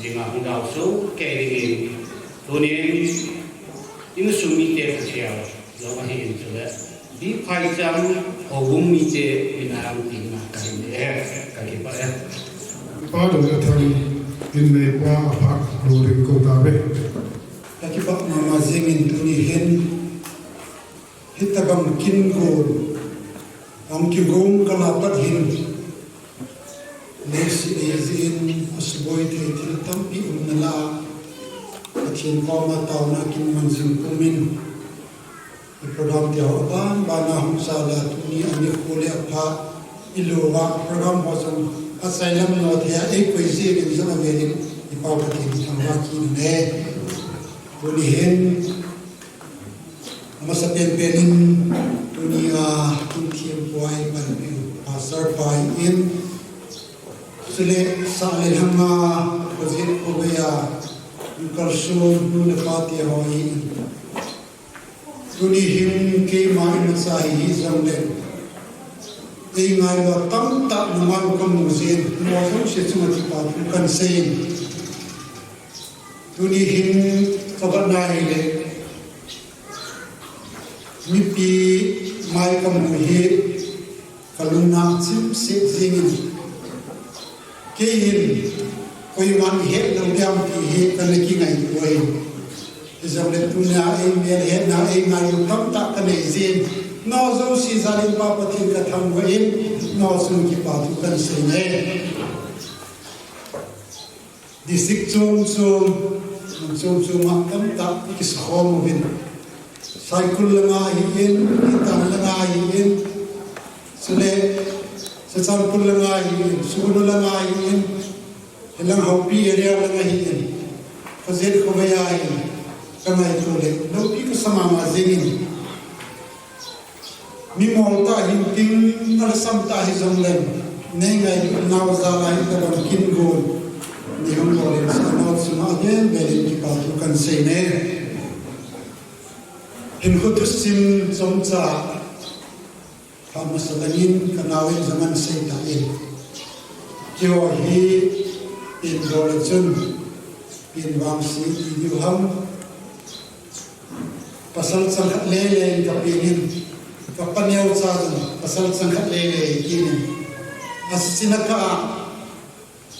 jinga hung dau soh kei dingin, tunin insung mite kachel jong ahin, chule B. Phaicham houbung mite mina hung tina kahin nei e, kakipah e. Pa dong kathang in neipa aphat lou ding kou tauve. Kakipah mama jengin tuni hin, hitabang kin gon, ahung kigong kal a pat hin, leiset eijeh in asuboi thei thil tampi um nalai a, Pathen koma taona kiman jing pumin, i program te ho aban bana hung jal a, tuni anikho le apha, ilouva program ho jong asailam lou thei a, eikoi jeh in jong avelin, i Pa Pathen ithangvah kit in e. Tuni hin, amasapen pen in, tunia kin thempu a eipanpiu Pastor pa in, chule Satlal Lhanga project khoa kalson nu le pa te ho in, tuni hin keima imacha hi hijongle, eingailu tamtah nangho kamu jeh in, nangho jouse chunga kipa thu kahin seiyin. Tuni hin kavetna hile, mipi mai kamu hi kalungna chimset jengin, kei hin koiman ihet lou diam ti hi kana kingaito ahi. Hijongle tunia eimelhetna, eingailu tamtah kanei jeh in, nangho jouse jal in Pa Pathen kathangvah in, nangho chunga kipa thu kahin seiye. District chom chom, Chom chom a tamtah i kisakhom uvin. Saikul langa hi in, Itang langa hi in, chule Churachandpur langa hi in, Sugnu langa hi in, hilang Haupi area langa hi in, Khojet Khovei a hi in, ka ngaito le, loupi kasa mama jingin. Mi mol tah hin ting, alsam tah hi jong leng, nei ngailutnau jal a hitabang kin gon nei hung bol in, sa nau chunga gel bel in kipa thu kan sei ne. Hinkho thusim chomcha, phat masa lengin ka nau in jong an sei tan. Keiho hi, in bol chun, in vangse ti diu ham. Pasal chang khat lele in ka peng in, ka pa neocha jong pasal chang khat lele in kei in. Asisina ka,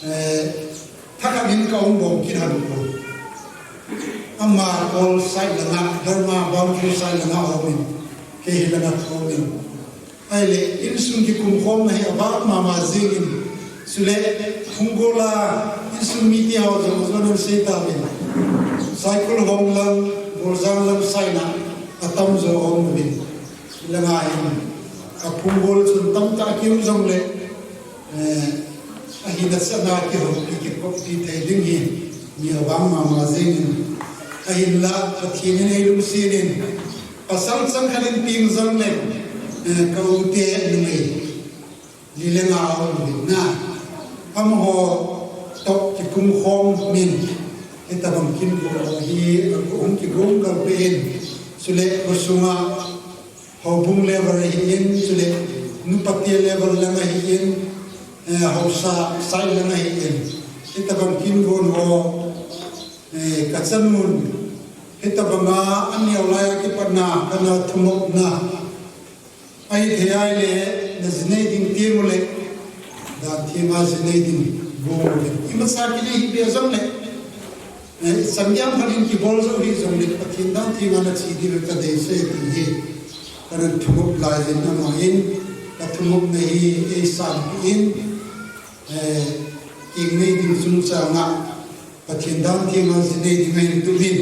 eh, thakhat in ka um bom kit hal ko. Ama kol side langa, Burma boundary side langa um in, kei hi langa um in. Ahile, insung kikum khomna hi abang mama jingin, chule, Phunggol a, insung mite ho jong, jong an sei tauvin. Saikul hong lang, Boljang lang side na, atam jo hong uvin. Langa hin, a Phunggol chun tamtah kium jongle, eh, ahina chana kihoupi kikoppi thei ding hi, mi abang mama jingin. Ahinla, Pathen in eilungset in, pasal chang khat in peng jongle, eh, ka u te numei li le nga um uvin na. Amaho toh kikum khom min, hitabang kin gon hi, hung kigon gal peh in, chule khosunga houbung level ahi in, chule nupa te level lang ahi in, eh, haosa side lang ahi in, hitabang kin gon ho, eh, ka chanun, hitabanga aneo lai a kipatna, kana thumopna, ahithei ahile, na jinei ding teng ule, dan thenga jinei ding gon ule. Imacha kinei hi be jongle, eh, ichan geiya phat in kibol jou hi jongle, Pathen dan thenga na che diu ka deisah e ti hi. Kana thumop lai jin ama in, ka thumopna hi eisanpeh in, eh, kinei ding chungchanga, Pathen dan thenga jinei ding ahin tumin,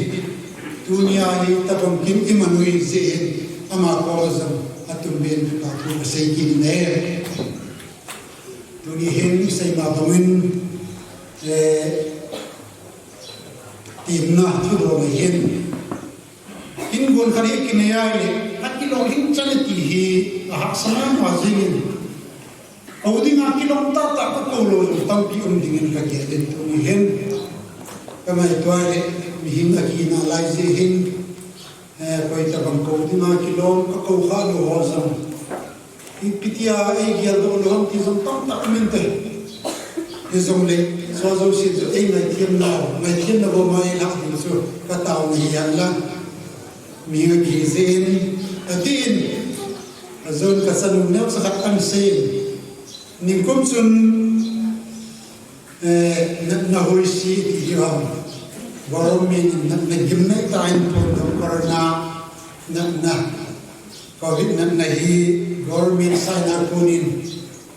tunia hitabang kin iman u jeh in, ama koma jong atumbeh in kipa thu kasei kit in ahi. Tuni hin isei ma bangin, eh, temna thudol ahin. Kin gon khat hi kinei ahile, akilom hing chan e ti hi, ahahsa mama jingin. Kou dinga kilom tahtah ka kou lou jong tampi um dingin ka gel in tuni hin. Ka ngaito ahile, mihem akina lai jeh hin, eh, koi tabang kou dinga kilom, ka kou kha lou ho jong. Ipi tia eigeldoh lou ham ti jong tamtah um inte. Hijongle, hiche jouse chu eingaithemnau, ngaithemna bou ma eilah ding chu ka taona hi hen lang. Mihem akina jeh in, adih in, ajou in ka chanu neocha khat ahin sei in. Nikum chun, eh, natna hoise ti diu ham. Government in natna gimnei tah in phongdoh, corona natna, covid natna hi government side a konin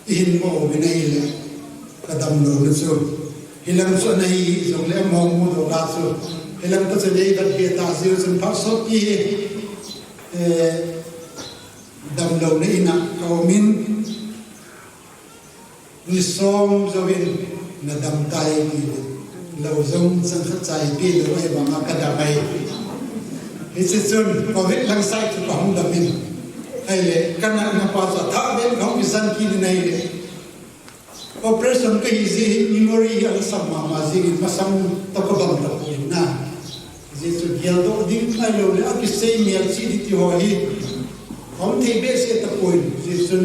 ihin mo uvin ahile, ka damlouna chu. Hilang chu ana hi jongle amaho mudoh la chu. Hilang toh chu eivetbe tah jeh u chun phat sopi hi, eh, damlouna in a ka um in. Ni som jouvin na dam tai ti le. Lou jong chang khat cha ipeh lou ahivanga ka dam ahi. Hiche chun covid lang side chu ka hung dam in. Ahile, ka natna pa chu athah beh in ka hung kisan kit in ahile. Operation kahi jeh hin memory hi alhasam mama jingin masang toh ka bang tapoi na. Hijeh chun geldoh ding ahilouleh akisei melchih ding ti ho hi aum thei behseh tapoi. Hijeh chun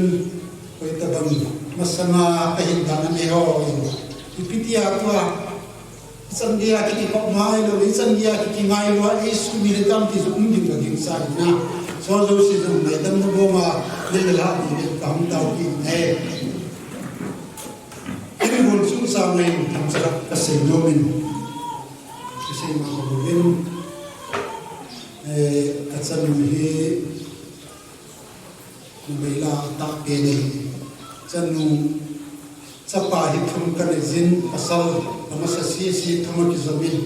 koi tabang masanga kahin dan anei ho in, ipi tia tua ichan geiya kikop ma ahilouleh ichan geiya kikingailua eisumil hitam ti jong um ding ka ginchat in a. Hiche jouse jong ngaidamna boma nei lha ding in ka hung tao kit e. Kin gon chungchang in themcha khat kasei nom in, kasei ma bang in, eh, ka chanu hi numei la atahpen ahi. Chanu, chapa hi thum kanei jin, pasal amasa sese thum akijom in.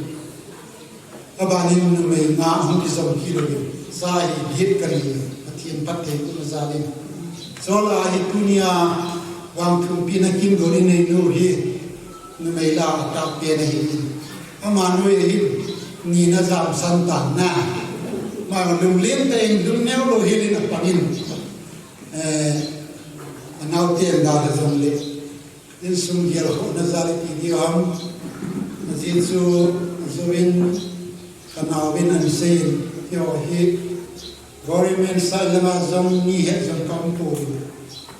Abanin numei nga hung kijom kit uvin, sa hi gift kani, Pathen phatthei um jal in. Chule hi tunia vangthumpi na kin dol in neinu hi numei la atahpen ahi in. Amanu hi nina jamsan tan na. Ama lunglen tah in lungneo lou hel in apangin. Eh, anaote in dalha jongle. Insung gel khohna jal ipi diu ham. Ajeh chu, ajou in, kanaovin ahin seiyin, keiho hi government side langa jong mi het jong kaum pouvin.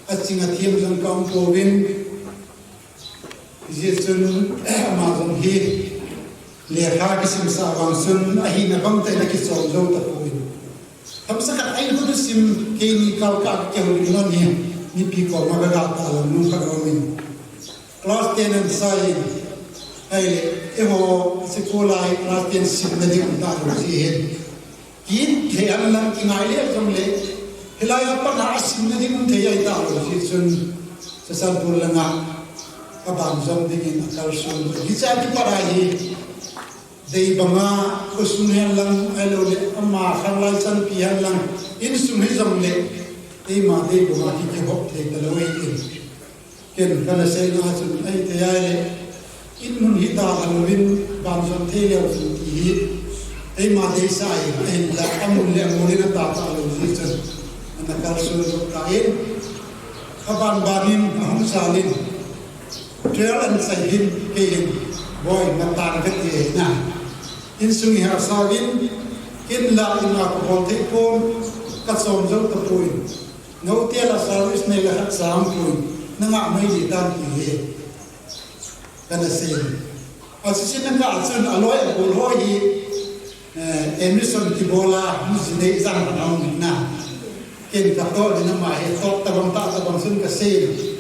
Aching athem jong kaum pouvin. Hijeh chun, ama jong hi lekha kisimsah vang chun, ahina bang tah in akichom jou tapouvin. Themcha khat a in hung sim, keini kalkal kihoulim lhon hi, mipi koma kaga tahlang nom khat aumin. Class ten ahin saiyin, ahile, eiho, school a hi class ten simna ding um talou jeh hin. Kithei henlang kingai le jongle, hilai a pat a simna ding um thei ahi talou jeh chun, Churachandpur langa, aban jom dingin akalson. Hiche a kipat a hi, dei banga, khosung henlang, ahilouleh, ama khanglai chanpi henlang, insung hijongle, eima dei banga hi kihop thei talou ahin. Ken kana seina chun ahithei ahile, in mun hi dalha louvin, ban jom thei leu chun ti hi, eima deisah ahin, ahinla, amun le amun in atah talou jeh chun, ana kalson lou tan, aban banin, ahung jalin, twelve ahin chai hin, keihin, boi, matan kati ahi na. Insung hi hahsa uvin, ken la in a kabol thei pon, kachom jou tapon. Naote la service nei le khat sam pon, nangah mai ding tam ti hi. Kana sei. Asei na kah chun aloi agol ho hi, eh, admission kibol a, muji nei jang na um na. Ken katoh ding ama hi, toh tabang tah tabang chun kasei.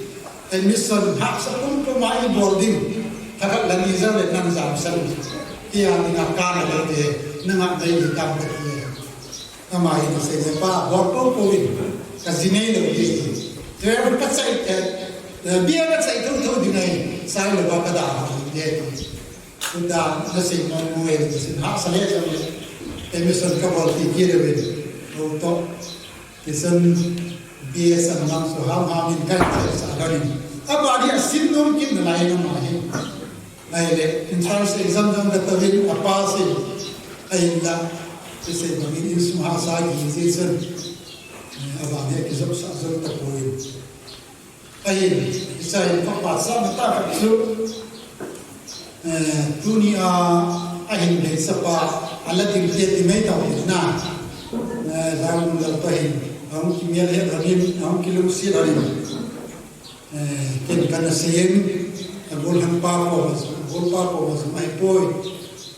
Admission hahsa pum pum a ibol ding. Thakhat la ni jou le nang jamsan. Kei a dinga kana lou te, nangah mai ding tam kati. Ama hin asei le pa, bol poupou in, kaji nei lou ding. Twelve kachai, eh, eh, B A kachai thouthou ding ahi, sai lou va kada ding. Tuta nasei nom nom e, sin hahsa le jongle, admission kabol ti kit uvin, lou toh. Kisan B A san lang su ham ham in kan chai sa lhon in. Abani asim nom kit nalai in ama hi. Ahile, entrance exam jong katoh in, apass in, ahinla, kisei bangin insung hahsa jiji chun, eh, abani akijopsah jou tapon. Ahin, hiche a hin kapachatna tah khat chu, eh, tunia, ahin deisahpa, ala ding te ti mai tau hin na, eh, Lamlal toh hin, ahung kimel het lhon in, ahung kilungset lhon in. Eh, ken kana seiyin, agol lhang pa koma jong, agol pa koma jong ahipoi.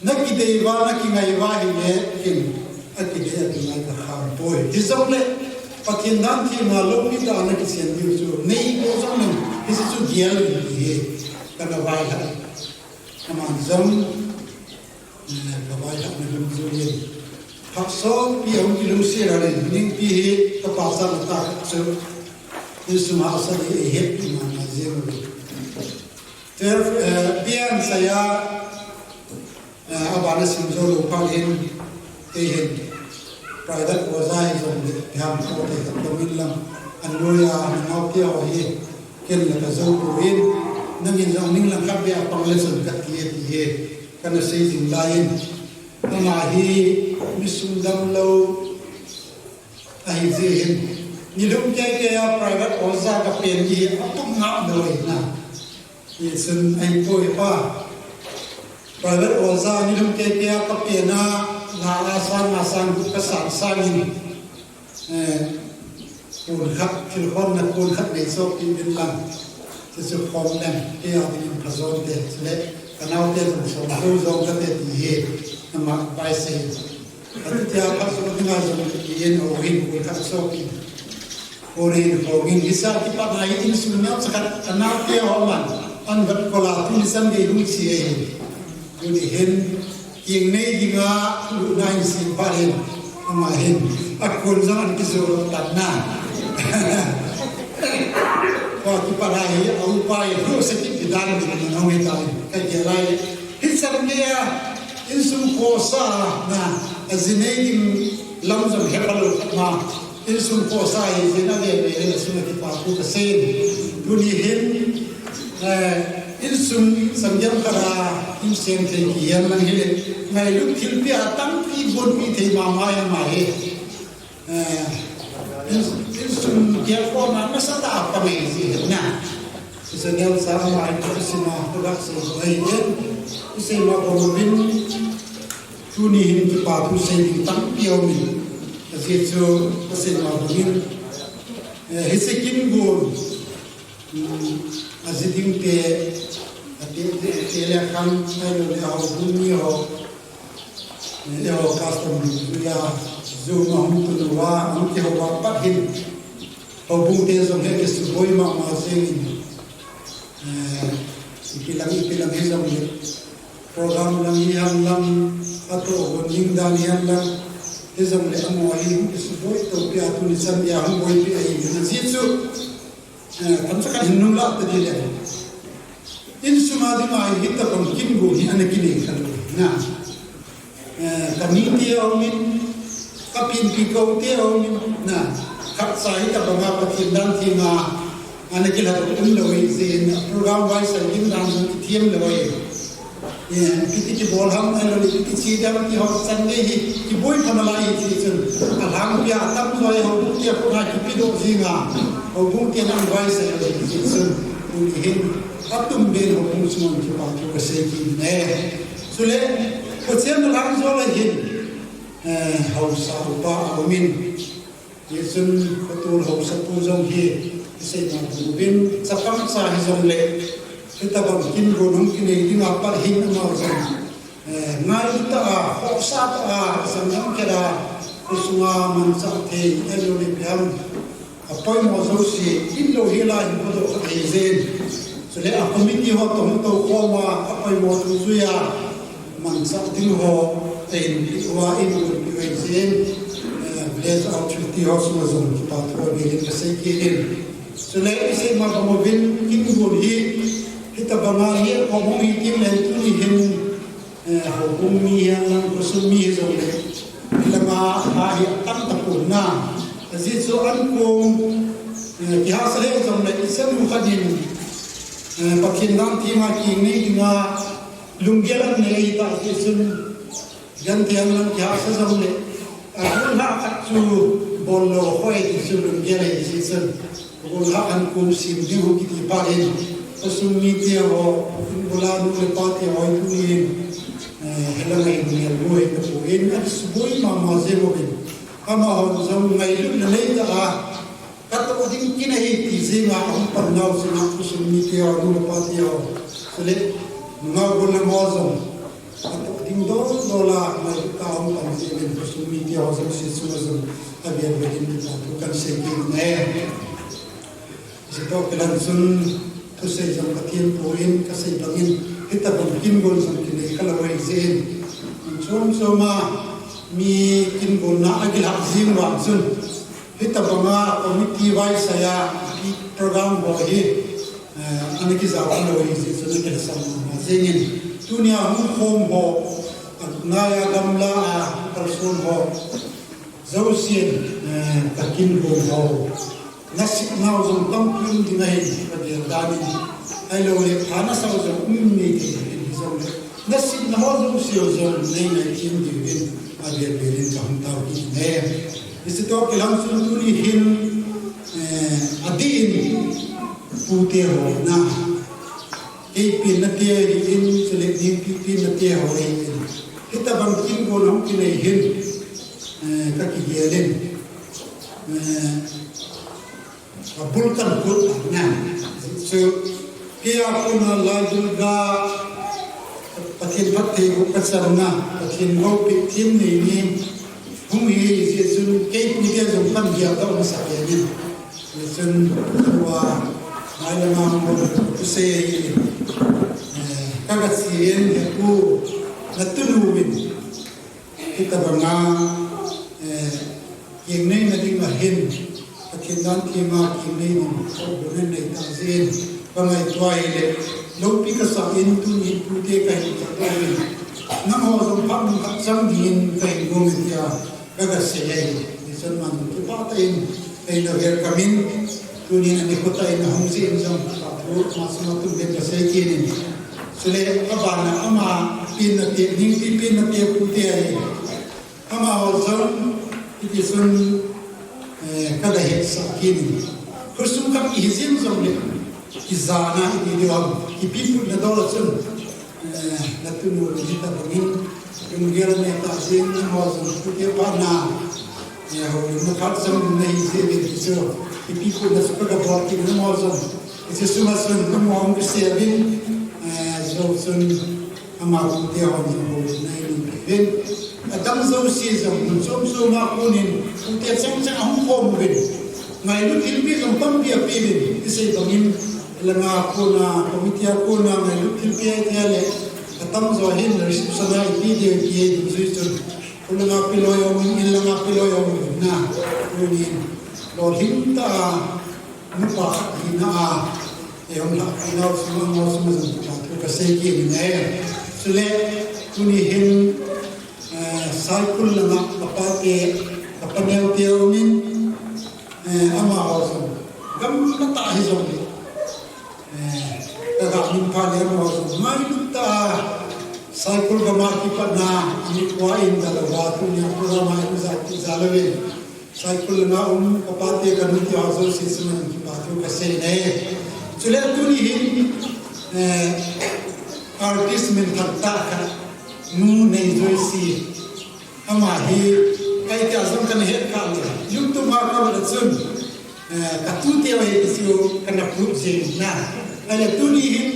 Nakidei uva, nakingai uva ahile, ken akidei akingai kakham poi. Hijongle, Pathen dan themna loupitah a nakichen diu chu, nei bou jongleng, hiche chu gel in ti hi, kana vailhah. Aman jong, eh, kavailhahna dungjui in. Phat sopi ahung kilungset lhon in, ningpi hi kapachatna tah chu, insung hahsa hi eihet kit nalai jeng uve. Twelve, eh, B A ahin chai a, eh, abana sim jou lou phat in, kei hin, private oja hijongle, iham toh te khat tomin lang, anoi a, anaote ho hi, ken la kajou pouvin, nangin jong ning lang khat beh a pang le chun kati e ti hi, kana sei jing lai in, ama hi, mi sum damlou, ahi jeh hin, nilhum keikei a private oja kapen hi, apang ngap lou ahi na. Hichun ahipoi pa. Private oja nilhum keikei a kapen a, nga nga sang, nga sang gup kasan sangin, eh, kun khat, thilkhomna kun khat nei sopi uvin lang. Chuchu khom leng, kei a dingin phajon te, chule, kanaote jong somthou jong kate ti hi, ama advice ahi. Atutia phat soh dinga jong in, o hin, kun khat sopi. Korin, korin, hiche a kipat a hi insung neocha khat, anaote ho man, ahin vet kol a, tuni chan gei hung che ahi. Tuni hin, king nei dinga, lutna ahin sem phat in, ama hin, akon jong ahin kijoh lou tan na. Tua kipat a hi, a upa hi, lutset kit dan ding in ahung hi tan, kagel a hi. Hichan gei a, Insung khosa na, ajinei ding lam jong hepha lou ma. Insung khosa hi jina ve ve le sung kipa thu kasei. Tuni hin, eh, insung sanggam khat a, insung thei kihen lang hile. Ngailut thilpeh a tampi gonpi thei mama hi ma hi. Eh, in, insung gelkhohna nasatah a pang ahi jeh hin na. Isei neo sa ama in isei ma, tu ga sei ko ahi jeh. Isei ma bang uvin, tuni hin kipa thu sei ding tampi aum in. Ajeh chu isei ma bang in, eh, hiche kin gon, hmm, aji ding te, ate, te, te le khang, ahilouleh houbung mi ho. Eiho custom dungjuia, Zoom a hung tun uva, hung kihou uva pat hin. Houbung te jong hi kisuboi mama jeng in. Eh, ipi lang, ipi lang hijongle. Program lang hihen lang, atoh hon ding dan hihen lang. Hijongle amaho hi hung kisuboi tohpi a tuni chan geiya hung boipi ahi. Ajeh chu, eh, tamtah khat hin nung lah ta ding le. Insung a dinga hi hitabang kin gon hi ana kinei kha lou na. Eh, ka mite aum in, ka pinpi ka u te aum in, na, khatcha hitabang a Pathen dan theng a, ana kilhat um lou ahi jeh in, program vaisai ding dan jong kithem lou ahi. Eh, ipi ti kibol ham, ahilou le ipi ti che ding ham ti ho chan gei hi, kiboi pha nalai ahi ti chun, alhangpi a atamjo hi houbung te a kona kipedoh jing a, houbung te in ana vaisai lou ahi ti chun, tuni hin, atum ben houbung chunga kipa thu kasei kit in ahi. Chule, Khochen lang jol a hin, eh, haosa upa aum in. Hichun, khotol haosapu jong hi, isei ma bang uvin, chapang cha hijongle, hitabang kin gon hung kinei dinga pat hin amaho jong, eh, ngailut tah a, khohsah tah a, sanggam khat a, khosunga manchah thei, ahilouleh ipi ham, apoimo jouse, in lou hel a hin khodoh kha thei jeh in. Chule a committee ho toh hung toukhom a, apoimo dungjuia, manchah ding ho, ahin peh uva, ahin gonpeh u ahi jeh in, eh, Village Authority ho chunga jong kipa thu avel in kasei kit in. Chule isei ma bang uvin kin gon hi, hitabang a nehkhom hung hi teng le tuni hin, eh, houbung mi hihen lang, khosung mi hijongle, hilanga ahi atam tapon na. Ajeh chu ankong, eh, kihahsa le jongle, ichanu khat in, eh, Pathen dan theng a kinei dinga, lunggel anei ahitah jeh chun, genthei lang kihahsa jongle, agol lhah khat chu bol lou khoi ti chu lunggel ahi jeh chun, agol lhah khat kum sim ding ho kiti phat in, khosung mite ho, in bula nu le pa te ho hi tuni in, eh, helanga hin melmu ahi tapon, akisuboi mama jeng uvin, amahon jong ngailutna neitah a, katoh ding kin ahi ti jeng a, ahung pan nau chunga khosung mite ho, nu le pa te ho, chule, nungah gollhang ho jong, katoh ding dol dol a, ngailut a ahung pan jeh in, khosung mite ho jouse chunga jong, avel vel in kipa thu kahin sei kit in ahi. Hiche toh kilhon chun, thusei jong kathem poi, kasei bang in, hitabang kin gon jong kinei kha lou ahi jeh in, mun chom chom a, mi kin gonna akilhah jing vang chun, hitabang a committee vaisai a, program ho hi, eh, ana kijao lou ahi jeh chun akilhasam mama jeng in. Tunia hung khom ho, angai a gamla a kalson ho, jousen, eh, kakin gon ho, nasepnau jong tampi um ding ahi, kagel dan in. Ahilouleh pha nasau jong um nei thei in hijongle, nasepna ho jouse ho jong nei ngaidam diuvin, avel vel in kahung tao kit in ahi. Hiche toh kilhon chun tuni hin, eh, adeh in pute ho na, kei penna te ahin, chule Nengpi penna te ho ahin, hitabang kin gon hung kinei hin, eh, kakigel in, eh, abul kahin kut na. Chu, keia kona laidul ga, Pathen phattheiboh kachanna, Pathen loupeh themnei ni hung hi jeh chun, kei pute jong kahin geldoh masat in, hichun tua, mailama hung thusei, eh, kagache in, hepu, natunu vin, hitabanga, eh, kingneina dinga hin, Pathen dan theng a kingnei ding, kahin nei tah jeh in, kangaito ahile, loupi kasah in, tuni pute kahin geldoh in, Nangho jong phat mun khat chang dingin kahin gong in tia kaga sei ahi. Hichun aman kipah tah in eina welcome in, tunin ani khuta in ahung jin jong, kipah thu ama chunga tum bep kasei kit in. Chule abana ama penna te, Ningpi penna te pu te ahi. Amaho jong hiti chun, eh, kaga hetsah kit in. Khosung khat ihi jeng jongle, kijana iti diu ham, kipiputna dol a chun, eh, natunu hita bangin, lunggel neh tah jeng, amaho jong pute phatna, eh, houlimna khat jong nahi jeh uvin hichu, kipiputna chu kaga bol kit in amaho jong. Hiche sunga chun amaho hung kisei uvin, eh, jou chun, ama pute hon jong houlimna eihin pe uvin. Adang jouse jong mun chom chom a konin pute cheng cheng ahung khom uvin. Ngailut thilpeh jong tampi ape uvin. Isei bangin, langa kona, committee a kona ngailut thilpeh ahi tia le, atamjo hin reception a ipe diu ipe ding jui chun, kholanga peloi um in, inlanga peloi um in na. Tunin lolhing tah a nupa khat hina a, eihung lhahpi nau chunga, amaho chunga jong kipathu kasei kit in ahi. Chule tuni hin, eh, Saikul langa kapa te, kapa neo te um in, eh, amaho jong gamla tah hijongle, eh, kaga minpha le amaho jong ngailut tah a Saikul gam a kipatna, ani kho a eidalhah uva tunia program a eijao, eijao louvin. Saikul langa um kapate kanu te ho jouse chunga jong kipathu kasei e. Chule tuni hin, eh, artist minthang tah khat, Nu Neijoisi. Ama hi, ahi tia jong kana het kha le, YouTube a kavet le chun, eh, katute ahi ti chu kana prove jing na. Ahile tuni hin,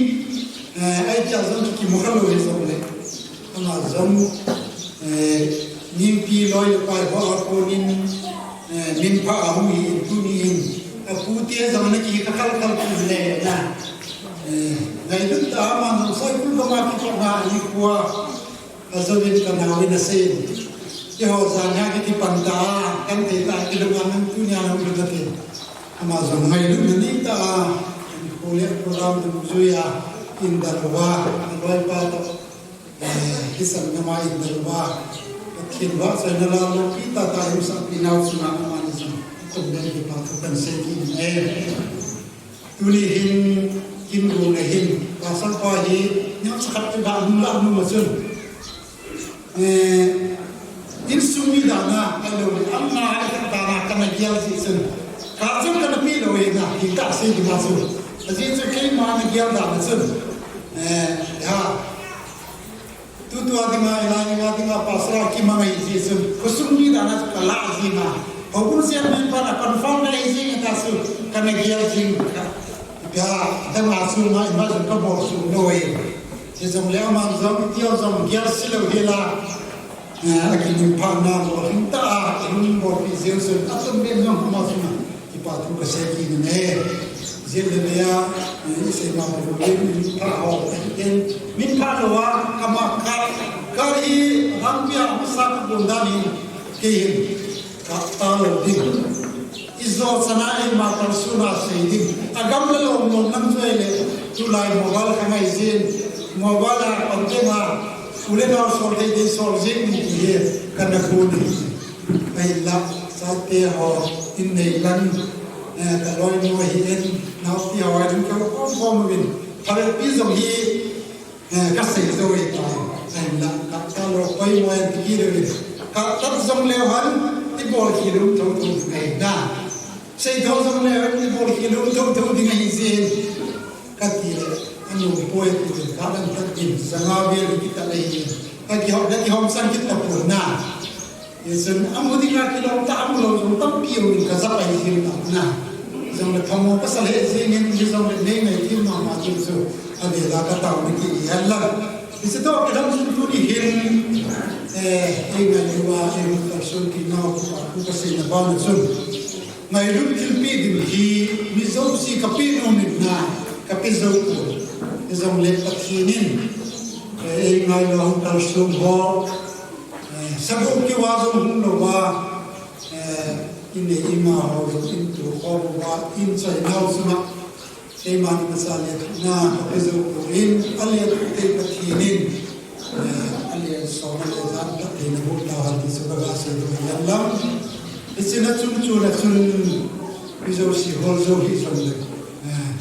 eh, ahi tia jong kimu kha lou hijongle, ama jong, eh, Ningpi loi le pai ho a konin, eh, minpha ahung hi in tuni hin, apute jong ana kikha khal khal kit le na. Eh, ngailut tah a ama jong Saikul gam a kipatna ani kho a, ajouvin kanaovin asei in. Keiho jan hi kipan ta, kan thei ta, kilunga nang tunia nang lung ate. Ama jong ngailutna nei tah a, kho le program dungjui a, eidalhah uva, aloipa toh, eh, hisan gam a eidalhah uva, Pathen vahchoina la loupi tah tah a eihung sahpi nau chunga amani jong, atum den kipathu kahin sei kit in ahi. Tuni hin, kin gong le hin, pastor pa hi, niam sa khat ka ga nung la nung ma chun. Eh, insung mi dan a, ahilou le, ama dan a, kana gel jeh chun. Ka chun kana pe lou e na, ti ka sei di ma chu. Ajeh chu keima na gel dan a chun. Eh, ha. Tutua dinga, hilai a dinga, pastor a kimang ahi jeh chun, khosung mi dan a chu kalah jing a. Houbung chairman pa na confirm na ahi jing a ta chu, kana gel jing ka. Ipi a, dang a chu ma, ima jong kabol chu lou e. Hijongle aman jong, iti jong gel se lou hel a. Eh, akiminpha na lolhing tah a, ahin bolpi jeng chun, atum ben jong ama chunga. Kipathu kasei kit in ahi. Jin le bia, eh, isei ma bou le minpha ho, eh, minpha lou a, ama ka, ka hi, lampi a, masa ka bun dan in, kei hin, kap talou ding. Ijo chana eima kalsona sei ding. Agam le lom lom nang chu ahile, tulai mobile ka ngai jin, mobile a pan te ma, u le nao sol thei thei sol jing ding ti hi, kana bol in. Ahinla, chate ho, in nei lang, eh, ka loinu ahin, naote ho, in ka khom khom uvin. Phabep pi jong hi, eh, ka sei jou ahitai. Ahinla, ka, ka lo poimo ahi ti kit uvin. Ka, ka jong leu hen, i bol khel um tho tho ding ahi na. Sei tho jong leu hen, i bol khel um tho tho ding ahi jeh in. Kati le, anu poi ati le, ka dan tak din, janga vel kita le hi. Ka kihom, ka kihom sang kita pon na. Hichun, amu dinga kilom ta, amu lou jong tampi um in ka ja pai jing ta na. Jongle phamo pasal he jing in, hijongle nei ngai thim mama jing chu, avel a ka taona kihi hen lang. Hiche toh kidang chun tuni hin, eh, ei ngailu a, ei hung kalson pi nau, ka, ka seina bana chun. Ngailut thilpeh ding hi mi jouse ka peh nom in na, ka peh jou poi. Hijongle Pathen in, eh, ei ngailu a hung kalsong ho, eh, sagoh keu a jong hung lou a, eh, in nei in ma ho jong in tu ho uva, in chai nau chunga, keima ni masa le na ka peh jou poi in, a le te Pathen in, eh, a le Sona le jan ka theina bol tauhen ti chu ka ga sei ding ahi lam. Hiche na chun chu na chun, mi jouse hol jou hi chun le. Eh,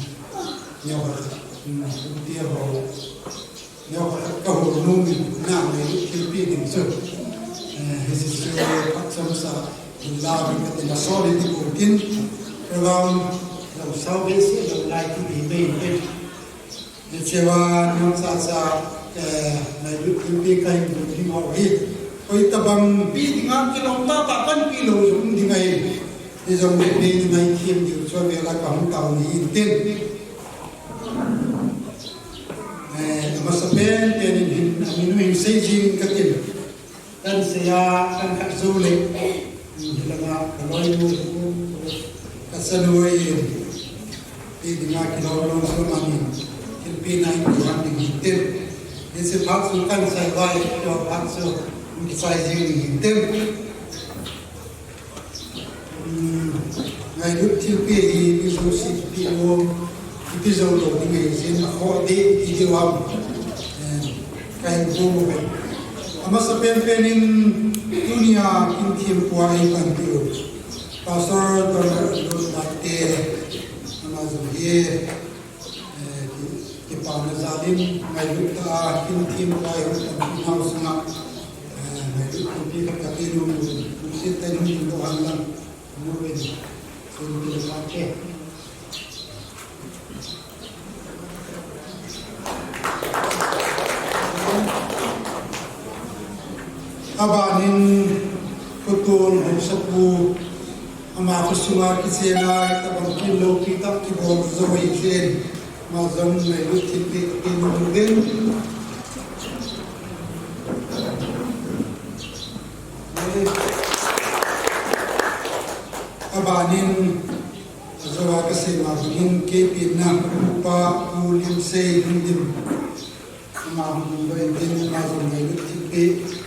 neo ka, hmm, tia ho. Neo ka, ka hol nom in na Ngailut thilpeh ding chu. Eh, hiche chu phat chomcha la ka ti na so le ti ko tin. Program lo sau be se lo lai ti be be. Hichea neo chacha, eh, Ngailut thilpeh kahin bol ding ho hi. Koi tabang peh dinga kilom tah tah kahin peh lou jong ding ahi. Hijongle peh ding ahi thiem diu chu avela kahung tao ni in tin. Eh, amasapen pen in hin, amin u hin sei jing in ka tin. Kan sei a, kan khat jou le. Hilanga ka loinu, ka chanu in, peh dinga kilom lou jong ahin, thilpeh na in kihan ding hin tin. Hiche phat chu kan sei vai, hiche phat chu kichai jing ding hin tin. Hmm, Ngailut thilpeh hi, mi jouse peh lou, ipi jou lou ding ahi jeh in akhoh deh ti diu ham. Eh, kahin bol uve. Amasapen pen in tunia kin thempu a eipanpiu Pastor Doctor Lut Laite, ama jong hi, eh, ki, kipana jal in Ngailut a kin thempu a eipanpi nau sunga, eh, Ngailut thilpeh khat kapeh nom, lungset tah in hung ding lou hen lang. Abanin Khotol Haosapu, ama khosunga kichena tabang kin loupi tah kibol jou ahi jeh in, ama jong Ngailut thilpeh kapeh nom uvin. Abanin, ajou a kasei ma bangin, kei penna upa Pu Limsei Hungdim, ama hung ding doh in tin, ama jong Ngailut thilpeh.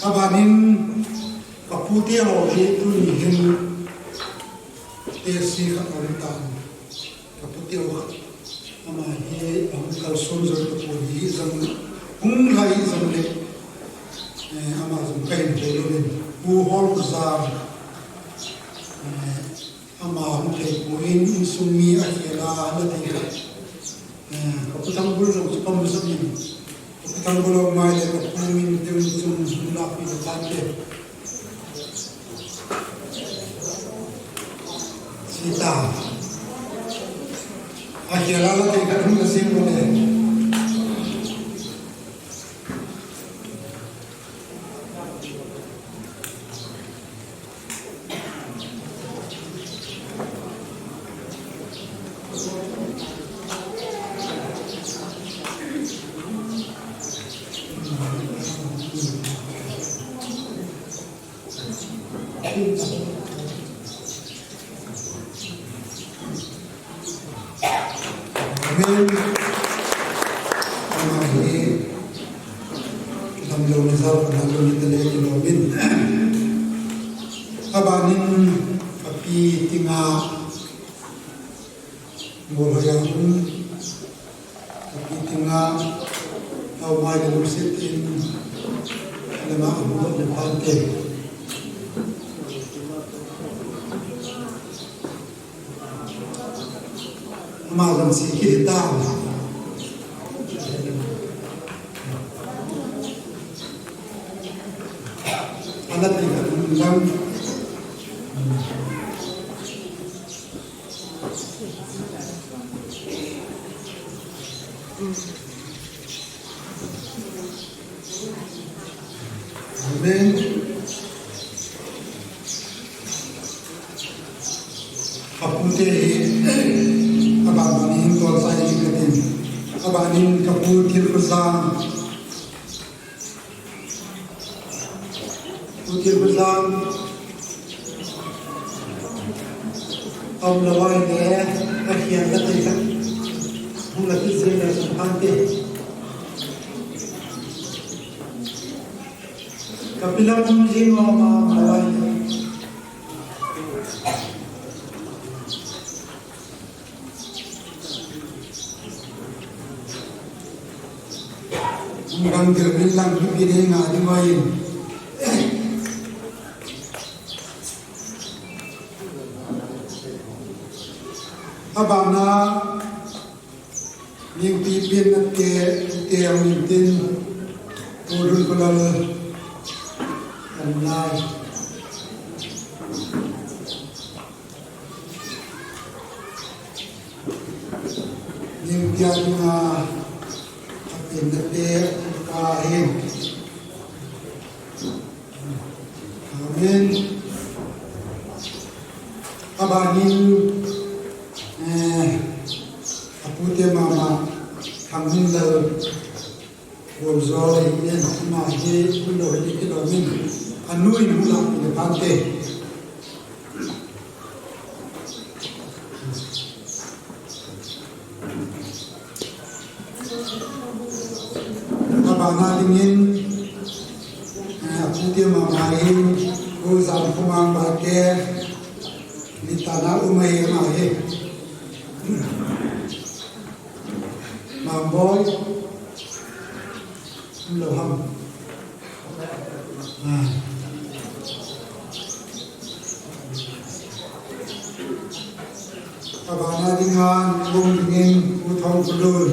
Abanin, kapu te ho hi tuni hin tesi khat aum tan. Kapu te ho khat. Ama hi ahung kalson jou tapon, hijong, hung lha hijongle, eh, ama jong kahin hol uvin. Pu Holkhoza, eh, Ama hung thei poi, insung mi akhel a la thei khat. Eh, ka Pu Thangbul jong chu ka mu jep in. Ka Pu Thangbul jong mai le ka pu min tin chung hung lahpeh le tante. Chuti akhel a la thei khat hung na sem le. Amen. Ama hi damlouna jal, damlouna tah le kilom in. Abanin kapi Tinga, Bolhoia um, kapi Tinga, aumai le lungset in, lama amu le phante. Ama lam si kiti ta. Ala ti ka lam. Amen. Kapu te hi, abanin tolsai katin. Abanin kapu Thilkhojang. Pu Thilkhojang. Aum lou ahile, akhel la thei khat. Hung la kit jeng le chun phante. Ka pilam hung jing o ma ma lai. Hung bang dir min lang hi pi ding a ding oi. Abana Ningpi pen nate, te ang ningtin, Pu Lun Kulal, an lai. Ningpi a dinga, a pen nate, ka hin. Amen. Abanin, eh, apute mama, Thangminlal, Bonzol, amen. Ama hi, ulo hi, kilomin. Anu in hula, ile pante. Abana dingin, eh, apute mama hi, Pu Zamkhomang Baite, nitana umai ma hi. Mangboi, umlo ham. Ah. Abana dinga, Pu Lun dingin, Pu Thongkulun.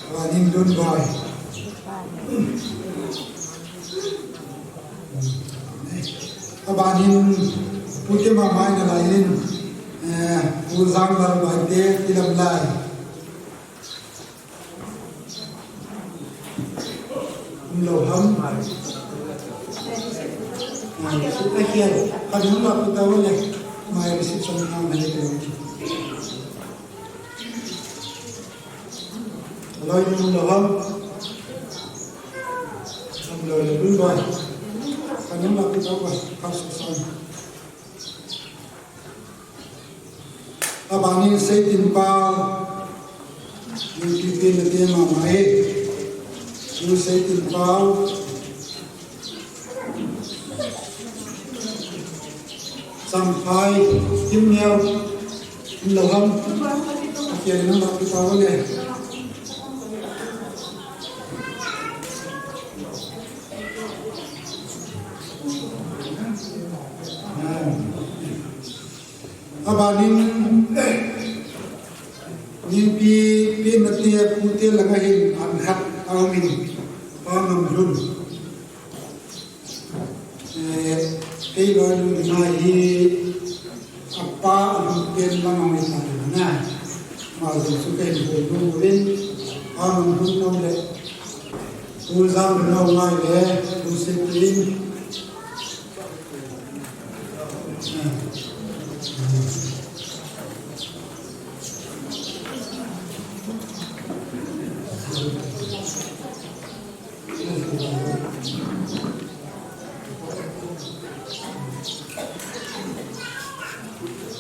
Abanin Lunboi. Abanin pute mama in alai in, eh, Pu Zanglal Baite, Tilamlai. Umlo ham. Mai reception a kian. Kan hung la puta wale. Mai reception a mai reception. Loi umlo ham. Umlo le Lunboi. Kan hung la puta wale. Kan su san. Abanin Seitinpao, Ningpi pen nate mama e. U Seitinpao. Samphai, Kimneo, umlo ham. Akia nang la puta wale. Ah. Abanin, Ningpi pen nate pute langa hin an khat aumin, Pa Ngamlhun. Eh, kei loi lun ngai hi, apa alhun pen langa mai ta na. Ma jong chu kei loi lun uvin, Pa Ngamlhun nom le, Pu Zanglhun nom ngai le, Pu Setin.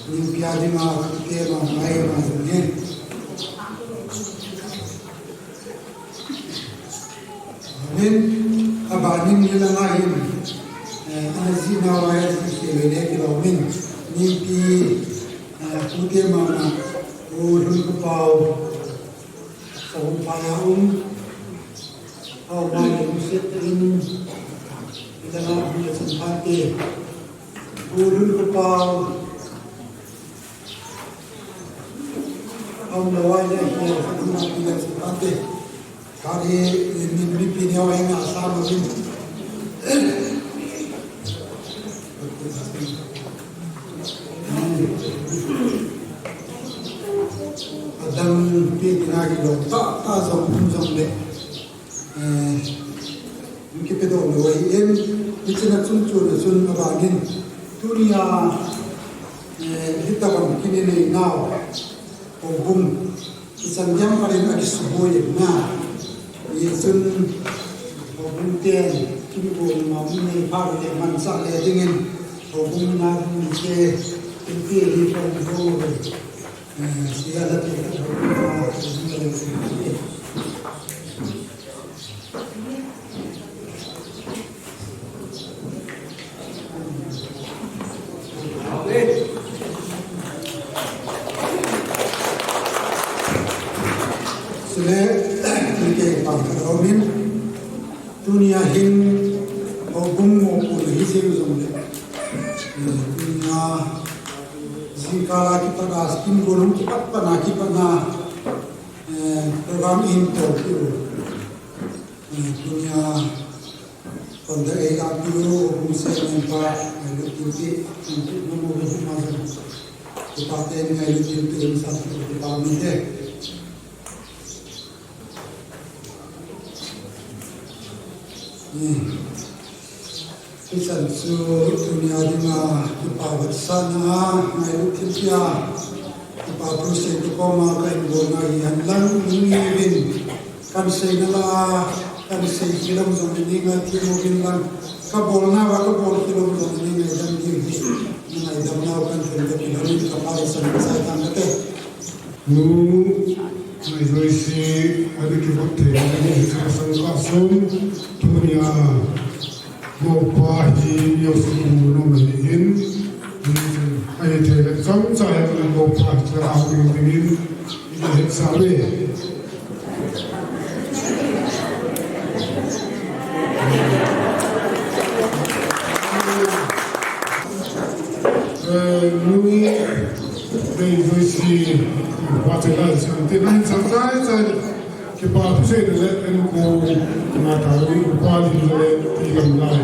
Ningpi a dinga, pute mama e ma jong hin. Amen. Abanin nilanga hin, eh, ana jih nau a, ana jih khel le kilomin. Ningpi, eh, pute mama, Pu Lhunkhoppao, Sahumphai a um. Aumai le umset in, nilanga hung le chun phante. Pu Lhunkhoppao, Aum lou a le, eh, khat hung a pi le chun phante. Khat hi, eh, min mipi neo a hin asam uvin. Adang pi tina kilou tah tah jong um jong le. Eh, Hung kipedoh lou ahi in, hiche na chungchon a chun abangin, tunia, eh, hitabang kine nei nau, houbung, ichan geiya parin akisuboi in na, hichun, houbung ten, Kum ma mi nei pha le man sa le dingin, ho kum na kum se, kum ti ri ko ko, eh, sia la ti ko ko. Sile, tike pang ka min. Tunia hin, ho kum mo pu hi se jong le. Eh, tunia, jingkah a kipat a, skin go lung kipat pat na kipat na, eh, program in to ki u. Eh, tunia, kon da ei la ki u, kum se men pa, eh, lu ki ti, eh, ki mo mo hi ma jong. Kipa te ni ngai lu ki ti, sa ki pa mi te. Hiche chu tunia dinga kipa vetsahna ngailut thilpia, kipa thusei tu koma ka inbolna hi henlang, nung uvin, kan seina la, kan sei khel lom jong ni ngai thim uvin lang, ka bolna va ka bol khel lom jong ni ngaidam diu hi, ngaidamnau kan thum ka kilhon in ka pa san ka sai tan ka te. Nu, mai joisi, adi kivot thei, adi kivot thei, sang ka sun, tunia, mopa hi, yosi ku no mai hin, ai thei le, chomcha he, mopa hi, cha au ding ding in, i het sa le. Eh, nu, Bei Joisi, pa che lai sang te nai sang chai chai. Kipa thusei le en ko na ta ni ko pa ni le ti lam lai.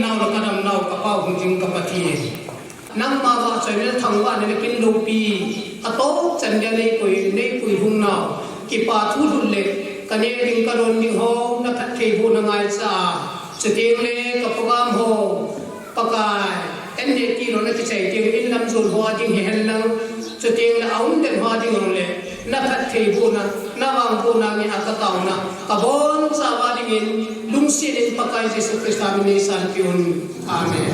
nau le ka damnau, ka Pa hung ding ka Pathen. Nangma vahchoina le thangvahna le kin loupi, atoh chan dia nei pui, nei pui hung nau. Kipa thu lhut le, ka neh ding ka don ding ho, na phattheibohna ngaicha. Chuteng le ka program ho, Pakai, en neh tilou na kichai teng in lam jon ho a ding hihen lang. Chuteng le a um den ho a ding hung le, na phattheibohna, na vangbohna ngen a ka taona, ka boncha uva dingin, lungset in Pakai Jesu Christa min nei sanpeh un. Amen.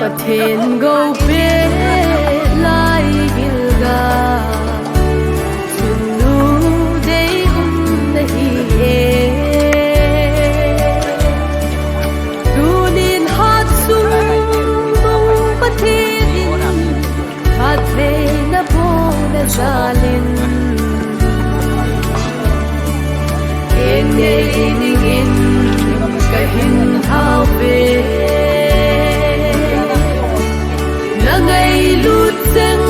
Pathen gou peh lai gilgal, chunnu dei umna hi e. Tunin hat sung nung Pathen in, phattheina bohna jalin, en ngei dingin ka hin hao ve. Na ngailut jeng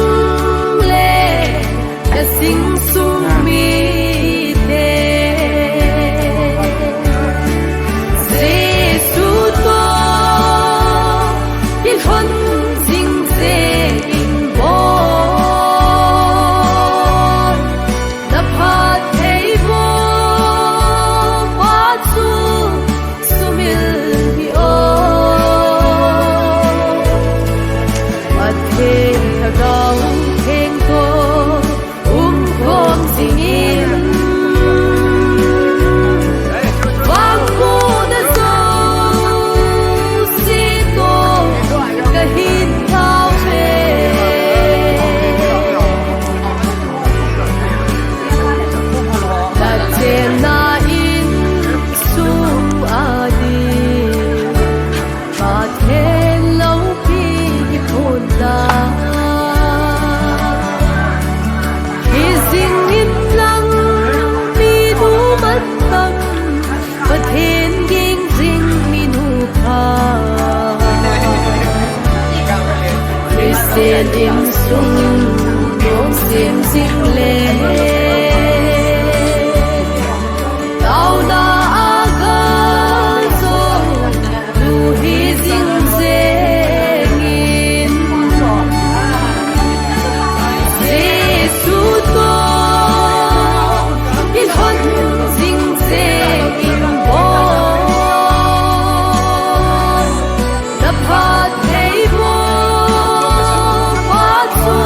le, na sing sung mite, Jesu toh kilhon jing jeng in bol. Na phattheiboh pa chu sumil hih o. Pathen Lhagao Theng toh umkhom jingin, vangbohna jouse toh ka hin tao ve. Ka chenna insung a ding, Pathen loupi kiphonna. Hijing in lang minu mantam, Pathen ging jing minu pha. Christian insung nom sem jing le, taona a gal jong luhi jing jeng in, Jesu toh kilhon jing jeng in bol. Na phattheiboh pa chu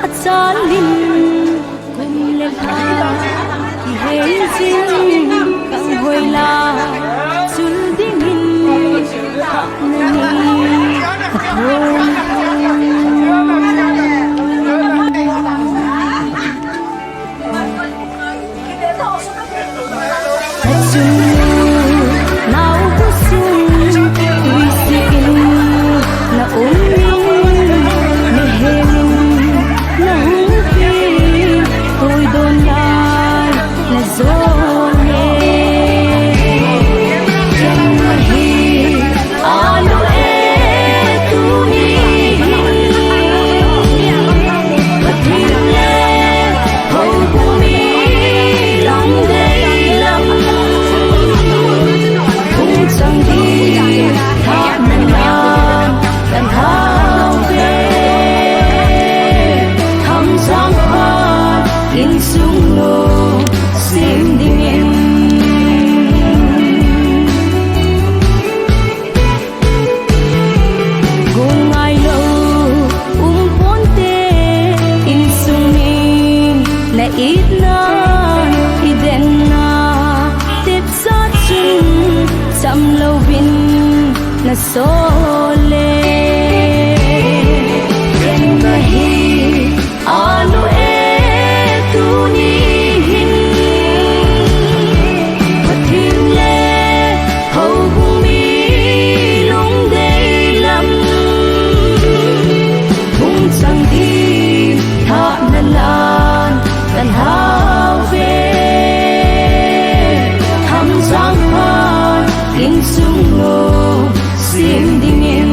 Achalin kum le lha kihei jing kang hoila, chul dingin khapna ni athon. Kong ngailou um ponte, insung min na itna i denna, tepsa chun cham louvin na sol le. Ken nahi Anu e, tuni hin Pathen le houbung mi lungdei lam hung chang ding thahna lan kan hao ve. Thamjang phat insung lou sem dingin.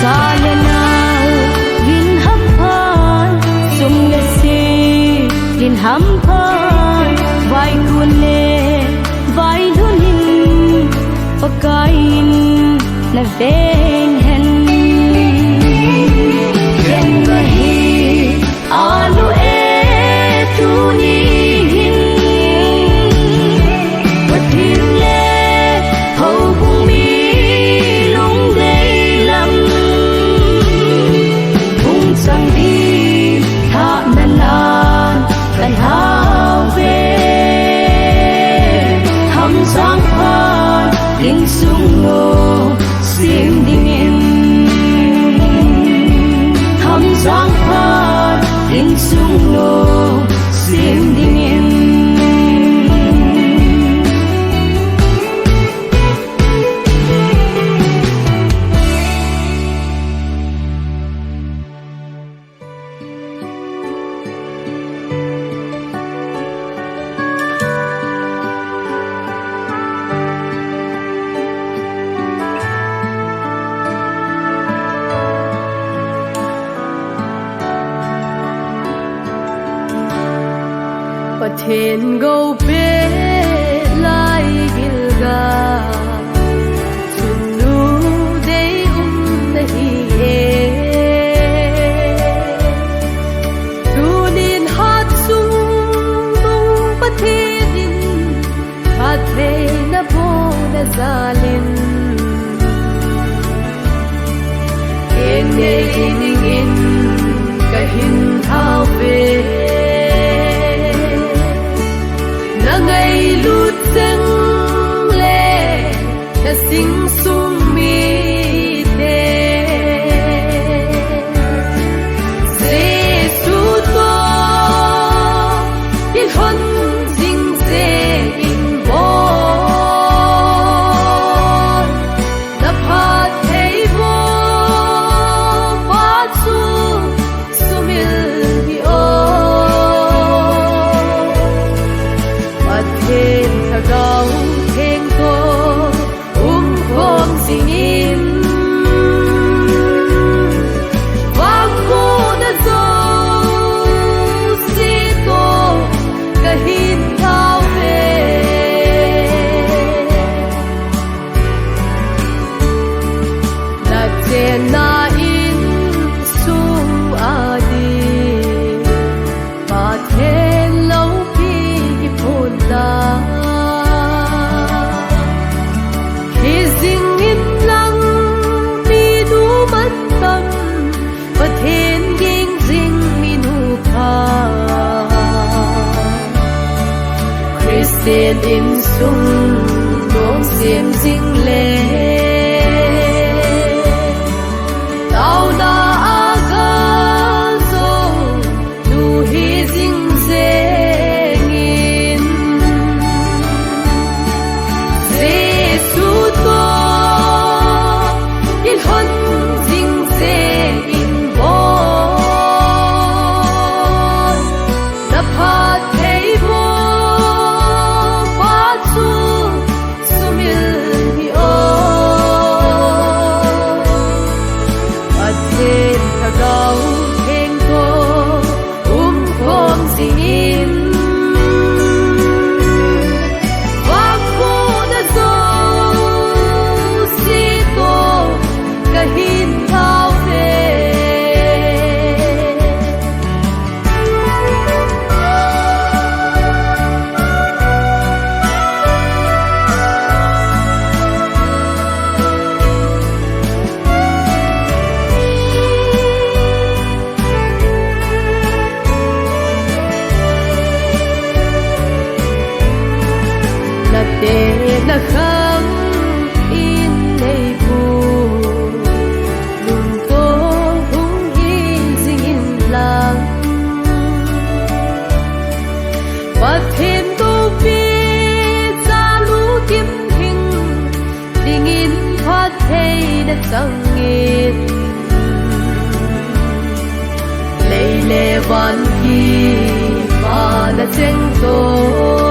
Cha le nao, vin hampha, sum le sim, vin hampha, vaikun le vailhun in, Pakai in na veng hen. Ken nahi Anu e, tuni hin Pathen le houbung mi lungdei lam hung chang ding thahna lan kan hao ve. Thamjang phat insung lou sem dingin. Thamjang phat insung lou sem dingin. Pathen gou pet lai Gilgal, chunnu dei um nahi e. Tunin hat sung nung Pathen in phattheina bohna jalin, ken nei dingin kahin thao ve. Na ngailut jeng le na sing sung mite, Jesu toh kilhon jing jeng in bol. Na phattheiboh pa chu sumil hih o. Pathen Lhagao Theng toh umkhom Pathen insung nom sem jing le, taona a gal jong nu hi jing jeng in, Jesu toh kilhon jing jeng in bol. Na phattheiboh pa chu sumil hih o. Pathen Lhagao Theng toh umkhom jing in, vangbohna jouse toh kahin tao ve. Na teh na khang in neipu lungtoh hung hi jing in lang, Pathen toupeh cha lungkim hing dingin phattheina chang in, lei le van kipana cheng toh